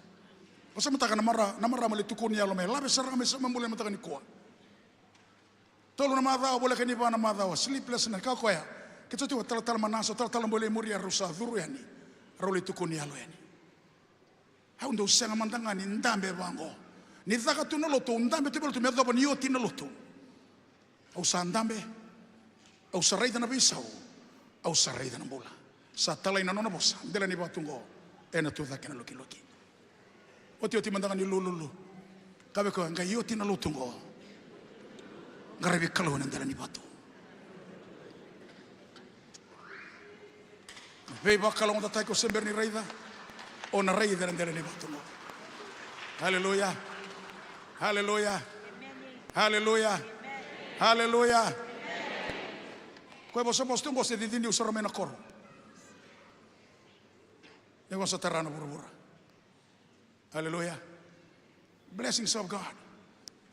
Au sa mataka na mara, na marama lai tukuni yalo mai, lave sara ga mai Samabula ena mataka nikua. Tolu na macawa, voleka ni va na macawa, sleepless night, kaya o koya. Keitou tiko talatala Manasa, talatala bau lai muri, rau sa curu yani. Rau lai tukuni yalo yani. Au dau sega mada ga ni dabe vaqo. Ni caka tu na lotu, au dabe tu vei lotu me yacova ni oti na lotu. Au sa dabe, au sa raica na veisau, au sa raica na bula. Sa talai na nona vosa, dela ni vatu oqo, ena tu cake na lokiloki. Otioti mada ga ni lululu. Kaya vei koya, qai oti na lotu oqo. Qaravi Kalou ena dela ni vatu. Veivakalougatataki o se bera ni raica, o na raica ena dela ni vatu oqo. Aleluya. Aleluya. Aleluya. Aleluya. Koya e vosavosa tu oqo se cici niu sara mai na koro. Ni vosa tara na vuravura. Aleluya. Blessings of God.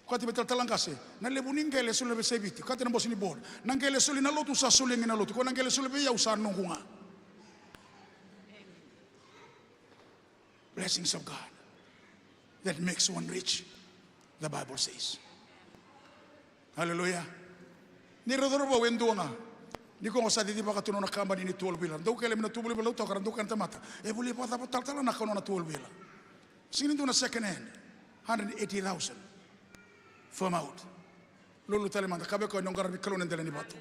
Kati me talatala qase, na levu ni qele soli na veiyasai Viti. Kati na bose ni board. Na qele soli na lotu sa soli ga na lotu. Ko na qele soli vei au sa noqu ga. Blessings of God that makes one rich, the Bible says. Aleluya. Ni rau cauravou e dua ga. Ni ko qo sa cicivaka tu nona kabani ni twelve wheeler. Dau kele mai na twelve wheeler, dau toka, ra dau kaya na tamata, e vuli vakacava talatala na ka nona twelve wheeler? Sega ni dua na second hand. Hundred eighty thousand. Firm out. Lulu tale mada, kaya vei koya ni o qaravi Kalou na dela ni vatu.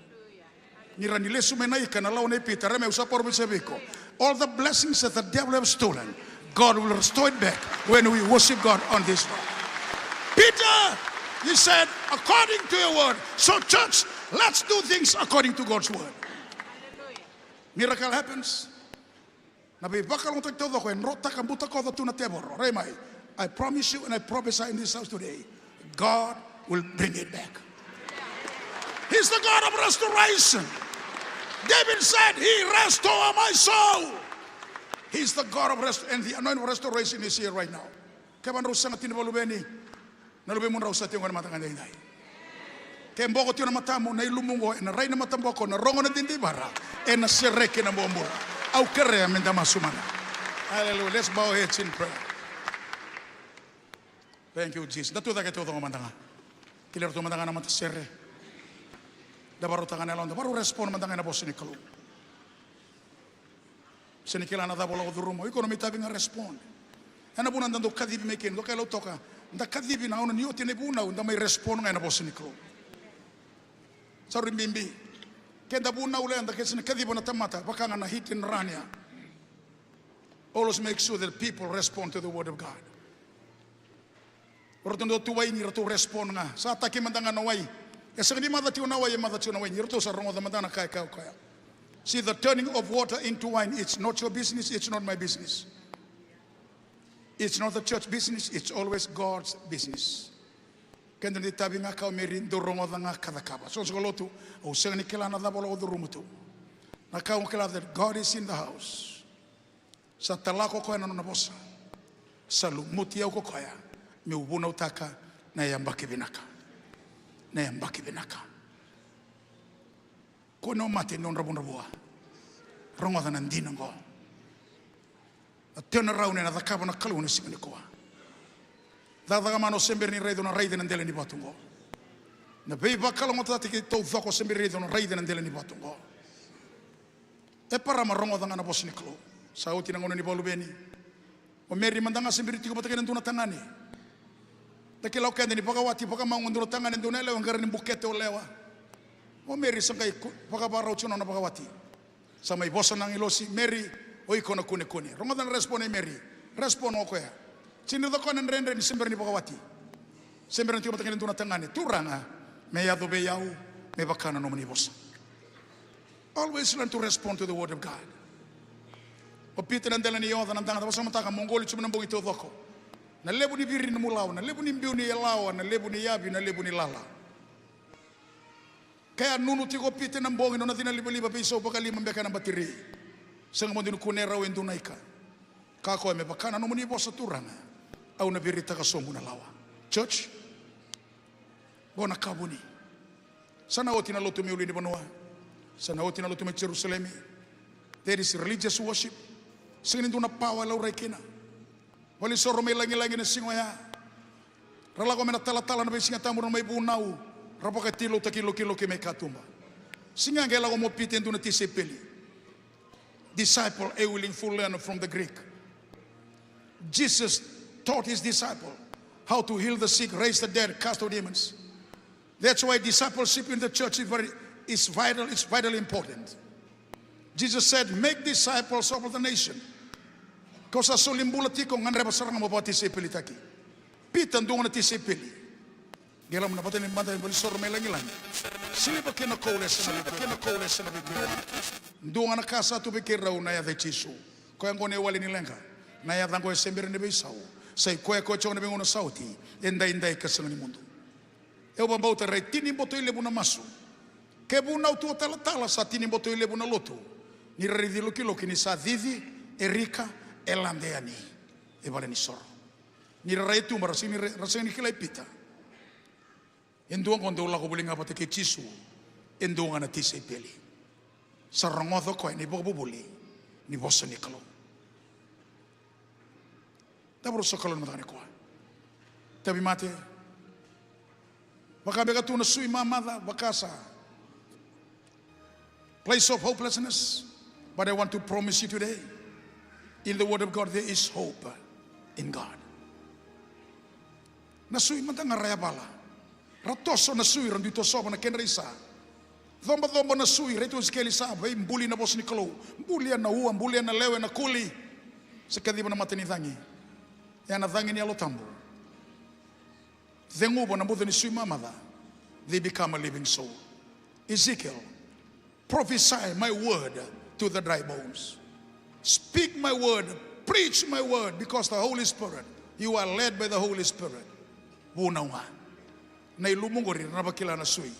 Ni ra ni lesu mai na ika na lawa nei Pita, rai mai, au sa parofisai vei iko. All the blessings that the devil have stolen, God will restore it back when we worship God on this rock. Peter, he said, according to your word. So church, let's do things according to God's word. Miracle happens. Na veivakalougatataki taucoko e drotaka, butakoca tu na tevoro. Rai mai. I promise you and I prophesy in this house today, God will bring it back. He's the God of restoration. David said, "He restore my soul." He's the God of rest and the anointing of restoration is here right now. Kevaka drau sega tiko ni vakaluveni, na luvemudrau sa tiko qo ena mataka edaidai. Ke boko tiko na matamu, na ilumu qo ena rai na mataboko, na rogo na didivara, ena sereki na bobula. Au kerea meda masu mada. Hallelujah. Let's bow our heads in prayer. Thank you, Jesus. Da tu cake taucoko mada ga. Kilai ratou mada ga na matasere. Da varautaka na yaloda, varau respond mada ga ena vosa ni Kalou. Se ni kila na cava o lako curuma, o iko na mai tavi ga respond. Ena vuna da dau kacivi mai kina, dau kaya Lautoka, da kacivi na gauna ni oti na ivunau, da mai respond ga ena vosa ni Kalou. Sa rui bibi. Ke da vunau le, da ke sega ni kaciva na tamata, vaka ga na hit and run ya. Always make sure that people respond to the word of God. O ratou dau tu waini, ratou respond ga. Sa taki mada ga na wai. E sega ni maca tiko na wai, e maca tiko na waini. Ratou sa rogoca mada na ka e kaya o koya. See, the turning of water into wine, it's not your business, it's not my business. It's not the church business, it's always God's business. Keda na itavi ga ka o Meri, dau rogoca ga ka cakava. Soqosoqo lotu, au sega ni kila na cava o lako curuma tu. Na ka au kila that God is in the house. Sa tala ko koya na nona vosa. Sa lumuti au ko koya meu vunautaka na yabaki vinaka. Na yabaki vinaka. Ko ni o mate ni o dravudravua. Rogoca na dina oqo. Na turn around ena cakava na Kalou na siga nikua. Cakacaka mana o se bera ni raica, o na raica ena dela ni vatu oqo. Na veivakalougatataki taucoko o se bera ni raica, o na raica ena dela ni vatu oqo. Eparama, rogoca ga na vosa ni Kalou. Sa oti na gauna ni vakaluveni. O Meri mada ga se bera ni tiko vata kei na dua na tagane. Da kila o keda ni vakawati, vakamagu e dua na tagane, e dua na yalewa, qara ni bukete o lewa. O Meri sa qai ku-, vakavakarau tiko na nona vakawati. Sa mai vosa na agilosi, Meri, o iko na kunekune. Rogoca na respond nei Meri. Respond o koya. Sega ni raica o koya na dredre ni se bera ni vakawati. Se bera ni tiko vata kei na dua na tagane. Turaga, me yaco vei au me vaka na nomuni vosa. Always learn to respond to the word of God. O Pita na dela ni oca na daga, da vakasamataka, mo qoli tiko mai na bogi taucoko. Na levu ni viri ni nomu lawa, na levu ni biu ni lawa, na levu ni yavi, na levu ni lala. Ke a nunu tiko o Pita ena bogi, nona cina livaliva veisau vakalima beka ena batiri. Sega mo dina ni kunea rau e dua na ika. Kaya o koya, me vaka na nomuni vosa Turaga, au na viritaka sobu na lawa. Church, qo na ka vuni. Sa na oti na lotu mai Ulunivanua. Sa na oti na lotu mai Jerusalemi. That is religious worship. Sega ni dua na power e laurai kina. Valenisoro mai lagilagi na siga oya. Ra lako mai na talatala na veisiga tabu, ra mai vunau, ra vakatiloutaki lokiloki mai katuba. Siga qai lako mai o Pita e dua na tisaipeli. Disciple, a willing fool learner from the Greek. Jesus taught his disciple how to heal the sick, raise the dead, cast out demons. That's why discipleship in the church is very, is vital, it's vitally important. Jesus said, make disciples of all the nation. Kau sa soli bula tiko, gadreva sara ga mo vakatisaipelitaki. Pita dua ga na tisaipeli. Qai lako mai na vata ni mata ni valenisoro mai lagilagi. Siliva kei na koula e sega vei koula, kei na koula e sega vei koula. Dua ga na ka sa tu vei keirau na yaca i Jisu. Koya qo na iwali ni leqa. Na yaca qo e se bera ni veisau. Sa i koya, koya tiko na veigauna sa oti. E daidai ka sega ni mudu. Au vakabauta rai tini boto i levu na masu. Ke vunau tu o talatala sa tini boto i levu na lotu. Ni ra raici lokiloki ni sa cici, e rika, e lade yani. E valenisoro. Ni ra rai tu, ba ra sega ni, ra sega ni kilai Pita. E dua qo dau lako voli ga vata kei Jisu. E dua ga na tisaipeli. Sa rogoca o koya na ivakavuvuli ni vosa ni Kalou. Cava rau sa Kalou na mataka nikua? Tauvimate. Vaka beka tu na sui mamaca, vaka sa. Place of hopelessness. But I want to promise you today, in the word of God, there is hope in God. Na sui mada ga ra yavala. Ra toso na sui, ra dui tosova na kedra isa. Cobacoba na sui, raica tu o Isikeli sa veibuli na vosa ni Kalou. Bulia na ua, bulia na lewe, na kuli. Se kaciva na mata ni cagi. Ya na cagi ni Yalo Tabu. Ceguva na buca ni sui mamaca. They become a living soul. Ezekiel, prophesy my word to the dry bones. Speak my word, preach my word, because the Holy Spirit, you are led by the Holy Spirit. Vunau ga. Na ilumu qori, ra na vakila na sui.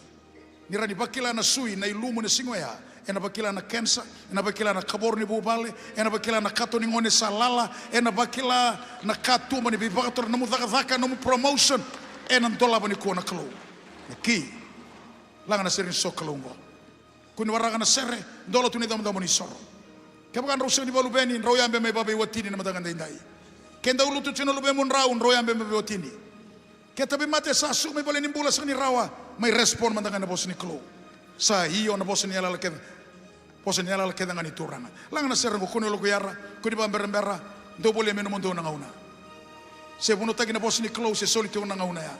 Ni ra ni vakila na sui, na ilumu na siga oya, ena vakila na kenisa, ena vakila na kavoro ni vuvale, ena vakila na kato ni gone sa lala, ena vakila na katuba ni veivakatura, nomu cakacaka, nomu promotion, ena dolava nikua na Kalou. Na ki, laga na sere ni sokalou qo. Kua ni waraka na sere, dola tu na icabocabo ni soro. Kevaka drau sega ni vakaluveni, drau yabe mai vaveiwatini na mataka daidai. Ke dau lutu tiko na luvemudrau, drau yabe mai veiwatini. Ke tauvimate sa suka mai vale ni bula sega ni rawa, mai respond mada ga na vosa ni Kalou. Sa io na vosa ni yalayala kece, vosa ni yalayala kece ga ni Turaga. Laga na sere qo, kua ni lokuyara, kua ni vaberabera, dou volia me nomudou na gauna. Se vunautaki na vosa ni Kalou, se soli tiko na gauna ya.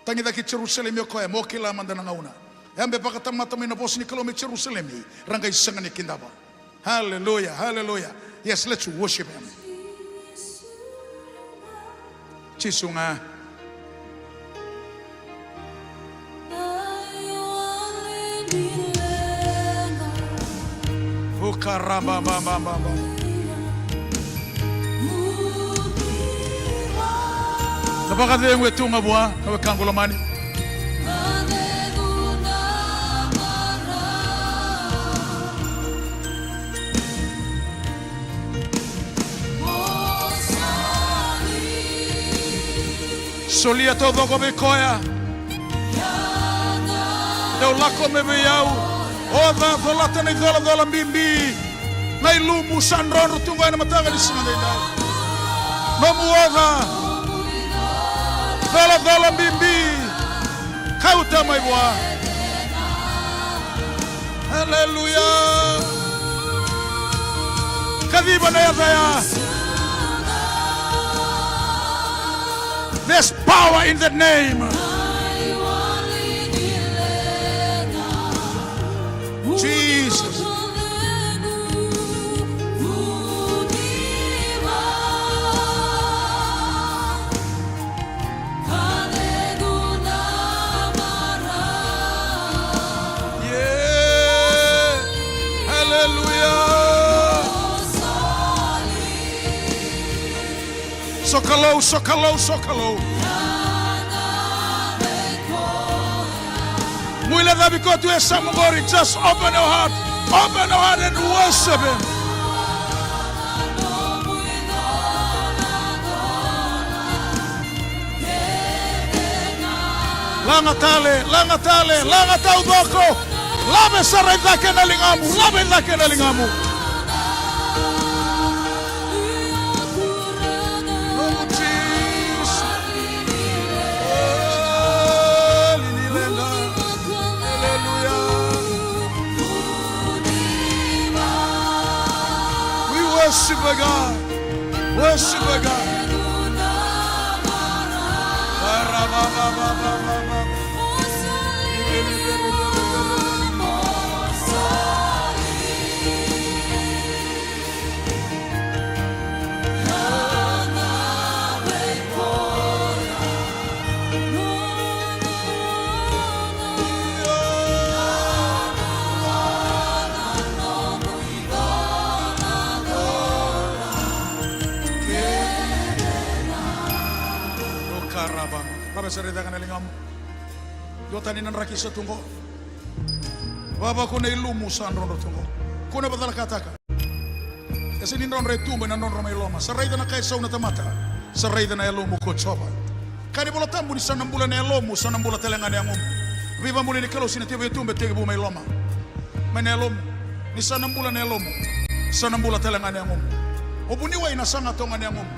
Tagicaki Jerusalemi o koya, mo kila mada na gauna. Yabe vakatamata mai na vosa ni Kalou mai Jerusalemi, ra qai sega ni kidava. Hallelujah, hallelujah. Yes, let's worship him. Jisu ga. Vukarababababa. Na vakacegu e tu ga vua na wekaqu lomani. Solia taucoko vei koya. Dou lako mai vei au. Oca, colata na icolacola bibi. Na ilumu sa drodro tu qo ena mataka ni siga daidai. Nomu oca. Colacola bibi. Kauta mai vua. Aleluya. Kaciva na yaca ya. There's power in the name. Jesus. Yeah. Hallelujah. Sokalou, sokalou, sokalou. Mo ilecavi koya tu e yasamu qori, just open your heart. Open your heart and worship him. Laga tale, laga tale, laga taucoko. Lave sara i cake na ligamu, lave i cake na ligamu. Oh, Jesus. Oh, lililenda. Hallelujah. We worship you, God. Worship you, God. Lave sara i cake na ligamu. Dua tani na draki sa tu qo. Vava ko na ilumu sa drodro tu qo. Ko na vacalakataka. E sega ni drodro e tuba, ena drodro mai loma. Sa raica na ka e sau na tamata. Sa raica na yalomu ko Jiova. Ka ni Vola Tabu ni sa na bula na yalomu, sa na bula tale ga na yagomu. Veivakabulai ni Kalou sega ni tekivu e tuba, e tekivu mai loma. Mai na yalomu. Ni sa na bula na yalomu, sa na bula tale ga na yagomu. O vuniwai na saga toka ga na yagomu.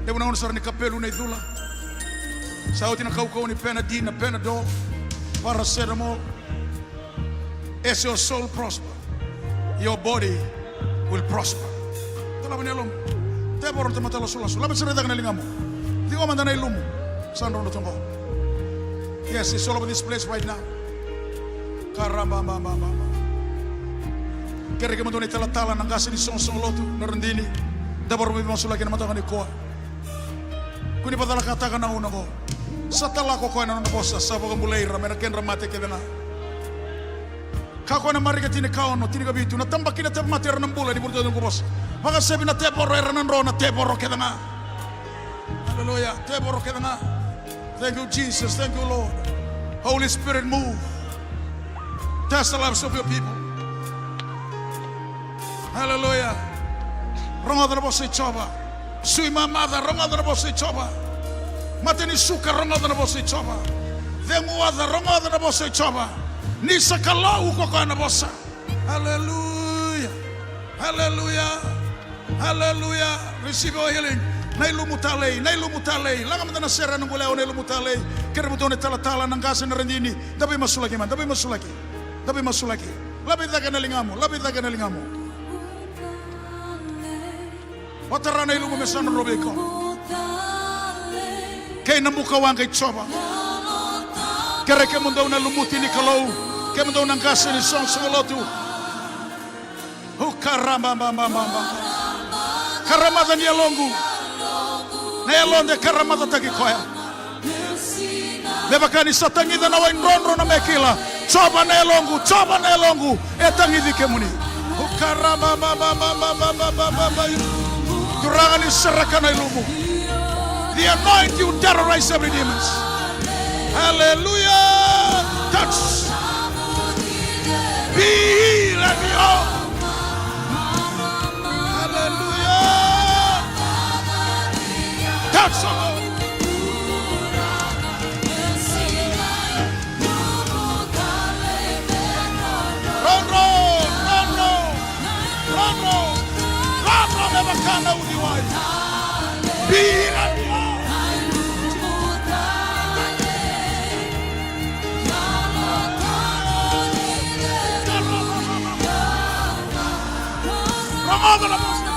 Levu na gauna sa rawa ni kapelu na icula. Sa oti na kaukauwa ni Panadine, na Panadol, paracetamol. As your soul prosper, your body will prosper. Dolava na yalomu. Tevoro na tamata lasulasu. Lave sara i cake na ligamu. Ciqoma mada na ilumu. Sa drodro tu qo. Yes, it's all over this place right now. Karababababa. Kerei kemudou na italatala, na qase ni soqosoqo lotu, na radini. Tevoro, veivakamasulaki ena mataka nikua. Ko ni vacalakataka na gauna qo. Sa tala ko koya na nona vosa, sa vakabulai ira mai na kedra mate kece ga. Kaya o koya na Marika tinikaono, tinikavitu, na tabaki na tauvimate era na bula ni vuravura ni noqu vosa. Vakasevi na tevoro, era na dro na tevoro kece ga. Hallelujah, tevoro kece ga. Thank you, Jesus. Thank you, Lord. Holy Spirit, move. Touch the lives of your people. Hallelujah. Rogoca na vosa i Jiova. Sui mamaca, rogoca na vosa i Jiova. Mate ni suka, rogoca na vosa i Jiova. Cegu oca, rogoca na vosa i Jiova. Ni sa Kalou ko koya na vosa. Hallelujah. Hallelujah. Hallelujah. Receive your healing. Na ilumu talei, na ilumu talei. Laga mada na sere na quleo, na ilumu talei. Kere vuto na talatala, na qase, na radini. Da veimasulaki mada, da veimasulaki. Da veimasulaki. Lave i cake na ligamu, lave i cake na ligamu. O tara na ilumu me sa drodro vei iko. Kei na bukawaqa i Jiova. Kere kemudou na lumuti ni Kalou. Kemudou na qase ni soqosoqo lotu. Ukarababababa. Karamaca ni yaloqu. Na yaloda e karamacataki koya. Me vaka ni sa tagica na wai drodro na me kila. Jiova na yaloqu, Jiova na yaloqu, e tagici kemuni. Ukarababababa. Turaga ni sereka na ilumu. The anointing will terrorize every demons. Hallelujah. Touch. Be healed and be whole. Hallelujah. Touch, oh Lord. Drodro, drodro, drodro, drodro me vaka na uciwai. Bira ni o. Rogoca na vosa.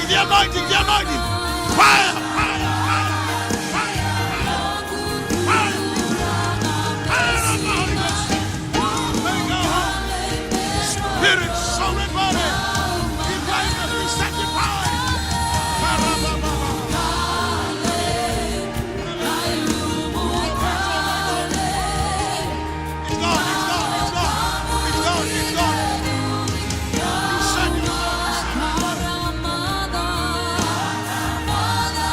The anointing, the anointing. Fire, fire, fire, fire, fire, fire. Fire of the Holy Ghost. Let it go. Spirit, soul, and body. Be blameless, be sanctified. Ba-ra-ba-ba-ba. It's gone, it's gone, it's gone. It's gone, it's gone. You said you love, you said you love.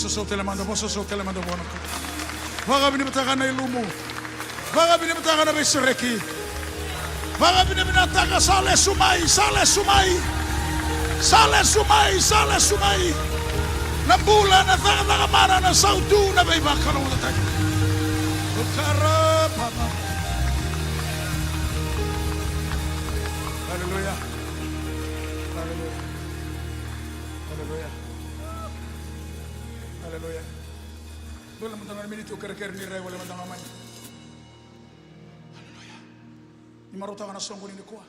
Vososou tale mada, vososou tale mada vua na Kalou. Vakavinavinakataka na ilumu. Vakavinavinakataka na veisereki. Vakavinavinakataka, sa lesu mai, sa lesu mai. Sa lesu mai, sa lesu mai. Na bula, na cakacaka mana, na sautu, na veivakalougatataki. Karapapa. Aleluya. Aleluya. Aleluya. Aleluya. Dua mada ga na miniti, au kerekere ni rai wale mada ga mai. Aleluya. Ni marautaka na soqoni nikua.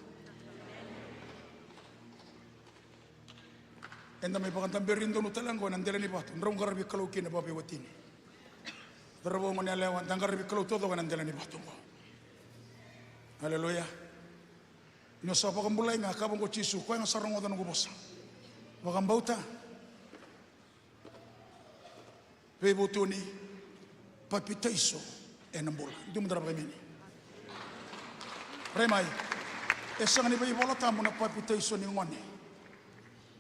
Eda mai vakadaberi donu tale oqo ena dela ni vatu, drau qaravi Kalou kina vakaveiwatini. Cauravou, goneyalewa, da qaravi Kalou taucoko ena dela ni vatu oqo. Aleluya. Ni o sa vakabulai ga, kaya vaqo o Jisu, koya ga sa rogoca noqu vosa, vakabauta, veivutuni, papitaiso, ena bula. Dua mada ra vakaimeni. Rai mai. E sega ni vei iVola Tabu na papitaiso ni gone.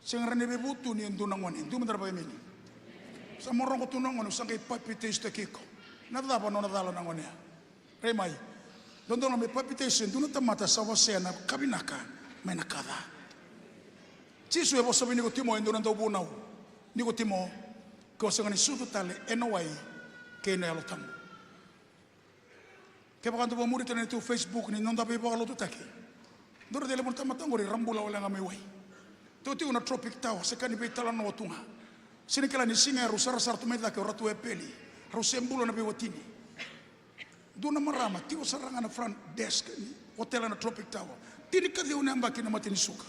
Sega ni veivutuni e dua na gone. Dua mada ra vakaimeni. Sa mo rogo tu na gone, au sa qai papitaisotaki iko. Na cava nona cala na gone ya? Rai mai. Dodonu me papitaiso e dua na tamata sa wasea na ka vinaka mai na ka ca. Jisu e vosa vei Nikotimo e dua na dauvunau. Nikotimo, ke o sega ni sucu tale ena wai kei na Yalo Tabu. Kevaka dou vakamuri tale na neitou Facebook ni noda veivakalotutaki, dou raica e levu na tamata oqori ra bula wale ga mai wai. Tou tiko na Tropic Tower, se ka ni veitalanoa tu ga. Sega ni kila ni siga ya rau sarasara tu mai cake o Ratu Epeli, rau se bula na veiwatini. Dua na marama tiko sara ga na front desk ni otela na Tropic Tower. Tinikaciwa na yabaki na mate ni suka.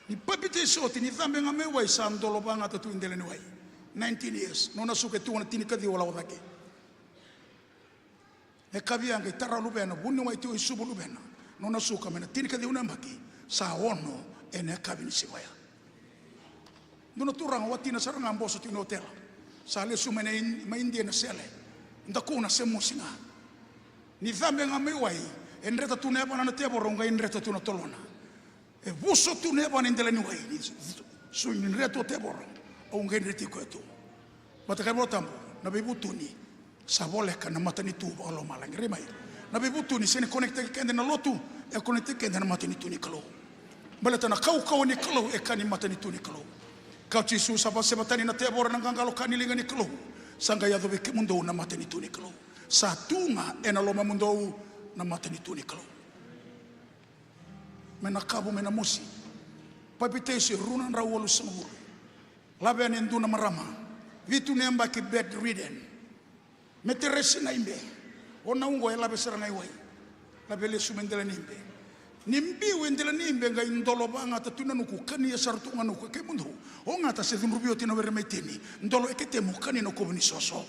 Ni papitaiso oti, ni cabe ga mai wai, sa dolo vagata tu i dela ni wai. Nineteen years. Nona suka e tu na tinikaciwa lako cake. E kavia qai tara luvena, vuniwai tiko i Suva luvena. Nona suka mai na tinikaciwa na yabaki, sa ono ena yakavi ni siga ya. Dua na turaga, watina sara ga boso tiko ni otela. Sa lesu mai na In-, mai Idia na sele. Dakuna se mosi ga. Ni cabe ga mai wai, e dreta tu na yavana na tevoro, au qai dreta tu na tolona. E vuso tu na yavana i dela ni wai, ni su-, su-, ni dreta tu o tevoro, au qai dreti koya tu. Baleta kaya na iVola Tabu, na veivutuni sa voleka na matanitu vakalomalagi. Rai mai. Na veivutuni sega ni connectaki keda na lotu, e connectaki keda na matanitu ni Kalou. Baleta na kaukauwa ni Kalou e ka ni matanitu ni Kalou. Kaya o Jisu, sa vasevatani na tevoro na qaqalo ka ni liga ni Kalou. Sa qai yaco vei kemudou na matanitu ni Kalou. Sa tu ga ena lomamudou na matanitu ni Kalou. Mai na kavu, mai na mosi. Papitaiso e rua na drau walusagavulu. Lavena e dua na marama, vitu na yabaki, bedridden. Meteresi na ibe. O na uqo e lave sara ga i wai. Lave lesu mai dela ni ibe. Ni biu e dela ni ibe qai dolo vagata tu na nuku, kania sara tu ga nuku, e kemudou. O gata se cudruvi oti na were mai teni. Dolo e ketemu, kania na kovu ni soso.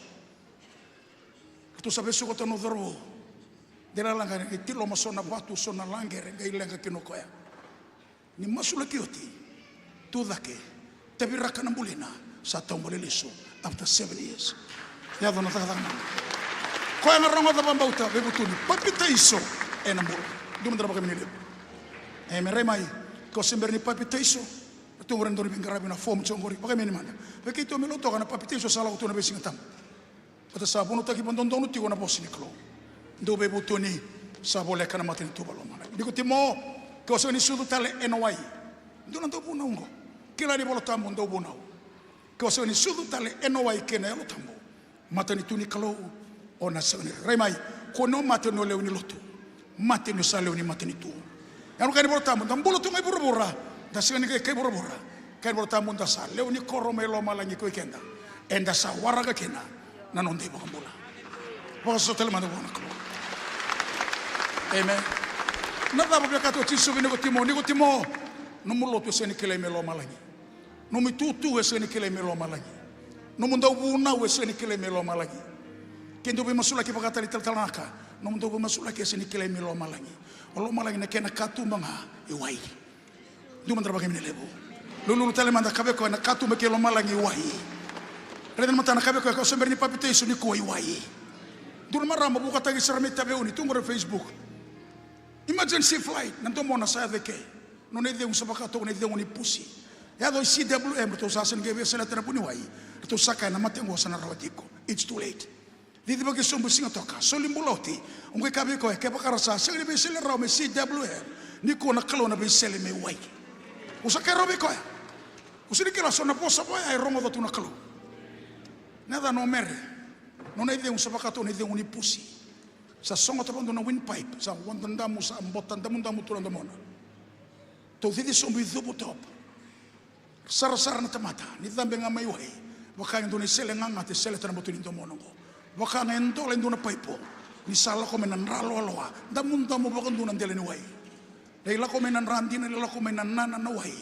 Ratou sa veisukota na cauravou. Dela laga e tiloma so na vatu, so na laqere, qai leqa kina o koya. Ni masulaki oti, tu cake, taviraka na bulina, sa taubale lesu after seven years. Yaco na cakacaka mana. Koya ga rogoca, vakabauta, veivutuni, papitaiso ena bula. Dua mada ra vakaimeni levu. Amen. Rai mai. Ke o se bera ni papitaiso, tu qori e dua na veiqaravi na form tiko qori. Vakaimeni mada. Vei keitou mai Lautoka, na papitaiso sa lako tu na veisiga tabu. Baleta sa vunautaki vakadodonu tiko na vosa ni Kalou. Dou veivutuni, sa voleka na matanitu vakalomalagi. Nikotimo, ke o sega ni sucu tale ena wai. Dua na dauvunau oqo. Kila ni iVola Tabu dauvunau. Ke o sega ni sucu tale ena wai kei na Yalo Tabu, matanitu ni Kalou o na sega ni rai mai. Kua ni o mate ni o lewe ni lotu. Mate ni o sa lewe ni matanitu. Ia na ka ni iVola Tabu, da bula tu ga i vuravura, da sega ni qai kai vuravura. Ka ni iVola Tabu, da sa lewe ni koro mai lomalagi ko i keda. Eda sa waraka kina na noda iVakabula. Vakasoso tale mada vua na Kalou. Amen. Na cava e kaya o Jisu vei Nikotimo? Nikotimo, nomu lotu e sega ni kilai mai lomalagi. Nomu itutu e sega ni kilai mai lomalagi. Nomu dauvunau e sega ni kilai mai lomalagi. Ke dou veimasulaki vakatali talatala Naka, nomu dau veimasulaki e sega ni kilai mai lomalagi. O lomalagi na kena katuba ga e wai. Dua mada ra vakaimini levu. Lululu tale mada, kaya vei koya na katuba kei lomalagi e wai. Raica na matana, kaya vei koya, ke o se bera ni papitaiso nikua, e wai. Dua na marama vukataki sara mai Taveuni, tu qori e Facebook. Emergency flight, na domona sa yaco eke. Nona icegu sa vaka toka na icegu ni pusi. Yaco i C W M, ratou sa sega ni qai veisaleta na vuniwai. Ratou sa kaya na mate oqo sa na rawa tiko. It's too late. Cicivaki sobu, Sigatoka, soli bula oti. O qai kaya vei koya, kevaka ra sa sega ni veisele rawa mai C W M, nikua na Kalou na veisele mai wai. Au sa kaya rawa vei koya, au sega ni kila, so na vosa vaya e rogoca tu na Kalou. Na yacana o Mere, nona icegu sa vaka tu na icegu ni pusi. Sa sogota vakadua na windpipe, sa vodo damu, sa bota damudamu tu na domona. Tou cici sobu i Cuvu Top. Sarasara na tamata, ni cabe ga mai wai. Vaka e dua na isele gagate e seleta na butu ni domona oqo. Vaka ga e dola e dua na paipo, ni sa lako mai na dra loaloa, damudamu vakadua na dela ni wai. Lai lako mai na dra dina, lai lako mai na nana na wai.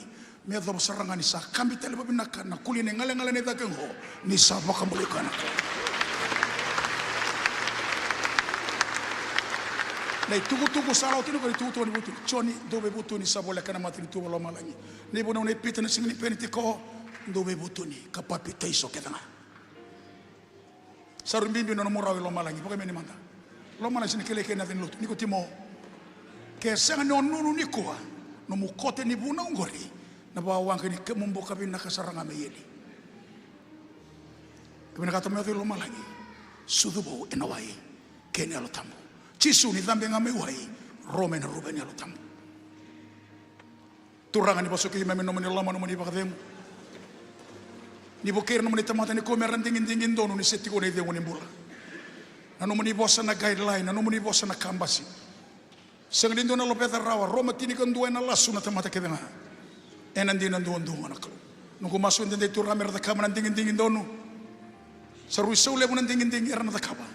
Me yacova sara ga ni sa kabi tale vavinaka na kulina i galegale ni cake oqo, ni sa vakabulai koya na Kalou. Na itukutuku sa lako tiko ni koya, na itukutuku ni vutuni. Joni, dou veivutuni, sa voleka na matanitu vakalomalagi. Ni vunau nei Pita na siga ni penitiko, dou veivutuni ka papitaiso kece ga. Sa rui bibi na nomu rawa i lomalagi, vakaimeni mada. Lomalagi sega ni kilai kina na yaca ni lotu. Nikotimo, ke sega ni o nunu nikua nomu kote ni vunau oqori, na vakawaqa ni kemu buka vinaka sara ga mai eli. Ka vinakata mo yaco i lomalagi, sucu vou ena wai kei na Yalo Tabu. Jisu ni cabe ga mai wai, ro mai na ruve ni Yalo Tabu. Turaga, ni vosoti keimami ena nomuni loma, nomuni vakacegu. Ni vukei ira na nomuni tamata nikua me ra digidigi donu ni se tiko na icegu ni bula. Na nomuni vosa na guideline, na nomuni vosa na kabasi. Sega ni dua na loveca rawa, Roma tinikadua, ena lasu na tamata kece ga. Ena dina duadua ga na Kalou. Noqu masu edaidai, Turaga, me ra cakava na digidigi donu. Sa rui sau levu na digidigi era na cakava.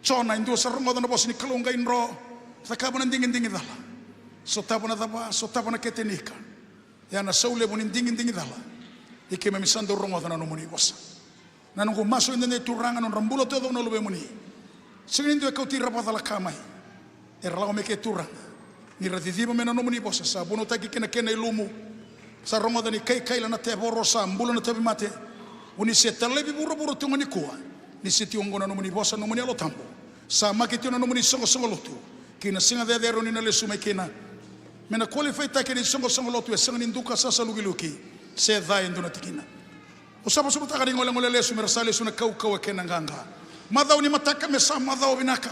Jona, e dua sa rogoca na vosa ni Kalou qai dro, cakava na digidigi cala. Sotava na cava, sotava na kete ni ika. Ia na sau levu ni digidigi cala, i keimami sa dau rogoca na nomuni vosa. Na noqu masu edaidai, Turaga, na nodra bula taucoko na luvemuni. Sega ni dua e kauti ira vakacalaka mai. Era lako mai ke, Turaga, ni ra ciciva mai na nomuni vosa, sa vunautaki kina kena ilumu. Sa rogoca ni kaikaila na tevoro, sa bula na tauvimate. O ni se talevi vuravura tu ga nikua, ni se tiko oqo na nomuni vosa, nomuni Yalo Tabu. Sa maki tiko na nomuni soqosoqo lotu ki na siga cecere o ni na lesu mai kina. Me na qualify-taki na isoqosoqo lotu e sega ni duka, sa salukiluki, se ca e dua na tikina. Au sa vosavosataka na igolegole lesu me ra sa lesu na kaukauwa kei na qaqa. Macawa ni mataka me sa macawa vinaka.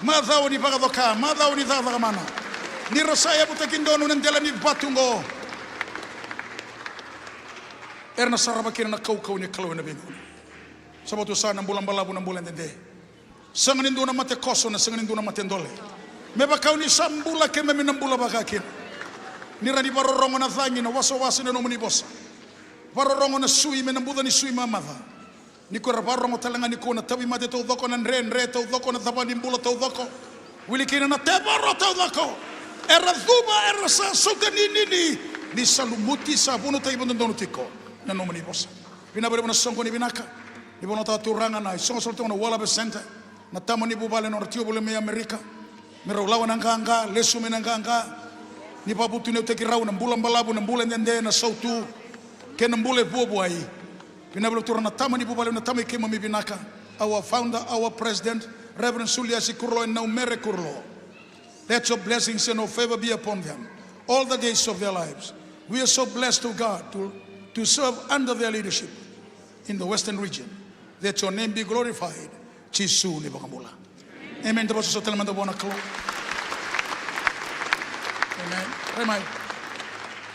Macawa ni vakacoka, macawa ni cakacaka mana. Ni ra sa yavutaki donu na dela ni vatu oqo, era na sarava kina na kaukauwa ni Kalou ena veigauna. Sa vatu sa na bula balavu, na bula dede. Sega ni dua na mate koso, na sega ni dua na mate dole. Me vaka o ni sa bula, keimami na bula vaka kina. Ni ra ni vakarorogo na cagi, na wasawasa ni nomuni vosa. Vakarorogo na sui mai na buca ni sui mamaca. Ni ko era vakarorogo tale ga nikua na tauvimate taucoko, na dredre taucoko, na cava ni bula taucoko. Wili kina na tevoro taucoko. Era cuva, era sa sautaninini. Ni sa lumuti, sa vunautaki vakadodonu tiko na nomuni vosa. Vinaka vakalevu na soqo ni vinaka. Ni vakalougatataka, Turaga, na isoqosoqo tiko na World Harvest Centre, na tama ni vuvale, na nodra tiko voli mai Amerika, me rau lawa na qaqa, lesu mai na qaqa. Ni vakavutuniyautaki rau na bula balavu, na bula dede, na sautu kei na bula e vuavuai. Vinaka vakalevu, Turaga, na tama ni vuvale, na tama i keimami vinaka, our founder, our president, Reverend Suliasi Kurlo and now Mere Kurlo. Let your blessings and your favor be upon them all the days of their lives. We are so blessed, to God, to, to serve under their leadership in the Western region. That your name be glorified. Jisu na iVakabula. Amen. Da vakasosova tale mada vua na Kalou. Amen. Rai mai.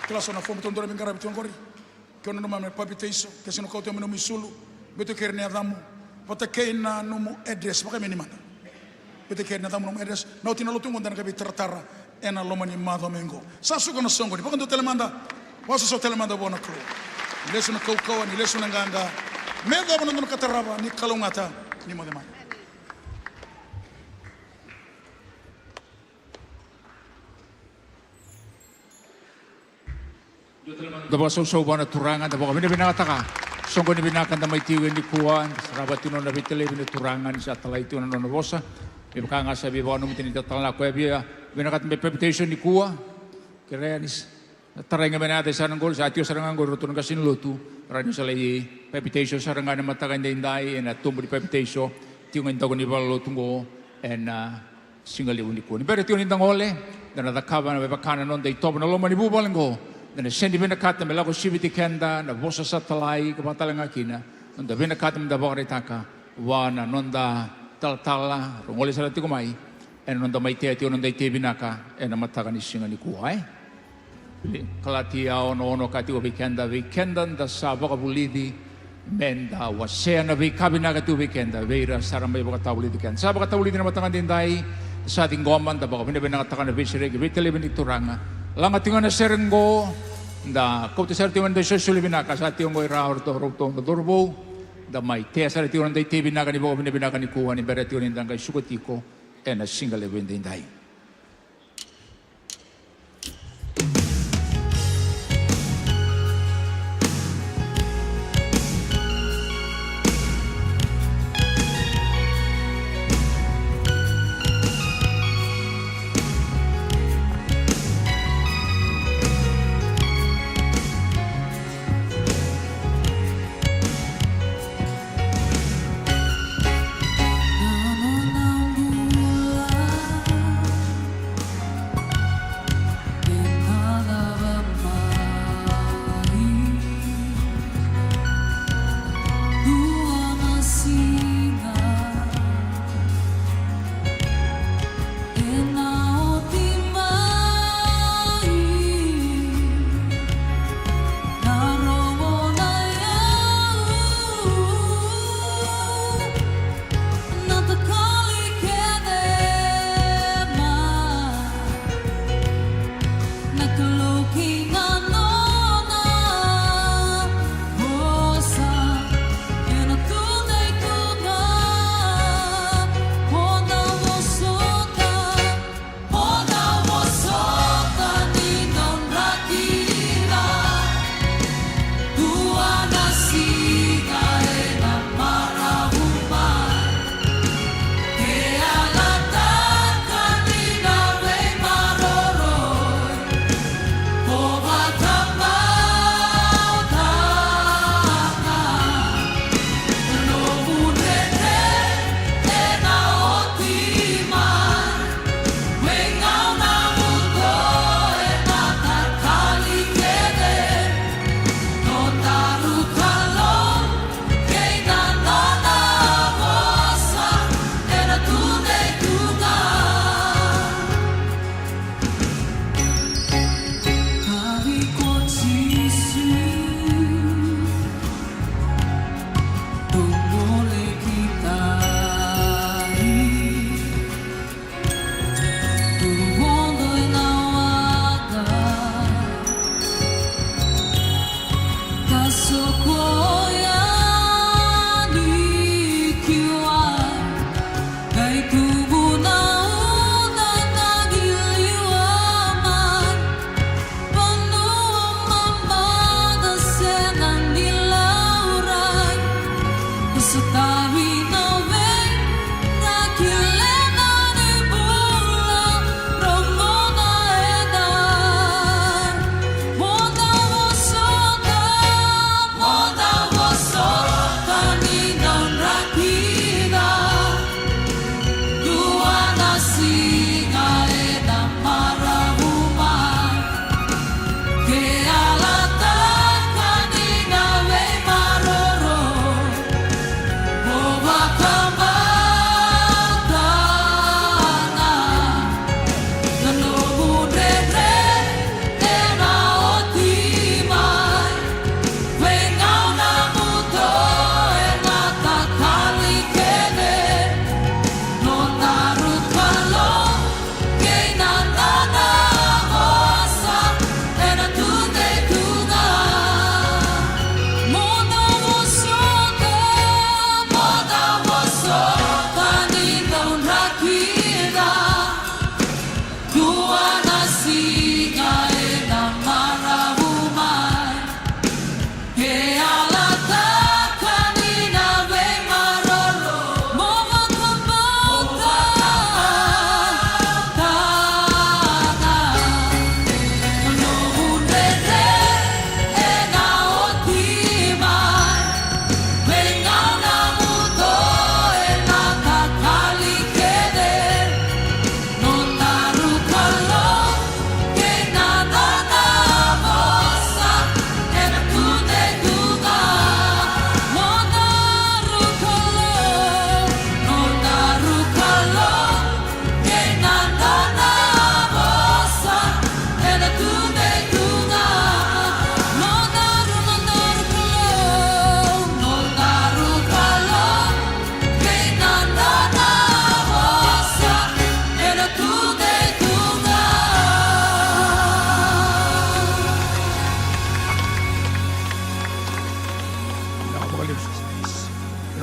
Kila so na fomu, tou dua na veiqaravi tu oqori. Ke o nanuma me papitaiso, ke sega ni kauta mai nomu isulu, biuta kei ira na yacamu vata kei na nomu address, vakaimeni mada. Biuta kei ira na yacamu, nomu address. Na oti na lotu oqo da na qai veitaratara ena loma ni macawa mai oqo. Sa suka na soqoni, vakadua tale mada. Vakasosova tale mada vua na Kalou. Ni lesu na kaukauwa, ni lesu na qaqa. Me yacova na dua na ka tarava, ni kalougata, ni moce mada. Da vakasausau vua na Turaga, da vakavinavinakataka. Soqoni vinaka da mai tiko nikua, da sarava tiko na nona veitalevi na Turaga ni sa talai tiko na nona vosa. Me vaka ga sa veivakananumi tiko ni talatala na koya, via vinakata me papitaiso nikua. Kerea ni sa tarai ga mai na yaca e sa na qoli, sa tiko sara ga qori ratou na qase ni lotu. Rawa ni sa lai papitaiso sara ga ena mataka edaidai ena tobu ni papitaiso. Tiko ga e dua na valenilotu qo ena siga levu nikua. Ni bera tiko ni da gole, da na cakava me vaka na noda itovo ena loma ni vuvale qo. Da na sega ni vinakata me lako siviti keda na vosa sa talai, ka vaka talega kina na noda vinakata me da vakaraitaka vua na noda talatala, ra gole sara tiko mai, ena noda mai tea tiko na noda itei vinaka ena mataka ni siga nikua, e? Kalatia ono ono ka tiko vei keda, vei keda da sa vakavulici, me da wasea na veika vinaka tu vei keda vei ira sa ra mai vakatavulici keda. Sa vakatavulici na mataka daidai, sa ciqoma, da vakavinavinakataka na veisereki, veitalevi ni Turaga. Laga tiko ga na sere qo, da kauta sara tiko ga na isolisoli vinaka, sa tiko qo i ra o ratou, ratou na cauravou. Da mai tea sara tiko na noda itei vinaka ni vakavinavinaka nikua, ni bera tiko ni da qai suka tiko ena siga levu edaidai.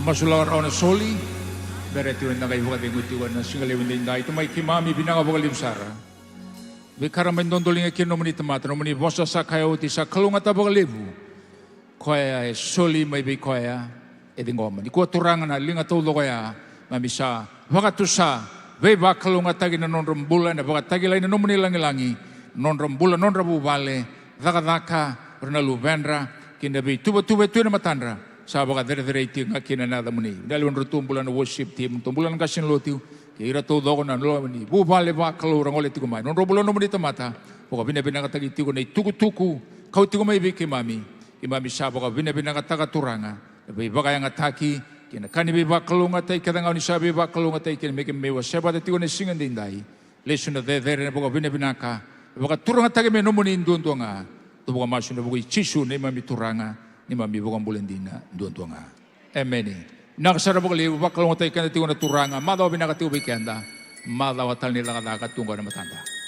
Masu lako rawa na soli. Bera tiko eda qai vakacegu tiko ena siga levu edaidai. Tamai keimami, vinaka vakalevu sara. Veika ra mai dodoliga kina nomuni tamata, nomuni vosa sa kaya oti sa kalougata vakalevu. Koya e soli mai vei koya e ciqoma. Nikua Turaga na liga taucoko oya, keimami sa vakatusa, veivakalougatataki na nodra bula ena vakatakilai na nomuni lagilagi, nodra bula, nodra vuvale, cakacaka, o ira na luvedra, kei na veituvatuva e tu ena matadra, sa vakacerecerei tiko ga kina ena yacamuni. Vinaka levu nodratou bula na worship team, nodratou bula na qase ni lotu, kei ira taucoko na nomuni vuvale vakalou ra gole tiko mai. Nodratou bula nomuni tamata, vakavinavinakataki tiko na itukutuku, kau tiko mai vei keimami. Keimami sa vakavinavinakataka Turaga, na veivakayagataki, kei na ka ni veivakalougatataki kece ga oni sa veivakalougatataki kina me keimami wasea vata tiko ena siga edaidai. Lesu na cecere, na vakavinavinaka, na vakaturagataki me nomuni duadua ga. Tou vakamasu ena vuku i Jisu neimami Turaga, neimami iVakabula dina duadua ga. Emeni. Vinaka sara vakalevu, vakalougatataki keda tiko na Turaga, macawa vinaka tiko vei keda, macawa tale ni cakacaka tu qo ena matada.